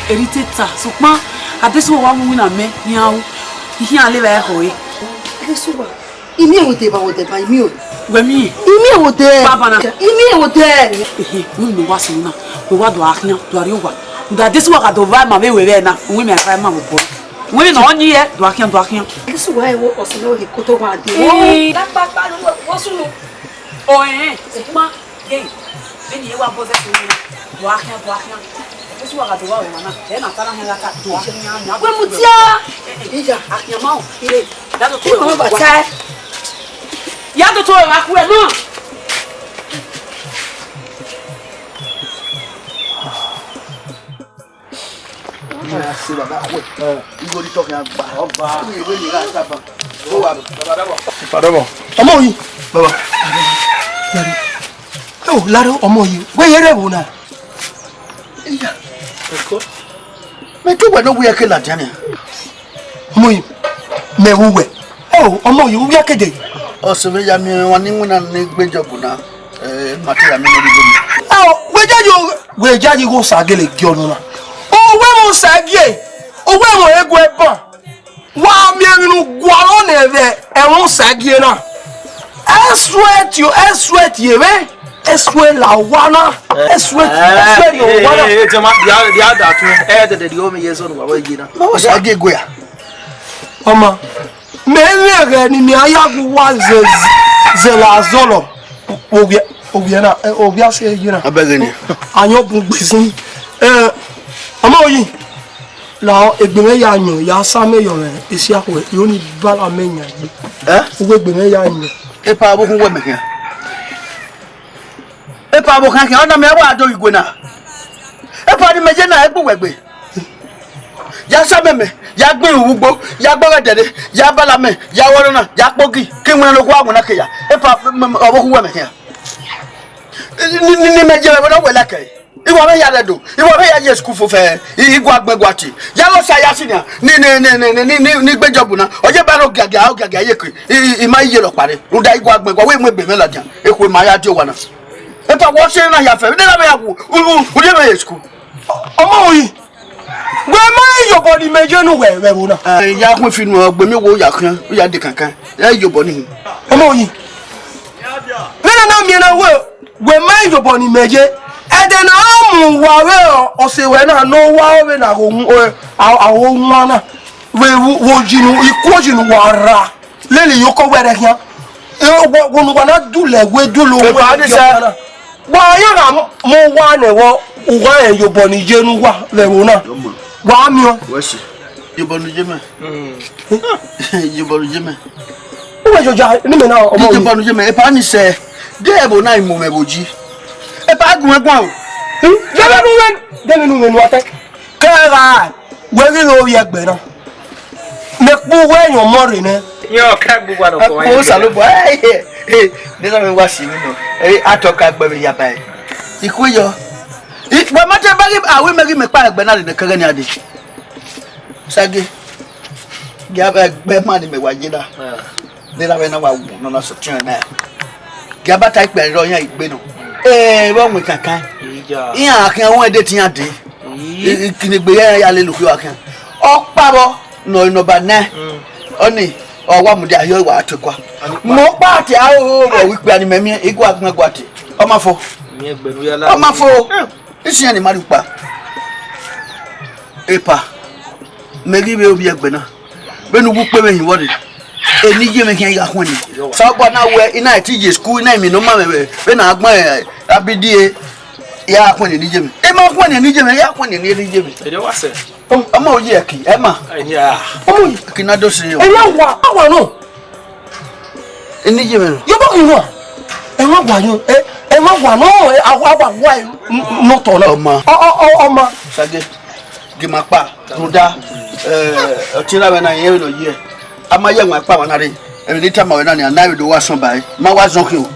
Eri te ta, sokpan, adesua wa mu wina mẹ, ni a ru. Ihian le vbe ẹkhọ re. Adesua. Imi ewo de ba wo de ba imi o. Wẹ mi. Imi ewo de. Baba na. Imi ewo de. Ehe, wẹ mi wa sunu na. Wẹ wa do a khian, do a rrie owa. Uda adesua gha do va ma vbe wẹ vbe na. Wẹ mi a va ma vbe obọ. Wẹ mi nọ ọ yin ye, do a khian, do a khian. Adesua ewo ọsẹ ne o ye koto wa de. Ee. Lakpakpa ne wọ sunu. Ọ ẹn, sokpan, ye, vbene I wa bọ zẹ sunu na, do a khian, do a khian. Usu wa gha do wa ọmwa na, ẹ na ta na khian gha ta, do a khian, khian, khian. Wẹ mudia. Iya, a khian ma o, ire. Ya do to. Ọmọ bata. Ya do to wa ku ẹ na. Ẹ se baba wẹ. Igho ni tọkẹ agba. Ọba. Iwe ni ra taba. Ó wà. Baba dabo. Baba dabo. Ọmọ yìí. Baba. Ẹ o, lare ọmọ yìí. Wẹ yẹrẹ wo na? Iya. Ẹkọ. Mẹ kí wẹ ne wí ẹkẹ ladian nia. Ọmọ yìí. Mẹ wu wẹ. Ẹ o, ọmọ yìí, wí ẹkẹ dẹ. Ọsẹ vbe ya miẹn wan ni winna ni gbe jọbu na. Eh, ma te ya miẹn ni gbe. Ẹ o, wẹ ja yo, wẹ ja yi go sa gele gi ọnu na. O wẹ mo sa gie. O wẹ mo ego ẹban. Wa miẹn emwi ne u gualọ nẹ vbe ẹmwẹ Osagie na. Ẹ suẹ tie, ẹ suẹ tie vbe, ẹ suẹ la owa na, ẹ suẹ, ẹ suẹ rrie owa na. Eh, eh, eh, jama, dia, dia da tu, eh, dede di o mi ye zone wa we ye na. Ma Osagie gue a. Ọma, mẹ mwẹ ẹghẹ ne mẹ a ya gu uwa zẹ, zẹ la zọlọ. Ovia, ovia na, eh, ovia se ye na. Abẹghe ni. Ayọn bun gbezin. Eh, ọmọ yi. La egbe mwẹ ya yọn, ya sa mẹ yọ mwẹ, esi akhuẹ, I ho ni bala mẹ yan ye. Eh? Uwu egbe mwẹ ya yọn. Epa vbe okhuo wẹ mẹ khian. Epa vbe okhuo khian, ọ na mẹ wa do igwe na. Epa ni mẹ ye na, egbe uwẹ gbe. Ya sa mẹ mẹ, ya gbẹn ugbo, ya gbẹghẹ dẹre, ya bala mẹ, ya wọrọ na, ya kpogi, ke wẹn no wa wẹn na ke ya. Epa vbe okhuo wẹ mẹ khian. Ni, ni, ni mẹ ye vbe na wẹ la kẹ. Iwa vbe ya rẹdo, iwa vbe ya ye school fo fẹ, i, i gua gbẹn gua tie. Ya lọ sa ya si nia, ni, ni, ni gbe job na. Ọ ye ba rẹ ogiagia, ogiagia ye ke, i, i, i ma ye rọ kpare. Rhunmwuda i gua gbẹn gua, wẹ mu egbe mwẹ ladian. Ekhue ma ya die owa na. Epa wọ se na ya fẹ, ne na vbe ya wu, u, u, u ye vbe ye school. Ọmọ oyi, wẹ ma ye obọ ni mẹ ye nu wẹ, wẹ vbo na. Eh, ya khuẹ fi nu, ọ gbe mi wo ya khian, u ya de kankan. Ya ye obọ ni. Ọmọ oyi, vbene na miẹn na wẹ, wẹ ma ye obọ ni mẹ ye, ẹdẹ ne a mu uwa vbe ọse wẹ na, ne ọ wa vbe na gho wu-, eh, a, a gho wan na, vbe wo, wo yi nu, ikuo yi nu wa ra, lele iyoko wẹ rẹ khian. Eh, wo, wo nu wa na dulẹ, wẹ dulẹ, Epa wẹ ni sẹ. Khian na. Wa ya gha mu uwa nẹ vbọ, uwa rẹn ye obọ ni ye ne uwa vbe ẹvbo na. Wa miẹn. Wẹ si. Ye obọ ni ye mẹ. Ye obọ ni ye mẹ. Uwẹ joja, ne imẹ na ọmọ. Ye obọ ni ye mẹ. Epa ni sẹ. De ẹvbo na i mu mwẹ vbe oji. Epa gu mwẹ guan o. Hmm? De vbe nu mwẹ, de vbe nu mwẹ nu ọtẹ. Kẹ gha, wẹ ghi ghe ovbi ẹgbẹ na. Mẹ kpu wẹ yan ọmọ rre nẹ. Yan ọka gbugba nọ kọ. Osalobua, eh, eh, eh, ne na wa si mi nọ. Eh, atọ ka gbe vbe ya ba e. Ikhu yọ. I, wẹ ma te ba ghi, a wi mẹ ghi mẹ kpa ẹgbẹ na rre nẹ kẹghẹ ni a de. Sage. Gia ba ẹgbẹ ma ni mẹ wa ye na. Ah. Ne na vbe na wa wu nọ na sọ tiẹn na. Gia ba ta ikpẹ rọ yan igbe nọ. Eh, vbọ wọn kankan. Iya. Iran akhian wọn de tian de. Iyi. I, i, kini gbe ya ya lele okhuo akhian. Ọkpa vbọ, nọ, nọmba nine. Mm. Ọni, Ọ wa mudia hiọ wa tuẹ kua. Mo kpa te a o ro wẹ ikpia ni mẹ miẹn, igua gbẹn gua te. Ọ ma fo. Miẹn gbẹnu ya la. Ọ ma fo. Isiẹn ni ma ri kpa. Epa, mẹ ghi vbe ovbi ẹgbẹ na. Vbene uwu ukpe vbe hin vbọ rre. Eni ye mwẹ khian gha khuẹn ni. Sọgua na wẹ, I na ti ye school, I na miẹn ne ọ ma mwẹ vbe, vbene a gbẹn, eh, abidie, ya khuẹn ni eni ye mwẹ. I ma khuẹn ni eni ye mwẹ, ya khuẹn ni eni ye mwẹ. Erriọ wa sẹ. Ọmọ oyi ẹki, ẹ ma. Ẹhia. Ọmọ oyi ẹki na do se yọ. Ẹ ya wa, a wa nọ. Eni ye mwẹ nọ. Yọ bọ khin nọ. Ẹ ma wa yọ, ẹ, ẹ ma wa nọ, ẹ, a wa, a wa wa, ẹ, n-, n-, nọ tọ na. Ọma. Ọ, ọ, ọ, ọma. Sage, gima kpa, rhunmwuda, eh, ọtẹn na vbe na yẹn vbe nọ ye. A ma ye ẹwaẹn kpa wa na rre. Emwi ne I tama ruẹ na nia, na vbe do wa sọn ba ẹre. Ma wa zọn khian o.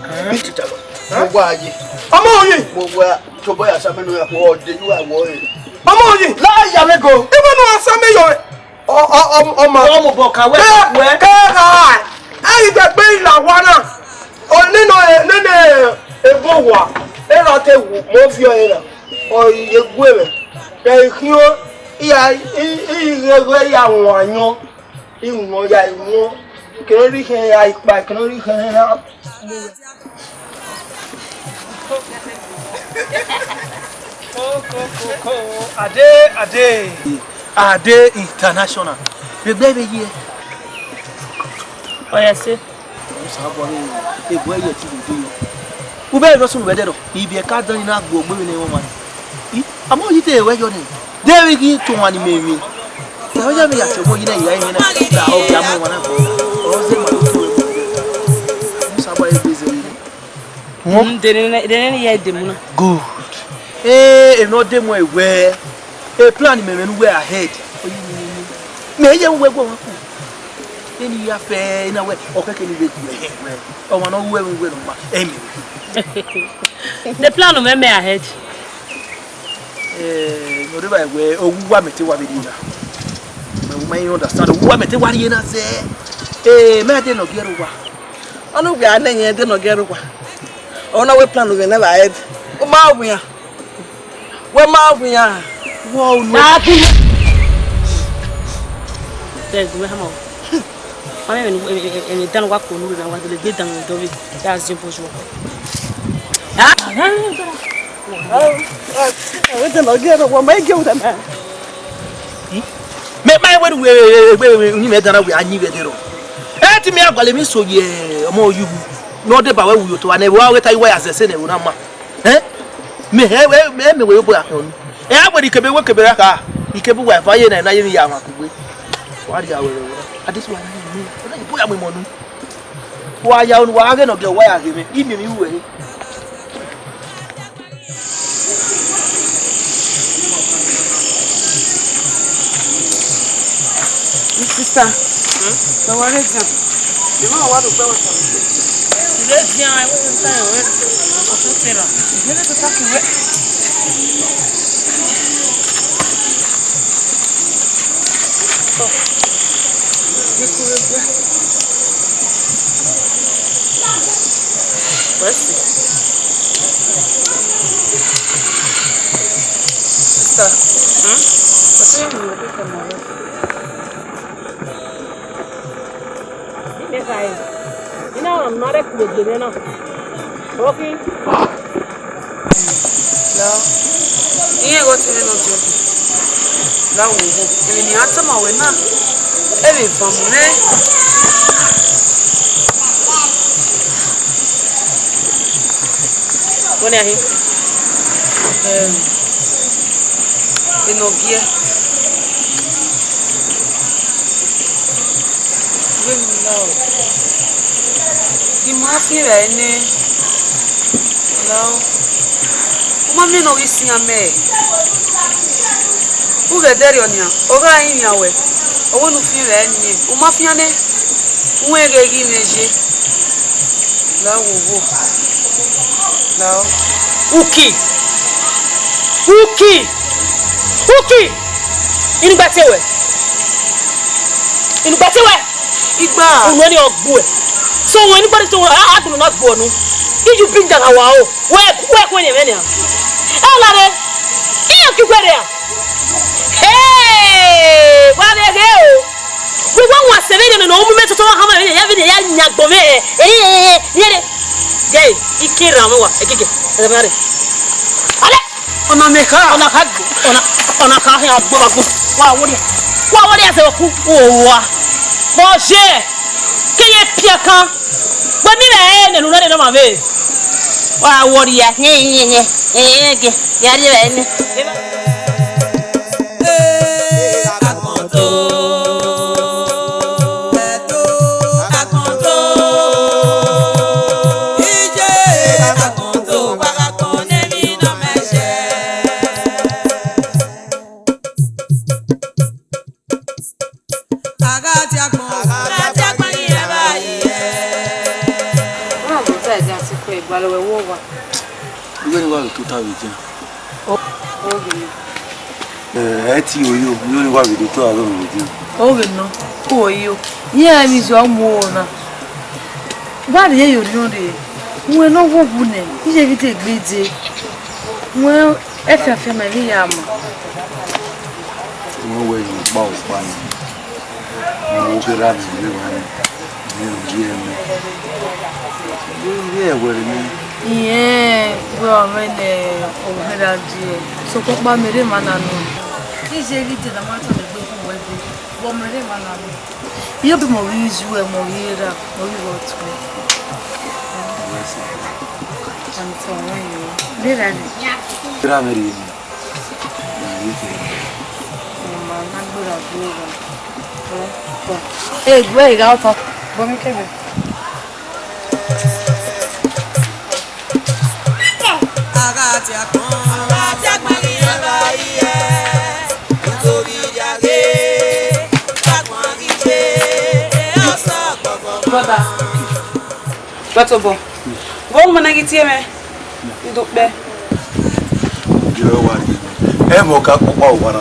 Mo wa ye. Ọmọ oyi. Mo wa, tobọ ya sa mẹ nọ ya, ọ de yu wa wọ ẹre. Ọmọ oyi. La ya mẹ go. Ibo ne a sa mẹ yọ? Ọ, ọ, ọ, ọ ma. Ọ mobọ ka wẹ, wẹ. Kẹ, kẹ, a, a ghi dẹgbe la wa na. Ọ nene, nene ebo wa. Erha te wu, mo viọ ẹre na. Ọ ye gu mwẹ. Kẹ I khian, I ya, I, I ghẹ ghẹ ya wan ayọn. I wọn ya, I wọn. Kẹ ne ọ rhie ikhiẹn ya ikpa, kẹ ne ọ rhie ikhiẹn ya. Ko, ko, ko, ko. Ade, Ade. Ade International. Vbe egbe vbe ye. Ọ ya sẹ. Osanobua vbe egbe ye ti vbe ye. U vbe rọ sunu vbe ẹdẹrọ. Ibiẹka dan ni na gbe ogbe vbene ẹmwẹ ọmwa. I, a ma yi te ruẹ yọ nẹ. De vbe ghi tọn ọmwa ni mẹ emwi. Ẹ, ọ ya vbe ya tie ọmọ yi na, ya emwi na. Da, ọ ghi a mu ọmwa na gbọ. Ọ zẹ ma do tu ẹmwẹ. Osanobua vbe egbe zẹ vbe. Mm, de nene, de nene ya demu na. Good. Eh, emwi ne ọ demu ẹre wẹ, e plan mẹ mwẹ ne uwẹ ahead. Mẹ ye uwẹ gua ọmwa ku. Eni ya fẹ, ena wẹ, ọ kẹkẹ ni vbe gu ẹre wẹ. Ọmwa ne ọ ru ẹmwẹ uwẹ nọ ma, ẹ mẹ. The plan mẹ mẹ ahead. Eh, no de ba wẹ, owu wa mẹ te wa vbe rrie na. Mẹ, u ma understand, owu wa mẹ te wa rrie na zẹ. Eh, mẹ de nọ gie rre owa. Ọna uwẹ a nẹ yẹn de nọ gie rre owa. Ọna wẹ plan wẹ na ba ẹd. U ma wian. Wẹ ma wian. Wọ unu. Bẹgẹ wẹ hama o. Ọna mẹ, mẹ, mẹ, mẹ dan wa ko nu na wa dele gbe dan do vbe. Ya zin bo jo. Ah? Wẹ de nọ gie rre owa, ma gie u da ma. Mẹ ma wẹ ru wẹ, wẹ, wẹ, wẹ, ni mẹ dan na wẹ a yin vbe ẹdẹrọ. Ẹ ti mẹ a gualọ emwi so ye ọmọ Oyigho. Ne ọ deba wẹ wu ye otọ wa nẹ, wa ghẹ ta iwa ya zẹ ẹse nẹ, vbe na ma. Ẹ? Mẹ hẹ, mẹ, mẹ, mẹ wẹ ye obọ ya khian unu. Ẹ, a wẹ ne ikebe wẹ kebe ra kha, ikebe uwa eva ye na, na ye emwi ya mwa kugbe. Wa rhie aro ẹre. Adesua na ye unu, ọ na ye obọ ya mu imẹ unu. Wa ya unu, wa ghe nọ gie, wa ya ghe mwẹ, I miẹn emwi ru ẹre. Sister, hmm? Sẹ wa rre dian. Emwa wa do gbe wa sẹ. Rre dian, ẹvbo ta rẹn wẹ. Ọtẹn tera. Ìgbélé tó tákì wẹ. Ọ. Ikú rẹ gbẹ. Mercy. Sister. Hmm? What's wrong with you? Ina ọmọ rẹ kugbe gbe mwẹ na. Oki. La. Iye go tene no joke. La wo wo. Èmi ni a tama wẹ na. Èmi fa mu nẹ. Wọ́n ní ahin. Ẹm, enọgiẹ. Vbene u la o. Gi ma fian vbe ẹre nẹ. La o. U ma miẹn ne ọ ghi siẹn amẹ. U ghẹ dẹrriọ nian, ọ gha rinmwian wẹ. Ọ wẹ ne u fian vbe ẹre nẹ. U ma fian nẹ. Uwẹ ghe ghi mwẹ ye. La wo wo. La o. Uki. Uki. Uki. Inugba te wẹ. Inugba te wẹ. Igba. Unu ni ọ gbuẹ. So unu ni gbọdọ so a gbunu na gbuọ nu. Iju bi nda wa o. Wẹ wẹ kwen ni ẹmwẹ nia. Ẹ la re. Iye ki gwẹrẹ a. Hey! Wa vbe ghe o. Wẹ wa wan sẹ vbene nọ, u mu mẹ toto Hama vbene ya, vbene ya yan agbọn mwẹ, eh, eh, eh, eh, eh, eh. Gẹ, I ke rhan mwẹ wa, ekeke, ẹ ma rre. Ọlẹ. Ọna mẹ kha. Ọna kha gbo, ọna, ọna kha khian gbo ba gbo. Wa wọrria. Wa wọrria sẹ ku. Owa. Bọ je. Ke ye piakan. Wẹ mi vbe ne lu na de na ma vbe. Wa wọrria. Nye, nye, nye. Eh, eh, ge. Ya rrie vbe ne. Ọna do ta ẹdẹ a si kue gbalẹ wẹ wo owa. Ighe ne wa vbe tota vbe edian. Oghene. Eh, ẹ ti oyo, ighe ne wa vbe tota vbe edian. Oghene, uwo yo. Iran emwi zọ mu oro na. Wa rhie ye orhiọn rre. Wẹ ne ọ wo wu nẹ, iye vbe de gbe de. Wẹ ẹfiafia ma emwi ya ma. Wẹ wẹ ye ọkpa ọkpa nẹ. Mo wo kherha mwẹ vbe evba nẹ, ne I rhie ẹmwẹ. I rhie ẹwẹrẹ nẹ. Irẹn wẹ ọ mwẹ ne ọ mwẹ ra die, sokpan ọkpa mẹ rre emwa na nọ. Iye vbe de na ma tọn egbe khin wẹ gbe, vbe ọ mwẹ rre emwa na nọ. Iyobọ mẹ ọ ghi zu ẹ, mẹ ọ ghi ra, mẹ ọ ghi vbe ọtuẹn. Wẹ sẹ. Ọni tọn wẹ yo. Vbe ra nẹ? Ra mwẹ rhie nẹ. Ee, gbe igha otọ. Bọ mi kebe. Brother, brother, obọ. Vbọ ma na ghi tie mwẹ? Ido kpẹ. Ẹ mọ ka kpọkpa owa na.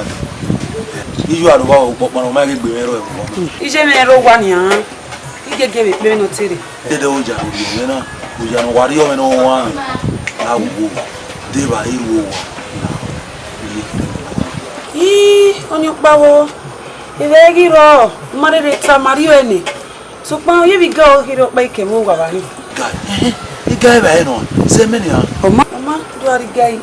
Iye aro wa kpọkpa na, ọ ma ghi gbe mwẹ rrọọ ẹvbo. Iye mwẹ rre owa nian. I gege vbe kpe mwẹ ne ọ te rre. Dede oja ne ọ rhie mwẹ na, oja ne ọ wa rhie mwẹ ne ọ wan na wo, de evba i ru owa. Ii, ọnii ọkpa vbo, evba i ghi rrọọ, ma rherhe ta, ma rhie ẹre nẹ. Sokpan, ọ yevbe iga ọ kherhe ọkpa ikẹmwẹ owa vba ni. Iga, ehe, iga evba ẹre nọ, zẹ mẹ nian. Ọ ma, ọ ma do a rrie iga ẹre.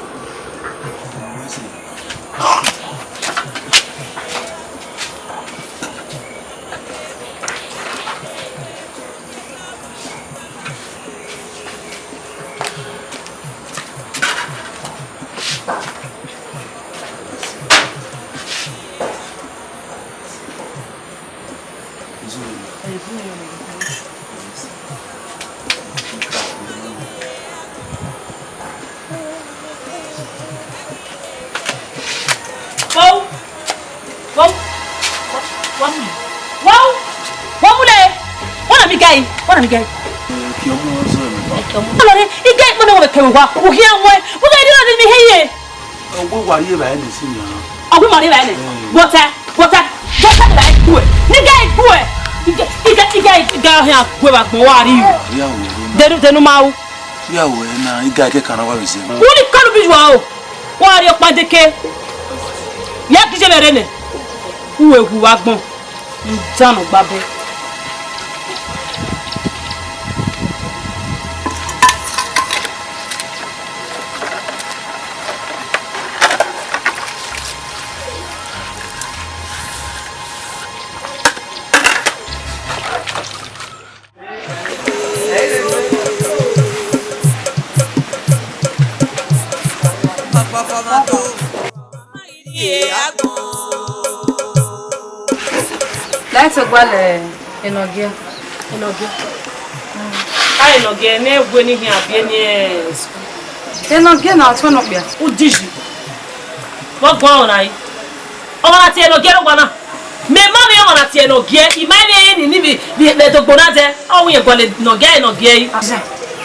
Wow! Wow! Wow! Wow! Wa mu le! Wa na mi gai! Wa na mi gai! Ki ọmọ zọ ẹmwẹ ba. Ọlọre, iga ikpẹmẹ wẹ kẹmẹ wa, u khian wẹ, u gha rhie ọnii ne I he ye. Ọ wẹ wa rhie evbare nẹ sin nian. Ọ wẹ ima rhie evbare nẹ? Wọta, wọta, wọta ne evbare gbuẹ. Ne iga gbuẹ. Iga, iga, iga, iga khian gbuẹ vbe agbọn wa rhie. Denu, denu ma ru. Ya wẹ na, iga kẹkan na wa vbe zẹ. Wẹ ni kọlu bi yuẹ o. Wa rhie ọkpa deke. Ya gie iye mwẹ rre nẹ. U wẹ wu vbe agbọn. Idan nọ gba bọ. Lae te gualọ Enọgie. Enọgie. A Enọgie ne wẹ ne I khian biẹ ne school. Enọgie na ọtuẹn ne okpia. Udiyi. Vbe ọ guan ọna yi? Ọmwa na tie Enọgie rre owa na. Mẹ ma vbe ọmwa na tie Enọgie, I ma vbe rẹn ni ni vbe, vbe, vbe dogbo na dẹ. Ọ wẹ irẹn gualọ Enọgie, Enọgie yi.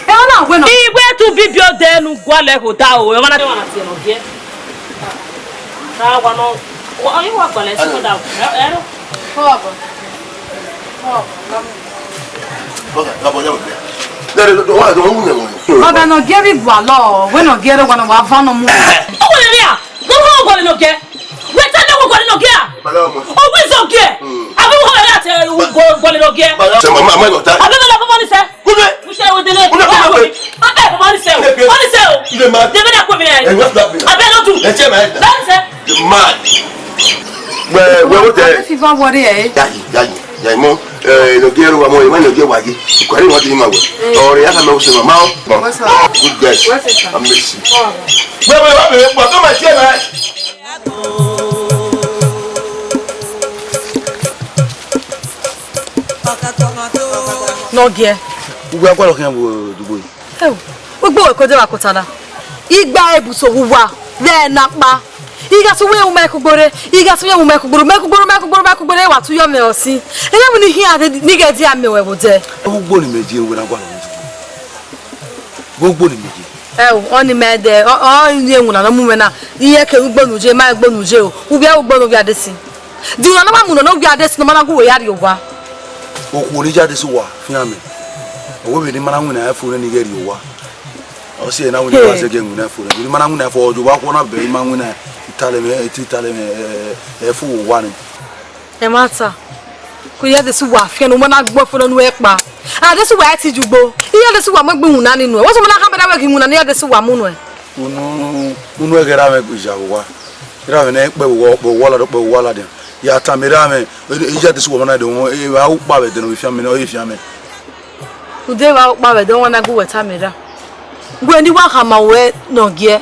Ẹ, ọ na wẹ nọ. I wẹ te u bibi odẹ ne u gualọ ẹre khodẹ o, ọmwa na, ọmwa na tie Enọgie. Ra wa nọ, ọ, ọ, wa gualọ ẹre khodẹ o. Ẹ, ẹ, Ọga Enọgie vbe gualọ, wẹ Enọgie rre owa na wa va nọ mu. Ọ wẹ nẹ a? Wẹ wẹ gualọ Enọgie? Wẹ ta ne wẹ gualọ Enọgie a? Ọ wẹ zẹ Enọgie? A wẹ Ọmọ rẹ te ugbọ, ugbọ lele ogiẹ. Sẹ ma, ma, ma, ma, ta. Abẹ bẹ la fọ mọ ni sẹ. Kúnlẹ̀. Mo ṣe wo délé. Kúnlẹ̀, kúnlẹ̀, kúnlẹ̀. Abẹ fọ mọ ni sẹ o. Kúnlẹ̀, kúnlẹ̀. Mọ ni sẹ o. Ilé ma. Dèbè dà kó mi rẹ. Ẹ, what's that? Abẹ ló dùn. Ẹ tiẹ̀ ma ẹ dà. Bẹ́ẹ̀ ni sẹ. The man. Wẹ, wẹ, wọ́n tẹ. Abẹ fi bá wọlé ẹ. Yayi, yayi, yayi mọ. Ẹ, lọ gẹ ẹrù wa mọ, ẹ má lọ gẹ wa yé. Ìkọ̀rí wọn ti ní ma wẹ̀. Ọ̀rẹ́ yà kà mẹ́ o ṣe màmá o. What's up? Good guys. What's it, sir? Amazing. Wẹ, wẹ, wẹ, wẹ, wẹ, come and share, man. Nọgiẹ. Ugbẹ akpọlọ khian vbe odugbo yi. Ẹo, ugbo wẹ kode vbe akota na. Igba ebuso uwa vbe na kpa. Igha su wẹ u mẹ kugbore, igha su wẹ u mẹ kugbore, mẹ kugbore, mẹ kugbore, mẹ kugbore, wa tu yọ mẹ ọsin. Ena mu ni hian de, ni ghẹ dia mẹ wẹ vbe odẹ. Ugbo ni mẹ je wẹ na gualọ odugbo. Ugbo ni mẹ je. Ẹo, ọni mẹ dẹ, ọ, ọ, ni ewuna nọ mu mwẹ na. Iye ke ugbo nu je, ma ugbo nu je o. Uvia ugbo nu via desi. Di una na ma mu nọ ne ọ wia adesẹ ne ọ ma na gu wẹ ya rrie owa. Okhuo ne ya adesẹ uwa fian mẹ. Ọ wẹ vbene ima na winna ẹn fo nene ighẹ rrie owa. Ọ si ẹre na winna ẹn fo, vbene ima na winna ẹn fo, ọ jọ vbe akhọ na bẹ ima winna italẹ mwẹ, italẹ mwẹ, ẹ, ẹ, ẹ fo owa nẹ. Ẹmwata, ko ya adesẹ uwa fian ne ọ ma na gbẹn fo nọ nuẹ kpa. Adesẹ uwa ẹ ti jugbo. Iye adesẹ uwa mu egbe iwinna ni nuẹ. Wẹ sẹ ma na khama da wẹ ghi iwinna ne adesẹ uwa mu nuẹ. Unu, unu ẹghẹ ra mwẹ gbe ya vbe owa. Erha mwẹ ne kpẹ vbe owa, kpẹ vbe owa ladian, kpẹ vbe owa ladian. Ya tama erha mwẹ, e, e, ya adesẹ uwa ma na dẹ, e, vbe a ukpa vbe ẹdẹ ne ovbi fian mẹ, ne ọ ye fian mẹ. Ude vbe a ukpa vbe ẹdẹ, ọ wa na gu wẹ tama erha. Wẹ ne I wa khama ruẹ Nọgiẹ.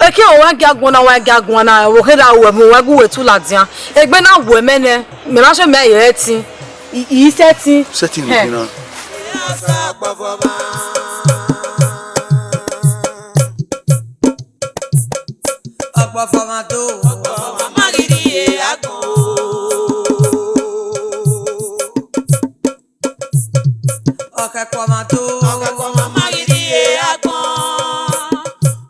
Eke ọ wa gia guan na, wa gia guan na, vbe ọ kherha ruẹ, vbe ọ wa gu wẹ tu ladian. Egbe na wuẹ mẹ nẹ, mẹ ma sẹ mẹ ye ẹtin. I, I sẹtin. Sẹtin. Hẹ. Nọ khin na. Ọkpọfọ ma do, ọkpọfọ ma ghi rrie agbọn. Ọkẹkọ ma do, ọkẹkọ ma ghi rrie agbọn.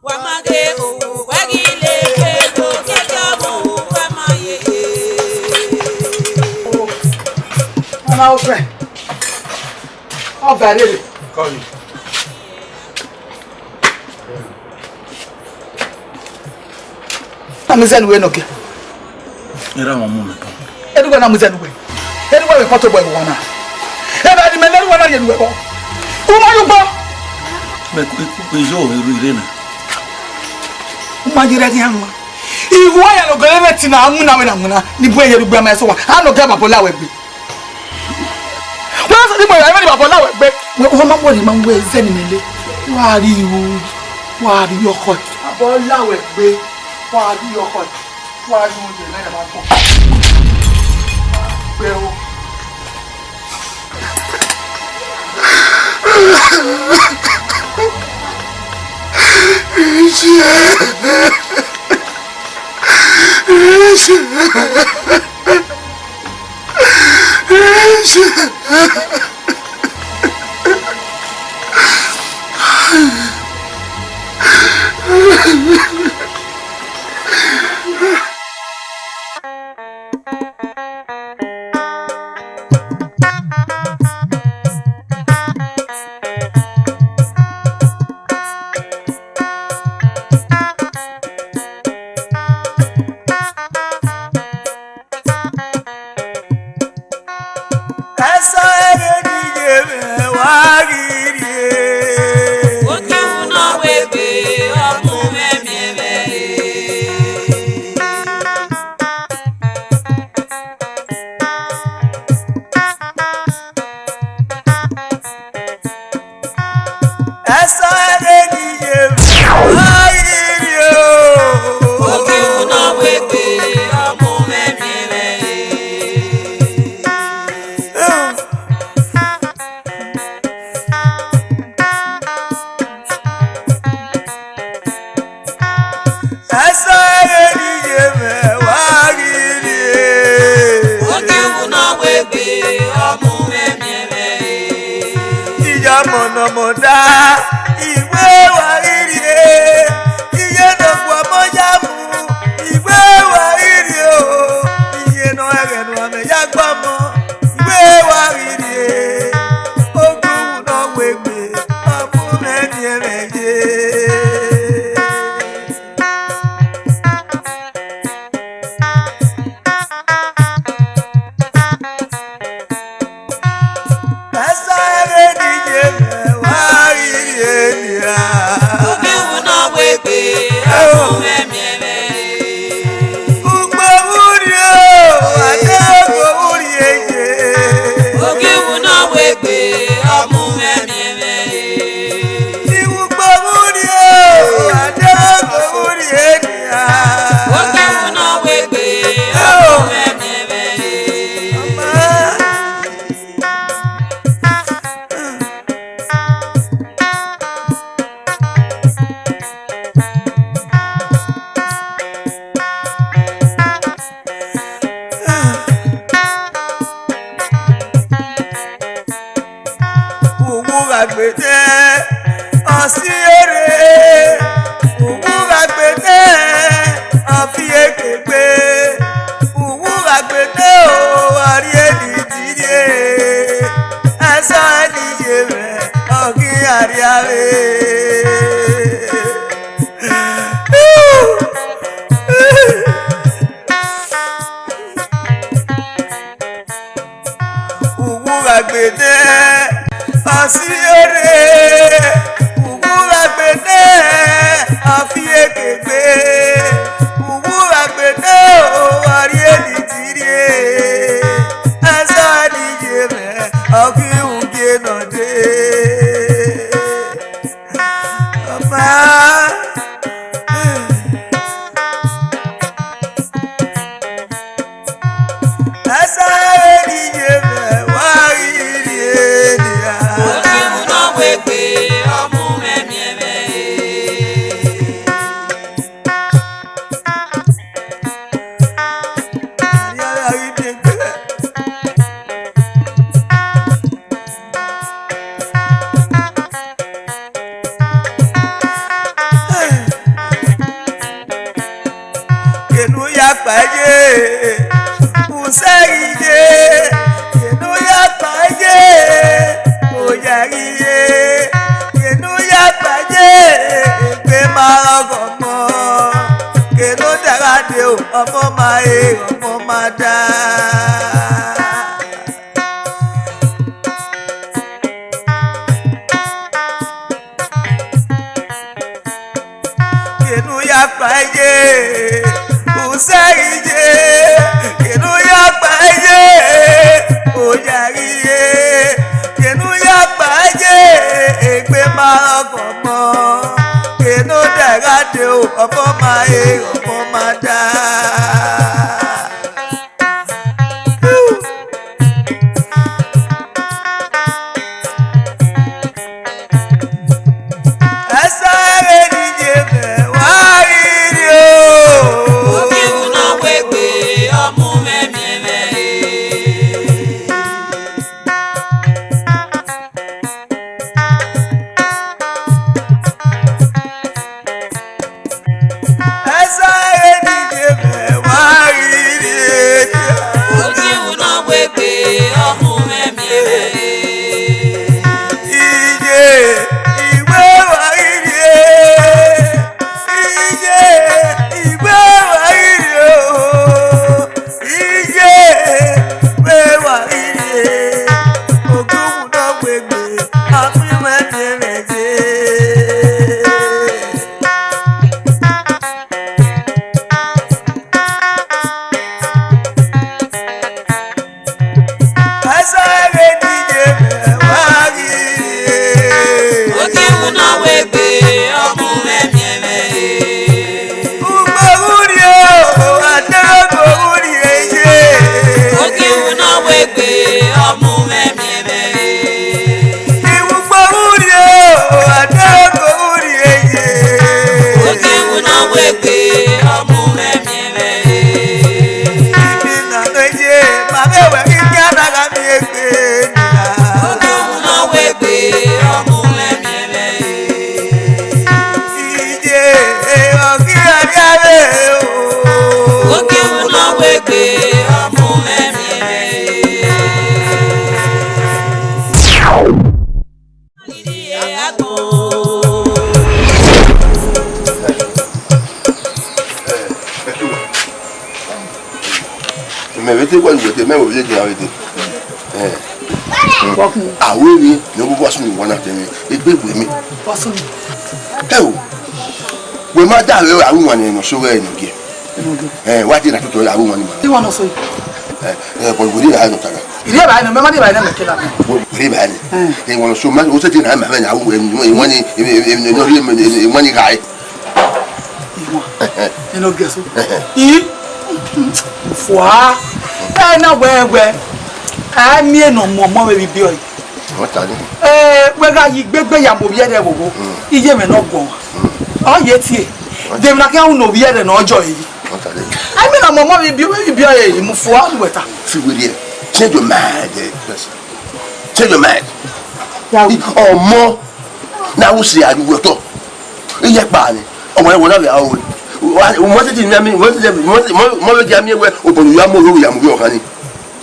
Wa ma ghe owo, wẹ ghi le ghe do, kẹkẹ ọmọ, wẹ ma ye ye. Ọmọ ofẹ, ọba rere. Na mu izẹ ne uwẹ nọ kẹ. Erha wọn mu mẹ tọn. Erha uwẹ na mu izẹ ne uwẹ. Erha uwẹ vbe kpọtobọ ẹvbo uwa na. Erha ne imẹ ne erha uwa na rhie ne uwẹ vbọ. U ma ye ugbọ. Mẹ ku, ku, ku, iye o, erha ire na. U ma ye rẹ khian nua. Igho uwa ya ne ọ gele mwẹ ẹtin na, a winna wẹ na winna. Ni bu ẹre ye rugbe ama ẹsẹ uwa. A nọ gẹ baba la wẹ gbe. Wẹ sẹ ni mo ya, ẹmwẹ ni baba la wẹ gbe. Wẹ, wẹ ma wọrẹ, ma wẹ zẹ ni mẹ le. Wa rri o, wa rri ọkhọ. Baba la wẹ gbe, wa rri ọkhọ. Wa rri oúnjẹ mẹ na ma gbọn. Gbe o. Ẹsọ ẹre ni ye mwẹ wa ghi rrie. Oke unu nọ wegbe, ọ mu mwẹ miẹn mwẹ re. Ẹsọ ẹre ni ye mwẹ, a i rrie o. Oke unu nọ wegbe, ọ mu mwẹ miẹn mwẹ re. Ẹsọ ẹre ni ye mwẹ wa ghi rrie. Oke unu nọ wegbe, ọ mu mwẹ miẹn mwẹ re. Iya mọnọmọda, iwe wa ghi rrie. Iye ne ọ gu ọmọ ya mu, iwe wa ghi rrie o. Iye ne ọ ẹghẹ ne ọ mẹ ya gba ọmọ, iwe wa ghi rrie. Oke unu nọ wegbe, ọ mu mwẹ miẹn mwẹ ye. Gbede, ọ si ore, uwu gha gbede, ọ fi eke gbe. Uwu gha gbede o, ọ rhie ni di rhie. Ẹsọ ẹni ye mwẹ, ọ ghi arriavbe. Uwu gha gbede, ọ si ore. Uwu gha gbede, ọ fi eke gbe. Uwu gha gbede, ọ rhie ni ti rhie. Ẹzọ ni ye mwẹ, ọ ghi ru gie nọ dee. Ọma. Ẹsẹ ẹre ni ye mwẹ wa ghi rrie nia. Ogiwu nọ wegbe, ọ mu mwẹ miẹn mwẹ. Kenu ya kpa ye, usẹ ghi ye. Kenu ya kpa ye, oya ghi ye. Kenu ya kpa ye, egbe ma rọgọ mọ. Kenu dagha de o, ọmọ ma re, ọmọ ma da. Kenu ya kpa ye, usẹ ghi ye. Kenu ya kpa ye, oya ghi ye. Kenu ya kpa ye, egbe ma rọgọ mọ. Kenu dagha de o, ọmọ ma re, ọmọ ma da. Ẹsẹ ẹre ni ye mwẹ wa ghi rrie o. Ogiwu nọ wegbe, ọ mu mwẹ miẹn mwẹ. Ẹsẹ ẹre ni ye mwẹ wa ghi rrie nia. Ogiwu nọ wegbe, ọ mu mwẹ miẹn mwẹ. Iye, igbe wa ghi rrie. Iye, igbe wa ghi rrie o. Iye, igbe wa ghi rrie. Ogiwu nọ wegbe, ọ mu mwẹ miẹn mwẹ ye. Ẹsẹ ẹre ni ye mwẹ wa ghi rrie. Ogiwu nọ wegbe, ọ mu mwẹ miẹn mwẹ. Ugbo ghu rrie o, adegbe ghu rrie ye. Ogiwu nọ wegbe, ọ mu mwẹ miẹn mwẹ. Iwugbo ghu rrie o, adegbe ghu rrie ye. Ogiwu nọ wegbe, ọ mu mwẹ miẹn mwẹ. Ibi na nọ ye, ma vbe wẹ ghi kia na gha miẹn egbe nia. Ogiwu nọ wegbe, ọ mu mwẹ miẹn mwẹ. Iye, ọ ghi arriavbe o. Ogiwu nọ wegbe, ọ mu mwẹ miẹn mwẹ. Mẹ vbe te wẹ wẹ te mẹ vbe te gbe avbe te. Ẹ. Aro emwi ne ọ bọbọ sunu wan na tẹmwẹ egbe wẹ mẹ. Ẹ o, wẹ ma da vbe aro wan ne ọ so ghẹ ne ọ giẹ. Ẹ, wa te na tutu aro wan ni ma. Iwan nọ so. Ẹ, ẹ, but wẹ rhie evbare nọ ta na. Rhie evbare nọ, mẹ ma rhie evbare nọ, mẹ kẹla. Wẹ rhie evbare nọ. Ẹ. Ẹ, wan nọ so ma, o se te na ma vbe na aro wan ni, wan ni ghae. Iwan, ẹ nọ giẹ so. I fua. Ẹ na wẹ wẹ. A miẹn ne ọ mu ọmọ vbe vbe ibiọ ẹre. Wọ́n ta ni. Ẹ, wẹ gha yi gbegbe ya mu ovbi ẹre vbe owo. Iye mwẹ ne ọ guọmwa. Ọ ye tie. De emwi na khian ru ne ovbi ẹre ne ọ jọ ẹre yi. Wọ́n ta ni. A miẹn ne ọ mu ọmọ vbe ibiọ, vbe ibiọ ẹre yi mu fua ọnii wẹ ta. Fi wẹ rhie. Change your mind. Change your mind. Ọmọ na ru sẹ a ru otọ. Iye kpa ni. Ọmọ rẹ wọ na vbe aro wẹ. Mo te ti miẹn mi, mo te, mo te, mo, mo vbe gia miẹn wẹ obọ ne u ya mu, u ya mu ghe ọkhan ni.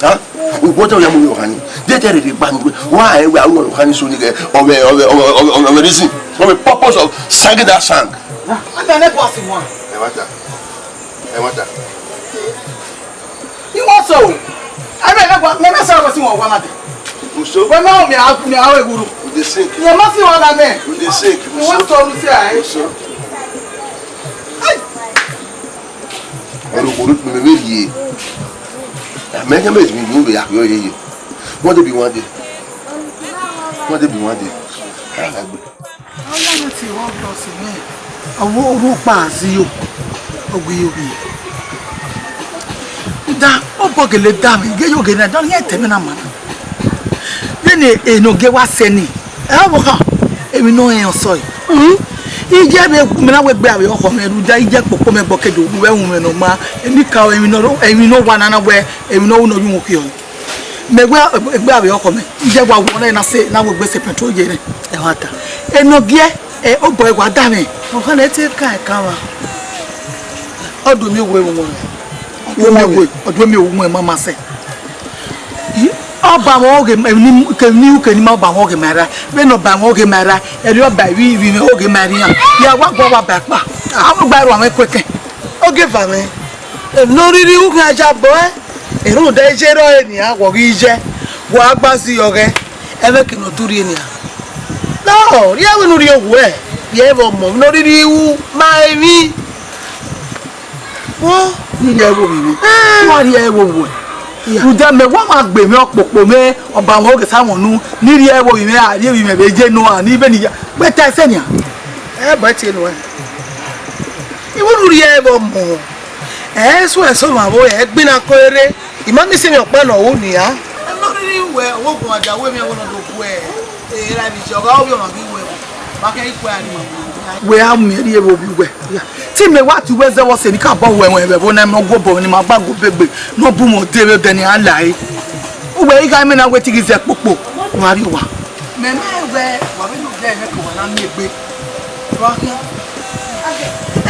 Ha? Ugbọtẹ u ya mu ghe ọkhan ni. De te rere gba nu wẹ. Wa ẹ wẹ aro ọkhan ni so ni ghe. Ọvẹ, ọvẹ, ọvẹ, ọvẹ, ọvẹ reason. Ọvẹ purpose of singing that song. Ata ne boss wan. Ẹ wa ta. Ẹ wa ta. Iwọ so. Ẹ bẹ ne gua, ne mẹ sẹ wẹ si wọn wa ma de. Uso. Wẹ ma mi a mi a wẹ guru. We dey sing. Ye ma si wọn na mẹ. We dey sing. Iwọ so ru si a. Uso. Ai. Ọrọ wo me me ye. Mẹ kẹ mẹ mi mi be ya yo ye ye. One day be one day. One day be one day. Ọlọ́run ti wọ́n gbọ́ sí mi. Ọwọ́ orúkọ àzíyò. Ogbiyogbi. Da, ọ bọ gele da mi, ge yo gele da, yẹn tẹ mi na ma na. Vbene enọ ge wa sẹ ni, ẹ ọ vbọ kha, emwi nọ rẹn ọsọe. Iye vbe gu mẹ na wẹ gbe avbe ọkhọ mẹ, rhunmwuda iye kpokpo mẹ gbọ ke do ru ẹwu mwẹ ne ọ ma, emwi ka emwi nọ, emwi nọ wa nana wẹ, emwi nọ ru nọ yu mwẹ khian. Mẹ wẹ egbe avbe ọkhọ mẹ, iye wa wọ na na se, na wẹ gbe se petrol ye nẹ. Ẹ wa ta. Enọ giẹ, ẹ, obọ ẹ wa da mwẹ. Ọkhan ne te ka ẹkan mwa. Ọ do miẹn owe ẹvbo wọn. Ọ do miẹn owe, ọ do miẹn owe wọn ma ma sẹ. Yi, ọ ba wọn oge, emwi ni, ke ni u ke ni ma, ọ ba wọn oge ma ra. Vbene ọ ba wọn oge ma ra, ẹre ọ ba ivbi, ivbi mwẹ oge ma ra iran. Ya wa gua wa ba kpa. A mu gba ru amwẹ kuẹkẹn. Oge va mwẹ. Emwi ne oriri u khian ya bọ ẹ. Erhunmwuda iye rrọọ nian, wọ ghi ye, wa gba zẹ ọghẹ, ẹmwẹ ke ne ọ tu rrie nian. Nọ, rhie ẹvbo ne u rhie owẹ, rhie ẹvbo ọmọ, ne oriri u ma emwi. Wo, ne I rhie ẹvbo vbe mwẹ, wa rhie ẹvbo vbe uwẹ. Rhunmwuda mẹ, wa ma gbe mwẹ ọkpokpo mwẹ, ọba mwẹ oge sa wọn nu, ne I rhie ẹvbo vbe mwẹ, a rhie vbe mwẹ vbe ye nua, ni vbene I ya, gbe ta ẹsẹ nian. Ẹ bọ ẹtie nuẹn. Iwunu rhie ẹvbo ọmọ. Ẹ suẹn sẹ ọmwa vbo, ẹ gbinna ko erre. I ma miẹn isẹmwi ọkpa ne ọ ru nian. Ẹ ma rhirhi wẹ, ọvbokhan dia wẹ emwi ẹvbo ne ọ do guẹ. Erha vbe iye, ọ gha ovbi ọmwa ghi wẹ, ma khian i kue a ni ma. Wẹ a miẹn rhie vbe ovbi uwẹ. Te imẹ wa tie uwẹ zẹ vbe ọse ne I ka bọ wẹ ẹmwẹ vbe ẹvbo na, imẹ ọguọbọ ni ma gba gu obegbe, ne ọ bu mwẹ ode vbe odẹ ne iran la ẹre. Uwẹ i gha imẹ na wẹ te I ghi zẹ kpokpo, wa rrie owa. Mẹ ma wẹ, wa vbe nọ odẹ mwẹ ke wa na miẹn egbe. Wa khian.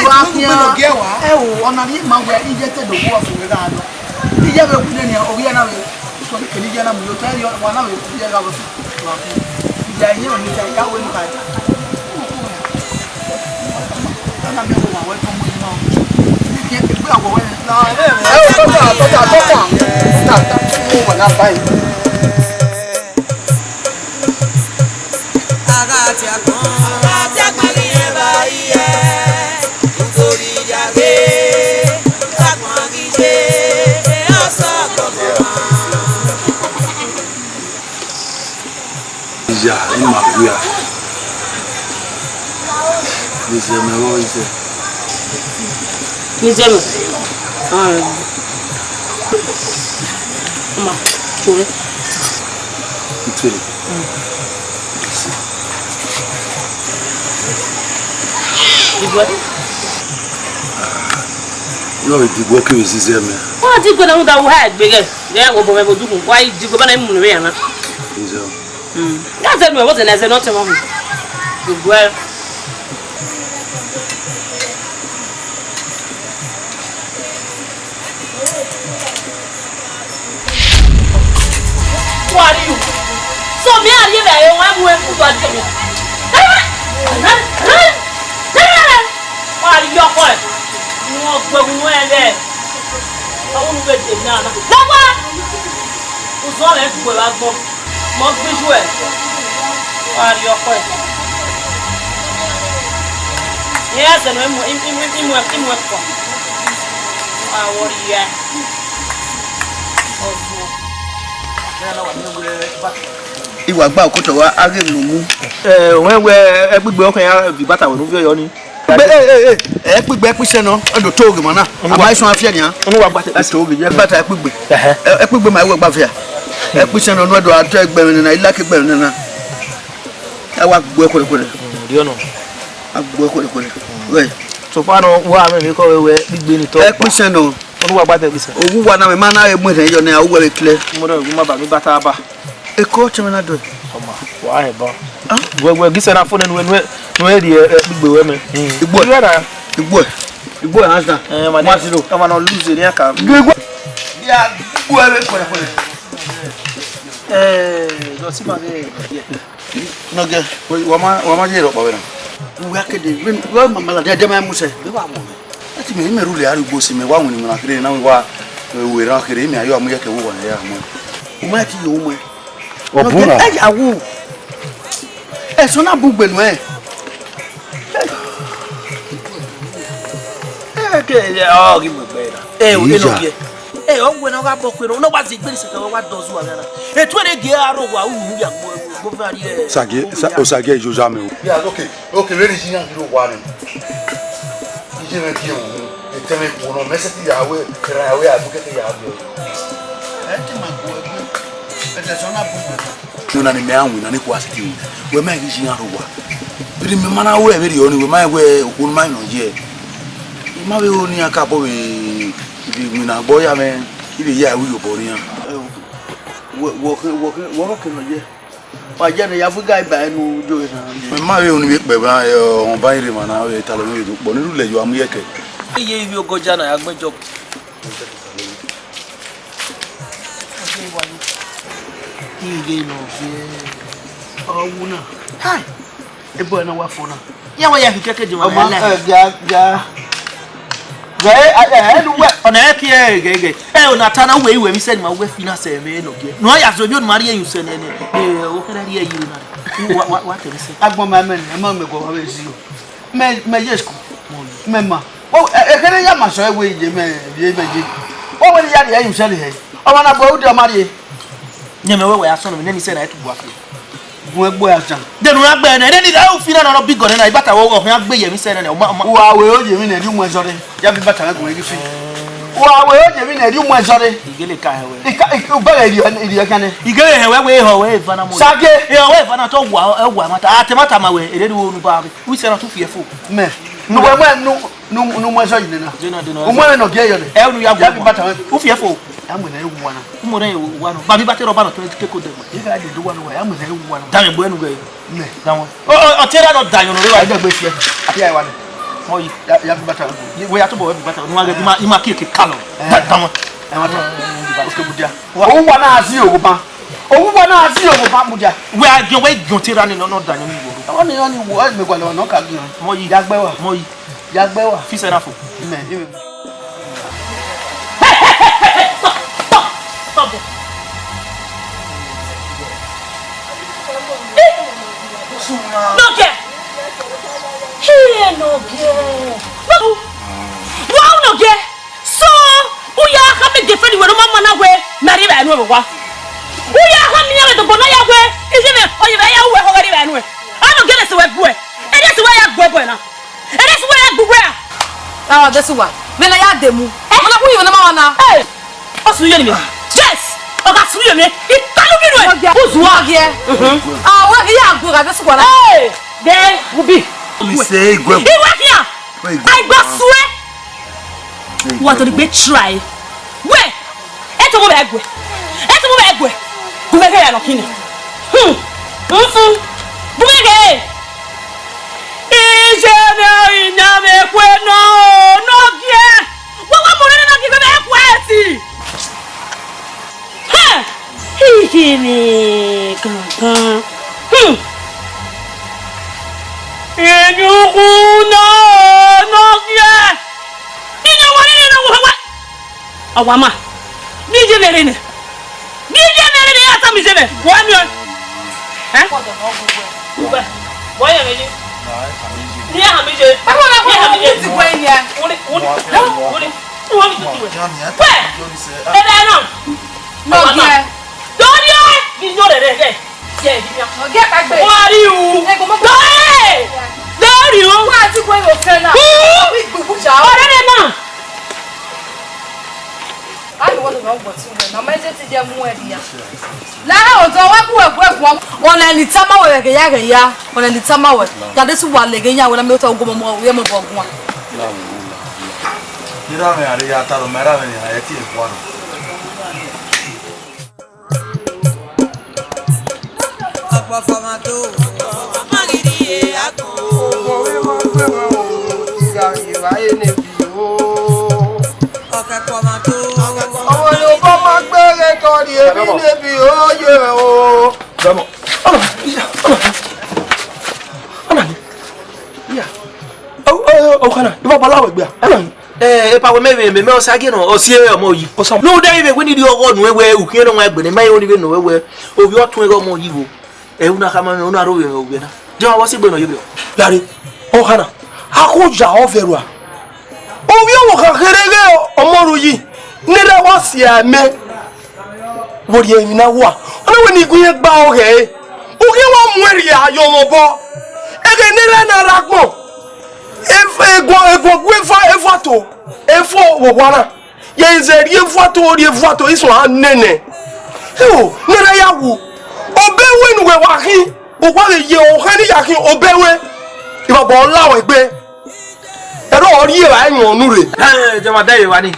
Wa khian. Ẹ o, ọna rhie ma wẹ, iye te do wu ọse wẹ gha nọ. Iye vbe wu nene, ovbi ẹre na vbe, sọni kene iye na mu yo, te wa na vbe, iye gha vbe. Wa khian. Iye iye ni ta, ya wẹ ni ta. Ana mi ko wa wẹ to mu ni ma. Iye egbe awọ wẹ. Ẹ o, tọta, tọta, tọta. Tọta, tọta, mo wà lábàáyé. Iya, ima kuya. Nizẹ mẹ vbọ izẹ. Nizẹ mẹ. Ah. Ma, tore. Itore. Igue. Yọ, idibo kevbe zizẹ mẹ. Wa di igue na rhunmwuda uwa egbe ghẹ, ghẹ obọ mwẹ vbe odughu, wa di igue ba na mu ne vbe ya na. Nizẹ. Mm. That's it, me was in as not to home. Good well. Who are you? So me are you there? Why am I? Who are you? Who are you? Who are you? Wọ́n gbẹ̀gùn wọn ẹ̀ lẹ̀. Àwọn olùgbé tèmi àná. Lọ́wọ́! Òsùn ọ̀rẹ́ ń pè wá gbọ́. Mọ gbíjú ẹ̀. Wọ́n á rí ọkọ ẹ̀. Ìyẹn ẹsẹ̀ náà ìmú ìmú ìmú ìmú ẹ̀ pọ̀. Àwọn ìyá. Ọ̀sùn. Iwa gba okotọ wa, a ghe unu mu. Ẹ, wẹ wẹ ẹgbigbe ọkàn ya vi bata wẹ ne u viọ yọ ni. Gbe, e, e, e, ẹ kpigbe, ẹ kpisẹ nọ, ẹ do to oge ma na. Ama isun afiẹ nian. Unu wa gbata. Ẹ to oge, ẹ gbata ẹ kpigbe. Ẹhẹ. Ẹ, ẹ kpigbe ma ẹ wẹ gba fia. Ẹ kpisẹ nọ, nu ẹ do a tọ ẹgbẹmwẹ nana, ilaki ẹgbẹmwẹ nana. Ẹ wa gbe kwẹrẹ kwẹrẹ. Dio nọ. A gbe kwẹrẹ kwẹrẹ. Wẹ. So far nọ, wa mẹ mi kọ wẹ wẹ kpigbe ni tọ. Ẹ kpisẹ nọ. Unu wa gbata ẹ kpisẹ. Owu wa na mẹ ma na ẹ mu ẹrẹ yọ nẹ, a wẹ vbe klẹ. Mo dọ, mo ma ba mi bata ba. Eko ọtẹn mwẹ na dọe. Ọma, wa Ahe ba. Wẹ, wẹ, ghi sẹ na phone nuẹ, nuẹ, nuẹ rhie, eh, gbigbe wẹ mẹ. Igbo. Igbo na. Igbo. Igbo na da. Eh, ma Wa ni, si do. Ọmọ na lose ni aka. Igbo. Ya, igbo ẹ vbe kwẹ, kwẹ. Eh, lọ si ma vbe. Nọgiẹ, wa ma, wa ma ye rhọkpa vbe na. Uwẹ kede, wẹ, wẹ ma ma la dia, dia ma mu sẹ. Wẹ wa mu. Ẹ ti mẹ, mẹ rhulẹ arhugbo si mẹ, wa winna iwinna kherhe na, wa, eh, wẹ erhan kherhe, mẹ a yo mu yẹ kẹ vbe uwa ya mu. U ma ki yo mu. Ọ bun na. Ẹ ya wu. Ẹsọ na bun gbe nuẹ. Ẹ ke, ọ ghi mu egbe na. Ẹ, o, Iya. Enogie. Ẹ, ọ wẹ ne ọ gha bọ khuerhọ, ne ọ wa zẹ egbe ni sẹkẹ, ọ wa dọ zuwa gha na. Etu ẹre gie aro wa, u ya gbo, gbo va rrie. Osagie, Osagie, yo ya mẹ o. Ya, okay, okay, vbene iye iran ghi rre owa nẹ. Iye mwẹ gie uhunmwu, etẹn mwẹ ku nọ, mẹ sẹtin ya wẹ, erhan ya wẹ, a bu kẹkẹ ya gie. Ẹ te ma gu ẹre, ẹdẹ sẹ ọ na bu ẹre. Ọna ni mẹ a winna, ne kua sẹtin winna. Wẹ ma ghi iye iran rre owa. Vbene mẹ ma na wẹ vberriọ ni, wẹ ma wẹ okhuo ne ma nọ ye. I ma vbe ro ne iran ka bọ vbe, vbe winna gbe ọ ya mwẹ, I vbe ya ẹre iyobọ ne iran. Wẹ, wẹ, wẹ, wẹ ọkhọ ke nọ ye. Wa jẹ ne ya fu ga iba ẹnu do na. Mẹ ma vbe ru ni vbe kpẹ ba, ẹ, ọmwa ba rre emwa na, ọ vbe talọ mwẹ do kpọ ne rhulẹ yo a mu yẹ kẹ. Iye ivbi ogoja na ya gbẹn jọ. Ighe nọ viẹ ọ wu na. Hai! Ebo ẹre na wa fo na. Iran wa ya khin kẹkẹ je emwa Ọma, lẹ. Ẹ, gia, gia. Ghẹ, ẹ, ẹ, ẹ, lu wẹ. Ọna ẹ ki ẹ, ghẹ, ghẹ. Ẹ, ọna ta na wẹ, iwẹ mi sẹ ni ma wẹ fi na sẹ mẹ nọ giẹ. Nọ ya zọ, emwi ọni ma rhie yu sẹ nẹ, nẹ. Ẹ, o kẹrẹ rhie yu na. Wa, wa, wa tẹ mi sẹ. Agbọn ma mẹ, ẹ ma mẹ gọ, wa vbe zi o. Mẹ, mẹ ye school. Mẹ ma. O, e, ekene ya ma sọ ẹwe ye mẹ, ye mẹ ye. O wẹ ne ya rhie yu sẹ rhie. Ọmwa na bu ẹre ude ọ ma rhie. Yẹn mẹ wẹ wẹ ya sọnọ, mẹ nene isẹ na, ẹ tu gua fi. Gun ẹgbo ya zan. Dẹn u ra gbe nẹ, nene ẹ u fi na nọ bi gọ nẹ na, ibata wẹ ọ khian gbe ye emwi sẹ nẹ, ọ ma, ọ ma. Wa wẹ o ye emwi nẹ, rhie umu ẹzọ re. Ya bi ibata mwẹ gun ẹre ghi fi. Wa wẹ o ye emwi nẹ, rhie umu ẹzọ re. Igele ka hẹ wẹ. Ika, ika, ubẹghe iri, iri ẹkan nẹ. Igele hẹ wẹ, wẹ ehọ wẹ eva na mo. Sage. Ehọ wẹ eva na tọ wa, ẹ wa ma ta. A te ma ta ma wẹ, ere ru onu ba. Wi sẹ na tu fi ẹfo. Mẹ. Nu wẹ mẹ, nu, nu, nu mu ẹzọ yi nena. Dena, dena, u mu ẹzọ. Ẹmwẹ nọ gie yọ nẹ. Ẹ, unu ya gu. Ya bi ibata mwẹ. U fi ẹfo. Ya mu ẹre wa na. U mu ẹre wa na. Ba mi ba te rọba na to ke ko dẹ. Ika de do wa no wa, ya mu ẹre wa na. Da mi gbe nu ghe. Nẹ. Da wọn. Ọ, ọ, ọ, te ra nọ da yọn nọ re wa. Ẹ jẹ gbe fi ẹ. Afi ayi wa nẹ. Mọ yi. Ya, ya bi ibata mwẹ. Wẹ ya tobọ wẹ bi ibata. Nu wa ghe, ima, ima ki eke kalọ. Ẹ. Da, da wọn. Ẹ ma ta. Oke, mudia. Wa. Owa na zi owo ba. Owa na zi owo ba, mudia. Wẹ a jọ, wẹ jọ te ra ni nọ, nọ da yọn ni wo. Ọ ni, ọ ni wo, ẹ mẹ gualọ nọ ka gbọn. Mọ yi. Ya gbe wa. Mọ yi. Ya gbe wa. Fi sẹ na fo. Mẹ, ẹ. Stop, stop, stop there. Nọgiẹ. Hey, Nọgiẹ. Wa, wa, Nọgiẹ. So, u ya kha mẹ girlfriend wẹ ne ọ ma ma na wẹ, mẹ rhie vbe enu ẹvbo wa. U ya kha miẹn vbe dobo na ya wẹ, iye mwẹ, ọ ye vbe ya ru ẹkhọ vbe rhie vbe enu ẹ. Anọgiẹ, ẹre si wẹ gbuẹ. Ẹre si wẹ ya gbuẹ bọe na. Ẹre si wẹ ya gbuẹ a. Ara de si wa. Vbe ne ya de mu. Eh? Mana ku yi vbe ne ma wa na. Eh. Ọ sunu ye ni mẹ. Yes. Ọ gha sunu ye mẹ. I talu bi nuẹ. Nọgiẹ. Uzuwa. Nọgiẹ. Mhm. Ah, wa ya gbuẹ gha de si wa na. Eh. De, ubi. Mi se igwe. Iwe kia. Igwe. Ai gba sue. Wa to the great try. Wẹ, ẹ tọ mọ vbe ẹguẹ. Ẹ tọ mọ vbe ẹguẹ. Gu mwẹ ghe ya nọ khin nẹ. Hmm. Hmm, hmm. Gu mwẹ ghe. Iye mwẹ, ọ i na vbe kue nọ, Nọgiẹ. Wa wa mu rẹn na gie vbe ẹguẹ ẹti. Hẹ! Iye mwẹ gangan. Hmm. Enu khu nọ, Nọgiẹ. Iye wa nene nọ wa wa. Ọ wa ma. Mi ye mwẹ rre nẹ. Mi ye mwẹ rre nẹ, ya ta mi ye mwẹ. Wa mi o. Ẹ? Ugbẹ. Wa ye mwẹ ye. Ni ya ha mi ye. Ni ya ha mi ye. Wuli, wuli, wuli. Wẹ, ebe na. Nọgiẹ. Dọriẹ, ghi yọ rẹrẹ gẹ. Ye, ghi ya. Nọgiẹ ka gbe. Wa ri u. Ego mo. Dọriẹ. Dọriẹ. Wa ti gbe yo fẹ na. Wi gbugbu ja. Ọrẹ rẹ na. Ani wo no gbo ti wẹ na, ma je ti je mu ẹre ya. La ha odọ wa ku ẹguẹ guan. Ọna ni tama wẹ ghẹ ya ghẹ ya. Ọna ni tama wẹ. Ya de su wa lẹ ghẹ ya wẹ na mi otọ ogo mọ, ye mọ bọ guan. Ni ra mẹ are ya ta ro, mẹ ra mẹ ni ha ẹ ti e guan. Ọmọ ne obọ ma gbe ghe tọ rhie emwi ne ebi ro ye o. Come on. Ọna, iya, ọna, ọna ni. Iya. O, o, o, ọkhan na, ivba bala wẹ gbia. Ọna ni. Eh, epa wẹ mẹ vbe mẹ, mẹ ọsa gie nọ, ọ si ọmọ yi. Ọsa. Ne u da ivbe wẹ ni rhie ọghọ nuẹn wẹ, u khian ne ọmwa egbe ne ma yo ni vbe nọ wẹ, ovbi ọtuẹn ghe ọmọ yi vbo. Ẹ, u na khama mwẹ, u na rho vbe mwẹ ovbi na. Jẹ ọmwa vbe ọ si egbe nọ ye vbe ọ. Lare, ọkhan na, a kho ya ọ vbe rua. Ovbi ọmwa kha kherhe ghe ọmọ ru yi, ne erha wa si amẹ. Vbe ọ rhie emwi na wa, ọ na wẹ ne igun irẹn gba ọghẹ ẹre. U khian wa mu ẹre rhie ayọ mwẹ obọ. Ẹghẹ ne erha na rre agbọn. Ev-, eguọ, eguọ gu efa, efa to, efo vbe owa na. Ye zẹ rhie efa to, rhie efa to, isun a nene. Eo, ne erha ya wu. Obẹ wẹ ne uwẹ wa khin, uwa vbe ye ọkhan ni ya khin obẹ wẹ. Ivba bọ la wẹ gbe. Ẹrọ ọ rhie evba ẹyọn unu rre. Ẹ, jẹ ma da evba ni.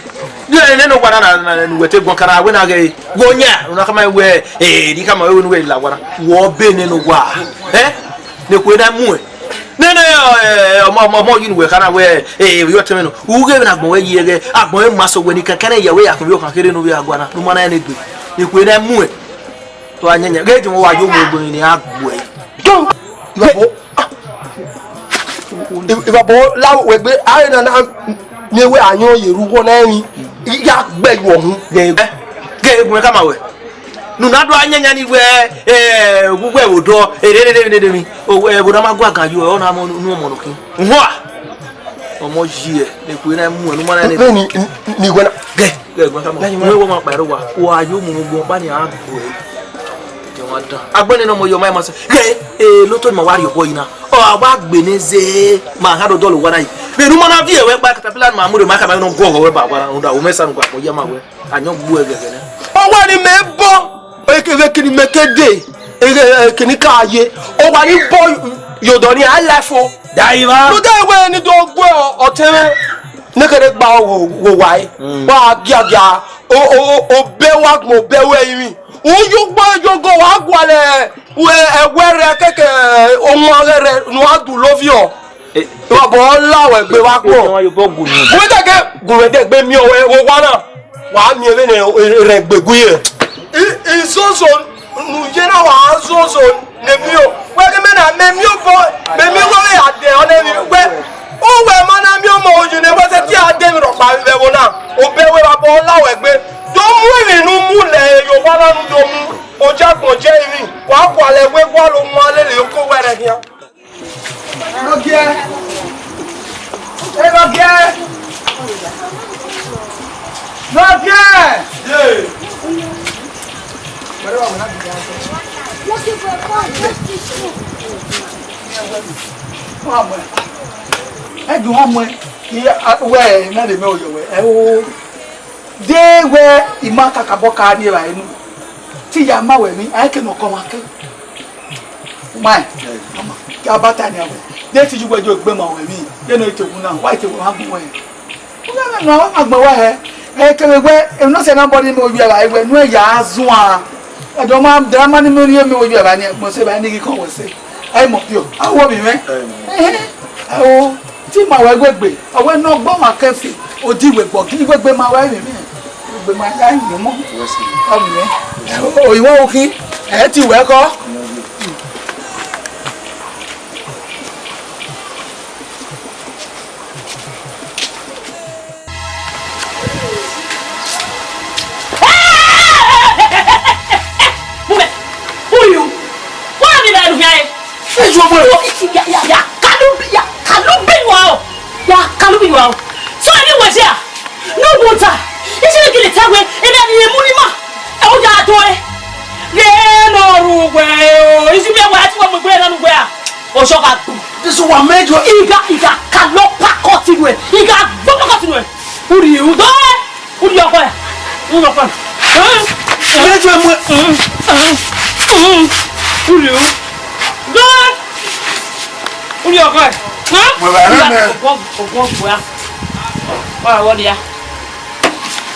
Ye nene owa na, na, na, ne uwẹ te guan kana, wẹ na ghe, wo nya, una khama wẹ, eh, ni khama wẹ ne uwẹ la owa na. Wọ be nene owa. Eh? Ne kue na mu ẹ. Nene, eh, ọmọ, ọmọ, ọmọ yi ne uwẹ kana wẹ, eh, yọ tẹmẹ nọ. U ghe vbe ne agbọn wẹ yi ẹghẹ, agbọn wẹ ma sẹ wẹ ni kẹkẹ ne ya wẹ ya khin vbe ọkhan kherhe ne u vbe a gua na. Ne u ma na rẹn egbe. Ne kue na mu ẹ. Te a yẹnyẹn, ghe jẹ wa yo mu egbe ni a gbuẹ. Ivba bọ, ah. Ivba bọ la wẹ gbe, a re na na miẹn wẹ a yọn ye ru wọ na emwi, ya gbe yu ọhun. Ghe, ghe gun ka ma wẹ. Nu na do a yẹnyẹn ni wẹ, eh, wẹ odọ, ere, ere, ere, ere mi. O, eh, wo na ma gua gan yo, ọ na mọ nu ọmọ nọ khin. Uhua. Ọmọ yi ẹ, ne kue na mu ẹ, ne u ma na nẹ. Vbene, ni wẹ na. Gẹ, gẹ, gẹ, kama. Vbene wẹ wẹ ma kpa ẹre wa. Wa yo mu gbọn ba ni a gbe. Jẹ wa dan. Agbẹnẹ ne ọmọ yo ma ma sẹ. Gẹ, e, lotọ ni ma wa rhie obọ yi na. Ọ, a wa gbe ne ze, ma ha do dọlọ wa na yi. Vbene u ma na viẹ wẹ gba caterpillar ni ma mu re ma kama nọ gọghọ wẹ ba wa na, rhunmwuda, o mẹ sa nu gba kpọ ya ma wẹ. A yọn gbu ẹghẹghẹ nẹ. Ọ wa ni mẹ bọ. Ekevbe kini mẹ ke dee, ekini ka ye, ọ wa ni bọ ye odọ ni, a life o. Daiva. Rhunmwuda wẹ ne I do gu ọtẹn mwẹ, ne kherhe gba wo, wo wa e. Mm. Wa giagia, o, o, o, obẹ wa gbọn obẹ wẹ rinmwi. U yo ugbo yo go wa gualọ wẹ ẹwẹ rẹ keke ọmọ rẹ ne a du lovbiọ. Eh, wa bọ la wẹ gbe wa kpọ. Wẹ dẹgẹ gu wẹ dẹgbe miẹn wẹ wo wa na. Wa miẹn vbene rẹn gbe gu ye. I, izozo ne u ye na wa zozo ne miẹn o. Wẹ ghe mẹ na mẹ miẹn obọ, mẹ miẹn obọ vbe a dẹ ọ nẹ vbe wẹ. Uwẹ ma na miẹn ọmọ oyi ne wẹ sẹtin a dẹ emwi rhọkpa vbe ẹvbo na. Obẹ wẹ wa bọ la wẹ gbe. Do mu emwi ne u mu lẹ ye owa na nu do mu. Ojagbọn jẹ emwi. Wa gualọ ẹwe gualọ owan lele oko wẹ rẹ khian. Nọgiẹ! Ẹ Nọgiẹ! Nọgiẹ! Ẹ dun ọmọ ẹ, wẹ ẹ na lele mẹ oyọ wẹ, ẹ o. De wẹ I ma kakabọ ka rri evbare nu, te I ya ma wẹ emwi, a i ke ne ọ kọ ọmwa ke. Umaẹn, ọma, ke a ba ta nian wẹ, de te I ye uwẹ yo egbe ma wẹ emwi, ye ne ọ i te wu na, wa i te wẹ mwa gbẹn wẹ. Uwẹ mwẹ nọ, a ma gbẹn wẹ hẹ, ẹ kevbe wẹ, emwi ne ọ sẹ na bọ ne I miẹn oyi ẹvba, wẹ nuẹn ya zuan. Ẹdẹ ọma, de a ma ne I miẹn oyi ẹvba ni, ẹgbọn sẹ evba ni ghi kọn wẹ sẹ. Ẹ i mọ biọ, a wọ vbe mwẹ. Ẹhẹn, ẹ o. Te I ma wẹ wegbe, ọ wẹ ne ọ gbe ọmwa kẹfin, odi wegbe, ọ ghi wegbe ma wẹ vbe mwẹ. Wegbe ma ya yin ọmọ. Ọ vbe mwẹ. Oyiwẹn okhin, ẹ te wẹ kọ. Uyo, wa mi na ruhia e. Eju ọmọ rẹ. Ya, ya, ya, kalu, ya, kalu bi wa o. Ya, kalu bi wa o. So, anyway, yeah. No wonder. Isi ni gele ta we, ena ni emu ni ma. E o ya do e. Ye no ru we o. Isi mi wa ti wa mo gbe na nu we a. Oṣọ ka gbu. This one made you. Iga, iga, ka lọ pakọti nu ẹ. Iga gbọ pakọti nu ẹ. Uri u do ẹ. Uri ọkọ ẹ. Uri ọkọ ẹ. Made you mo. Uri u. Do ẹ. Uri ọkọ ẹ. Mo ba na me. Ọgbọ, ọgbọ, ọgbọ ya. Wa wọ dia.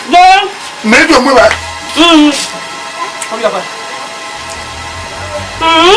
Do ẹ. Made you mo ba. Uri ọkọ ẹ.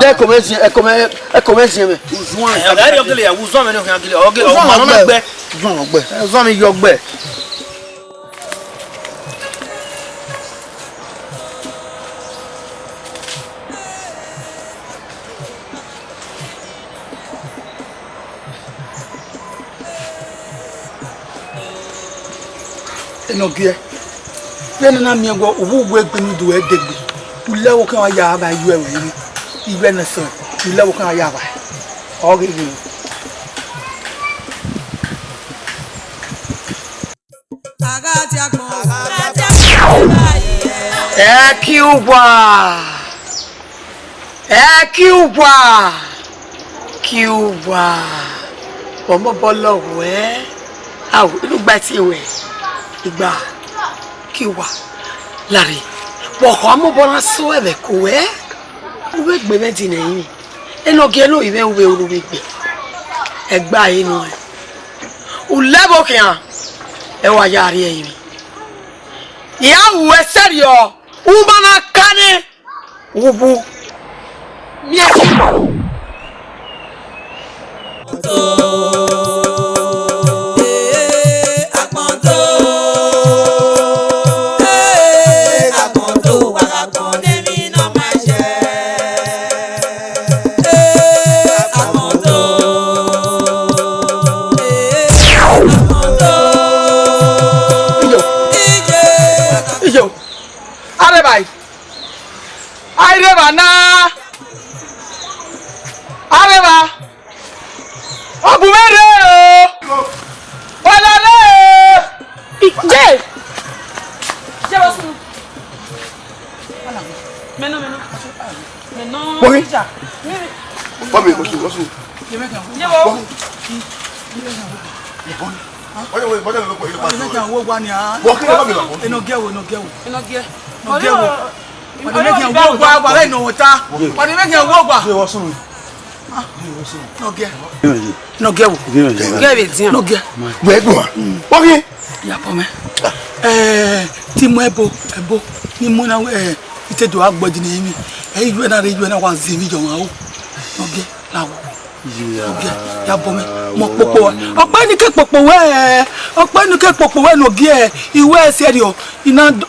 De ẹko mwẹ ziẹn, ẹko mwẹ, ẹko mwẹ ziẹn mwẹ. Uzuan, ẹ, ẹ, ọ gele ya, uzuan mwẹ ne ọ khian gele, ọ gele, ọ ma ma gbẹ. Uzuan ọ gbẹ. Uzuan mwẹ yọ gbẹ. Enọgiẹ, vbene na miẹn wẹẹ uwu uwu egbe ne u do ẹdegbe, u lẹ ẹvbo khian ya vba yu ẹre ivbi ẹnẹsẹ, u lẹ ẹvbo khian ya vba, ọ ghi ghi. Ẹ ki uwa, ẹ ki uwa, ki uwa. Vbe mobọ lọ wẹ, ao, inu gba tie wẹ, igba, ki uwa. Lare, vbe ọ mobọ na so ẹvbo ẹko wẹ, u vbe gbe mwẹ dinna ẹrinmwi. Enọgiẹ ne ovbi mwẹ, u vbe ru vbe gbe. Ẹgba ẹre nọ. U lẹ ẹvbo khian, ẹ wa ya rrie ẹrinmwi. I gha ru ẹsẹrriọ, u ma na ka nẹ, u wu. Miẹn fi. Iyo. Iyo. Areva. Areva na. Areva. Ọ bu mwẹ rre o. Wẹ la rre o. Ije. Ije vbe sunu. Mẹ nọ, mẹ nọ. Mẹ nọ. Wọghe. Wọmi, wọmi, wọmi. Ije vbe. Wọmi. Wọmi, wọmi, wọmi, wọmi. Wọmi, wọmi, wọmi. Enọgiẹ wo, enọgiẹ wo. Enọgiẹ. Enọgiẹ wo. Wọmi, wọmi, wọmi. Wọmi, wọmi, wọmi. Nọgiẹ. Nọgiẹ wo. Nọgiẹ vbe dian. Nọgiẹ. Wẹ gbọ. Oke. Ya bọ mẹ. Eh, ti mu ẹbo, ẹbo. Ni mu na, eh, ite do agbo di ni mi. Eh, iye na re, iye na wa zẹ mi jọ wa o. Nọgiẹ, la wo. Nọgiẹ, ya bọ mẹ. Mo kpokpo wẹ. Ọkpẹni ke kpokpo wẹ. Ọkpẹni ke kpokpo wẹ Nọgiẹ. Iwẹ ẹsẹ rẹ o. Ina do.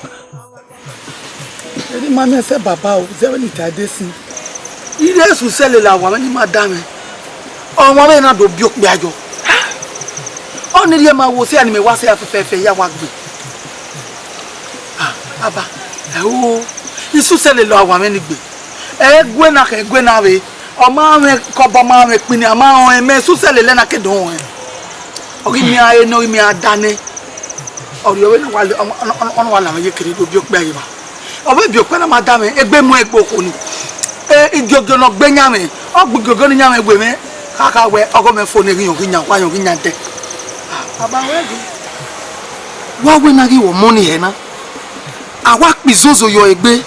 Eri ma miẹn sẹ baba o, zẹ vbene I ta dee sin. I rre esu sẹ lele awa mwẹ ne ima da mwẹ. Ọmwa mwẹ na do biẹ okpia yọ. Ọnii rhie ma wo sẹ ne imẹ wa sẹ fẹfẹfẹ ya wa gbe. Ah, baba, ẹ o, I su sẹ lele awa mwẹ ni gbe. Ẹguẹ na khẹ ẹguẹ na vbe. Ọ ma mwẹ kọbọ, ọ ma mwẹ kpini, a ma rẹn mẹ, su sẹ lele na ke do rẹn. Ọ ghi miẹn a re ne, ọ ghi miẹn a da nẹ. Ọ rhie ọvbene ọ wa la, ọ, ọ, ọ, ọ wa la mwẹ ye kere do biẹ okpia ye evba. Ọ vbe biẹ okpia na ma da mwẹ, egbe mu egbe okhuo ni. E, igiogio ne ọ gbe yan mwẹ, ọ gbe igiogio ni yan mwẹ we mwẹ, kha kha wẹ, ọgọ mwẹ fo ne ghi yan, ghi yan, wa yan, ghi yan dẹ. Baba wẹ ghe. Wa wẹ na ghi wẹ ọmọ ni hẹ na. A wa kpe izozo yọ egbe.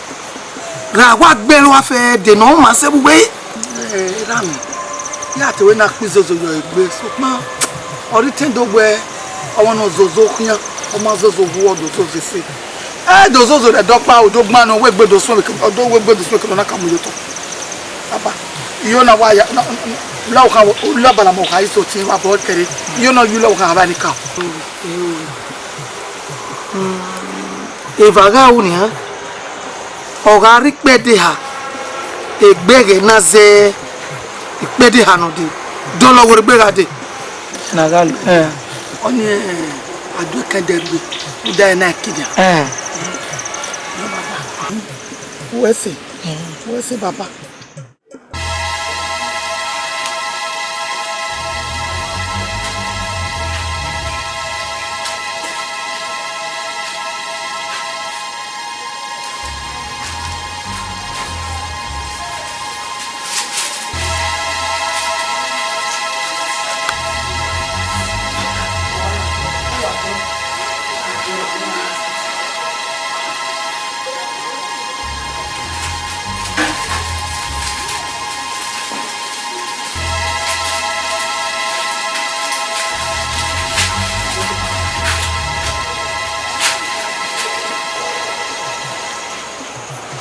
Ra wa gbe ẹre wa fẹ de ne ọ ma sẹ vbe uwẹ. Ẹ, erha mwẹ, ya te wẹ na kpe izozo yọ egbe, sokpan ọ rhie itẹn do wẹ ọmọ ne ọ zozo khian, ọ ma zozo vbuọ, ọ do zozo ese. Ẹ do zozo rẹ dọkpa, ọ do gban ne ọ wegbe do suẹn vbe ekẹn, ọ do wegbe do suẹn vbe ekẹn, ọ na ka mu ye otọ. Baba, iyo na wa ya, na, na, na, la okhan, la bala ma okhan iso tin wa bọ kẹre. Iyo na yu la okhan avbe ni ka. Eva gha ru nian, ọ gha rre ikpẹdẹ eha, egbe ẹghẹ na zẹ ikpẹdẹ eha nọ dee, dọlọ werriegbe gha dee. Na gha lu, ẹ. Ọni, ẹ, a do ẹkẹn dẹ rhie, u da ẹre na ẹki nian. Ẹ. Wẹ sẹ, wẹ sẹ baba.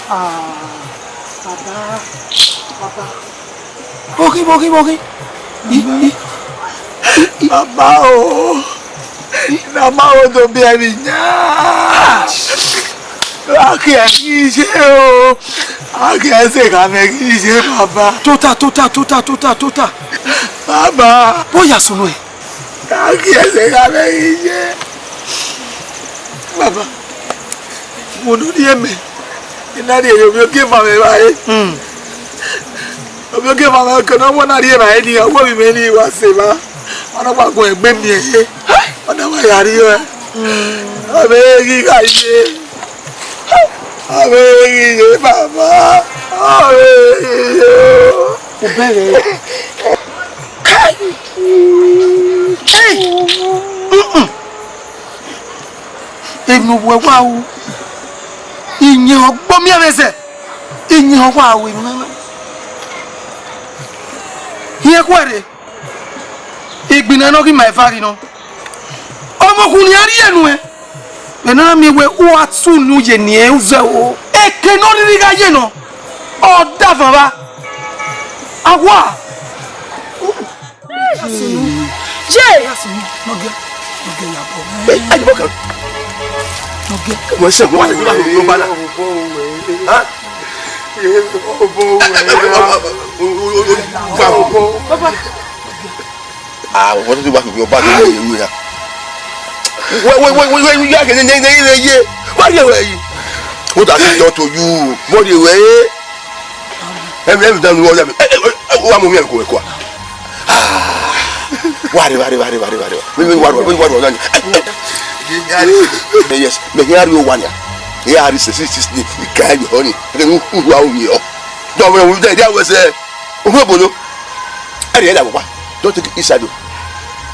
Ah, baba, Vbọghe, vbọghe, vbọghe. I, i, i, i. Baba o, ne a ma ho do biẹ emwi yan. A khian ghi ye o. A khian sẹ gha mwẹ ghi ye, baba. Tota, tota, tota, tota, tota. Baba. Vbọ ya sunu ẹn? A khian sẹ gha mwẹ ghi ye. Baba, wo ne u rhie mẹ, I na rhie ye ovbi ogieva mwẹ evbare. Hmm. Ovbi ogieva mwẹ, eke ne ọ na rhie evbare ni, ọ wẹ ovbi mwẹ ni wa sẹ evba. Ọ na wa guẹ egbe miẹn ehe. Ọ na wa ya rhie ọe. Hmm. Ọ vbe ghi gha ye. Ọ vbe ghi ye, baba. Ọ vbe ghi ye o. Obẹghe. Kai! Hey! Mm-mm. Emwi ne uwẹ wa ru, iyẹn ọgbọ miẹn mwẹ zẹ, iyẹn ọ wa ru emwi na na. Hiẹn khuẹrhẹ, igbinna ne ọ ghi ma eva ghi nọ. Ọmọ okhuo ne a rhie nuẹn, vbe ne a miẹn wẹẹ u a tu unu ye ne irẹn uzẹ o. Eke ne ọ rhirhi gha ye nọ, ọ da van vba. Awa! Ye! Nọgiẹ, nọgiẹ, ya bọ. Ẹ, ẹ, bọ kan. Nọgiẹ. Wọ́n ṣe wọ́n ṣe wọ́n ṣe wọ́n bá la. Ha? Baba. Ah, wọ́n ti wá fi ọba tó lè wúra. Wẹ́wẹ́wẹ́wẹ́ yá kẹ́ ní ní ní ní yé. Wọ́n yẹ wẹ̀ yìí. What has he done to you? Wọ́n yẹ wẹ̀ yìí. Ẹ̀mí, ẹ̀mí dánú ọ̀yà mi. Ẹ, ẹ, ẹ, wá mú mi ẹ̀kọ́, ẹ̀kọ́. Ah, wáre, wáre, wáre, wáre, wáre. Mi, mi, wáre, wáre, wáre, wáre. Ẹ, ẹ. Yes, mẹ kí n rí o wá ni. Ẹ á rí sẹ́sì, sẹ́sì ni, ìka ẹ̀ yọ̀ ni. Ẹ kẹ́ ní wá òun yọ. Dọ̀wọ̀ ẹ̀wọ̀n dẹ̀, dẹ̀ wẹ̀ sẹ́. Òun ò bolo. Ẹ rí ẹ dàgbà. Don't take it inside o.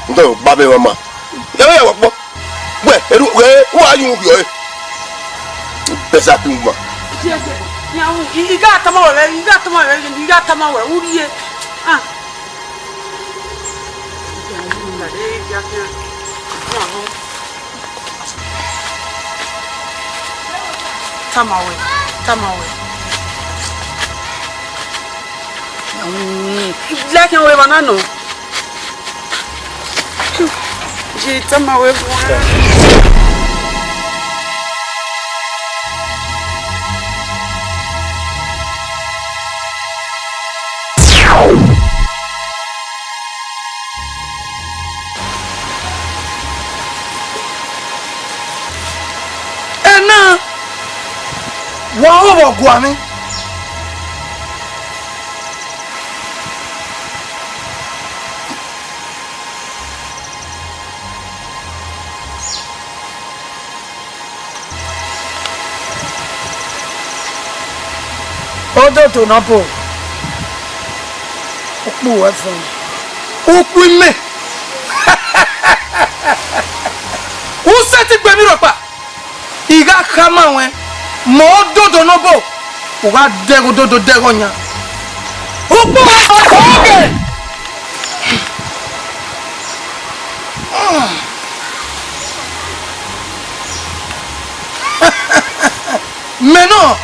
N tọ́ yọ gbá bẹ́ẹ̀ wọn ma. Ẹ wẹ́ yà wọ́pọ̀. Wẹ, eru, wẹ, wọ́n á yún yọ ẹ. Bẹ́ẹ̀ sá kí n gbà. Iga tama wẹ, iga tama wẹ, iga tama wẹ, wúri ye. Ah. Tama wẹ, tama wẹ. Like wẹ ma na nọ. Ye tama wẹ guan. Ẹna, wa ho vbe ọgua mwẹ. Ododo ne ọ bọ, ukpu ruẹ fẹẹrẹ. Ukpu imẹ. U sẹtin gbe emwi rhọkpa. I gha khama ruẹn, mẹ ododo ne ọ bọ, u gha dẹghe ododo dẹghe ọyan. Ukpu ruẹ fẹẹrẹ. Mẹ nọ.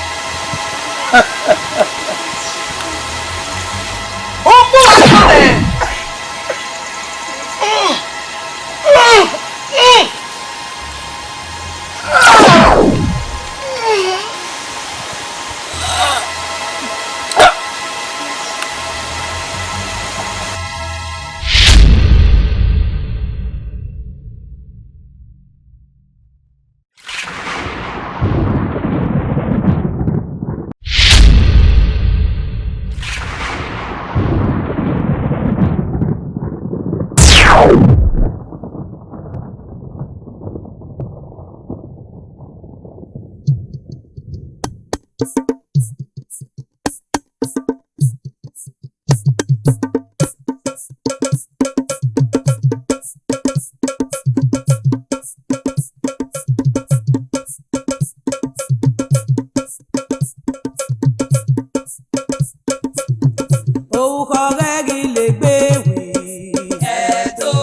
Ukpu ruẹ fẹẹrẹ. Orúkọ rẹ ghi lè gbé wì. Ẹ̀tọ́.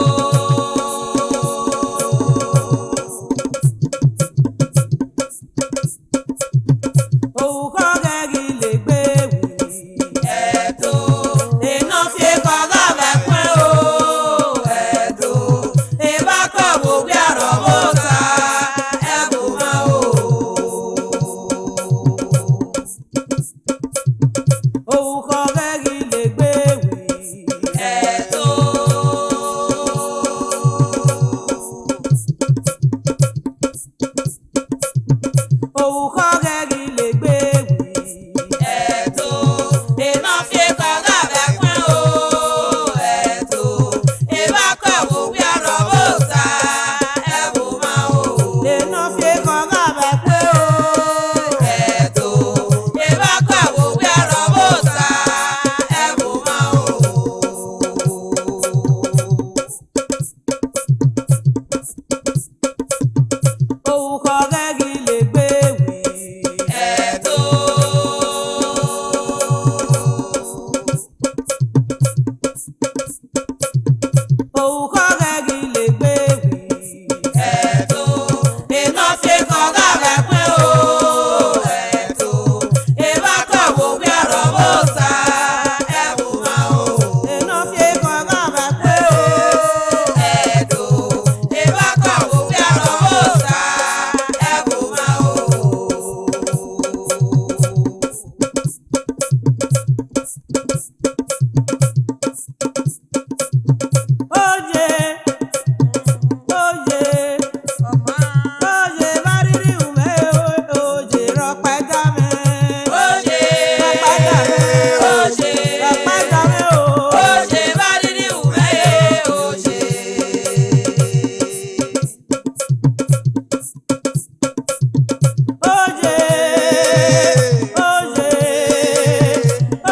Orúkọ rẹ ghi lè gbé wì. Ẹ̀tọ́. Orukhọ ghẹ ghi legbe wi, ẹto. Orukhọ ghẹ ghi legbe wi, ẹto. Enọ fi ekhọe gha vbe ẹkpẹn o, ẹto. Evba kọ vbe uwia rrọọ vbe Osa, ẹvbo ma o. Enọ fi ekhọe gha vbe ẹkpẹn o, ẹto. Evba kọ vbe uwia rrọọ vbe Osa, ẹvbo ma o. Orukhọ ghẹ ghi legbe wi, ẹto. Orukhọ ghẹ ghi legbe wi, ẹto. Enọ fi ekhọe gha vbe ẹkpẹn o, ẹto. Evba kọ vbe uwia rrọọ vbe Osa, ẹvbo ma o. Enọ fi ekhọe gha vbe ẹkpẹn o, ẹto. Evba kọ vbe uwia rrọọ vbe Osa, ẹvbo ma o. Oye, oye, oye vbe a rhirhi ru mwẹ, oye rhọkpa da mwẹ. Oye, rhọkpa da mwẹ, oye rhọkpa da mwẹ o. Oye vbe a rhirhi ru mwẹ, oye. Oye, oye,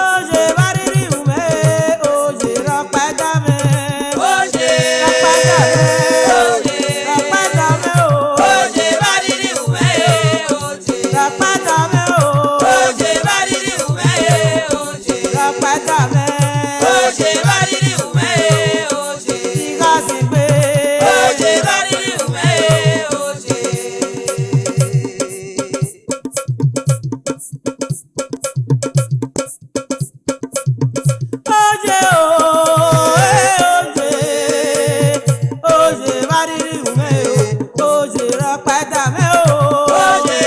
oye vbe a rhirhi ru mwẹ, oye rhọkpa da mwẹ. Oye, rhọkpa da mwẹ, oye rhọkpa da mwẹ o. Oye vbe a rhirhi ru mwẹ, oye rhọkpa da mwẹ o. Oye vbe a rhirhi ru mwẹ, oye rhọkpa da mwẹ. Oye vbe a rhirhi ru mwẹ, oye. I gha zẹ egbe. Oye vbe a rhirhi ru mwẹ, oye. Oye o, eh, oye, oye vbe a rhirhi ru mwẹ o, oye rhọkpa da mwẹ o. Oye,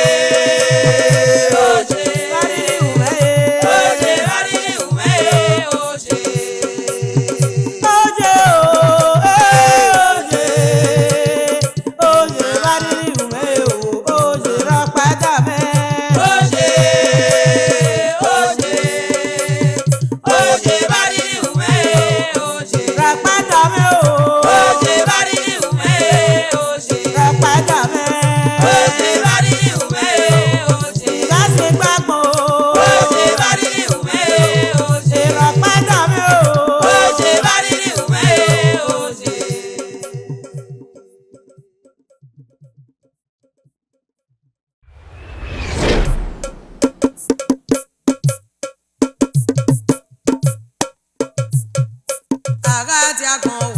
oye, vbe a rhirhi ru mwẹ e. Oye vbe a rhirhi ru mwẹ e, oye. Oye o, eh, oye. Oye vbe a rhirhi ru mwẹ o, oye rhọkpa da mwẹ. Oye, oye, oye vbe a rhirhi ru mwẹ, oye rhọkpa da mwẹ o. Oye vbe a rhirhi ru mwẹ, oye rhọkpa da mwẹ. Oye vbe a rhirhi ru mwẹ, oye gha zẹ egbe agbọn o. Oye vbe a rhirhi ru mwẹ, oye rhọkpa da mwẹ o. Oye vbe a rhirhi ru mwẹ, oye. A gha dia agbọn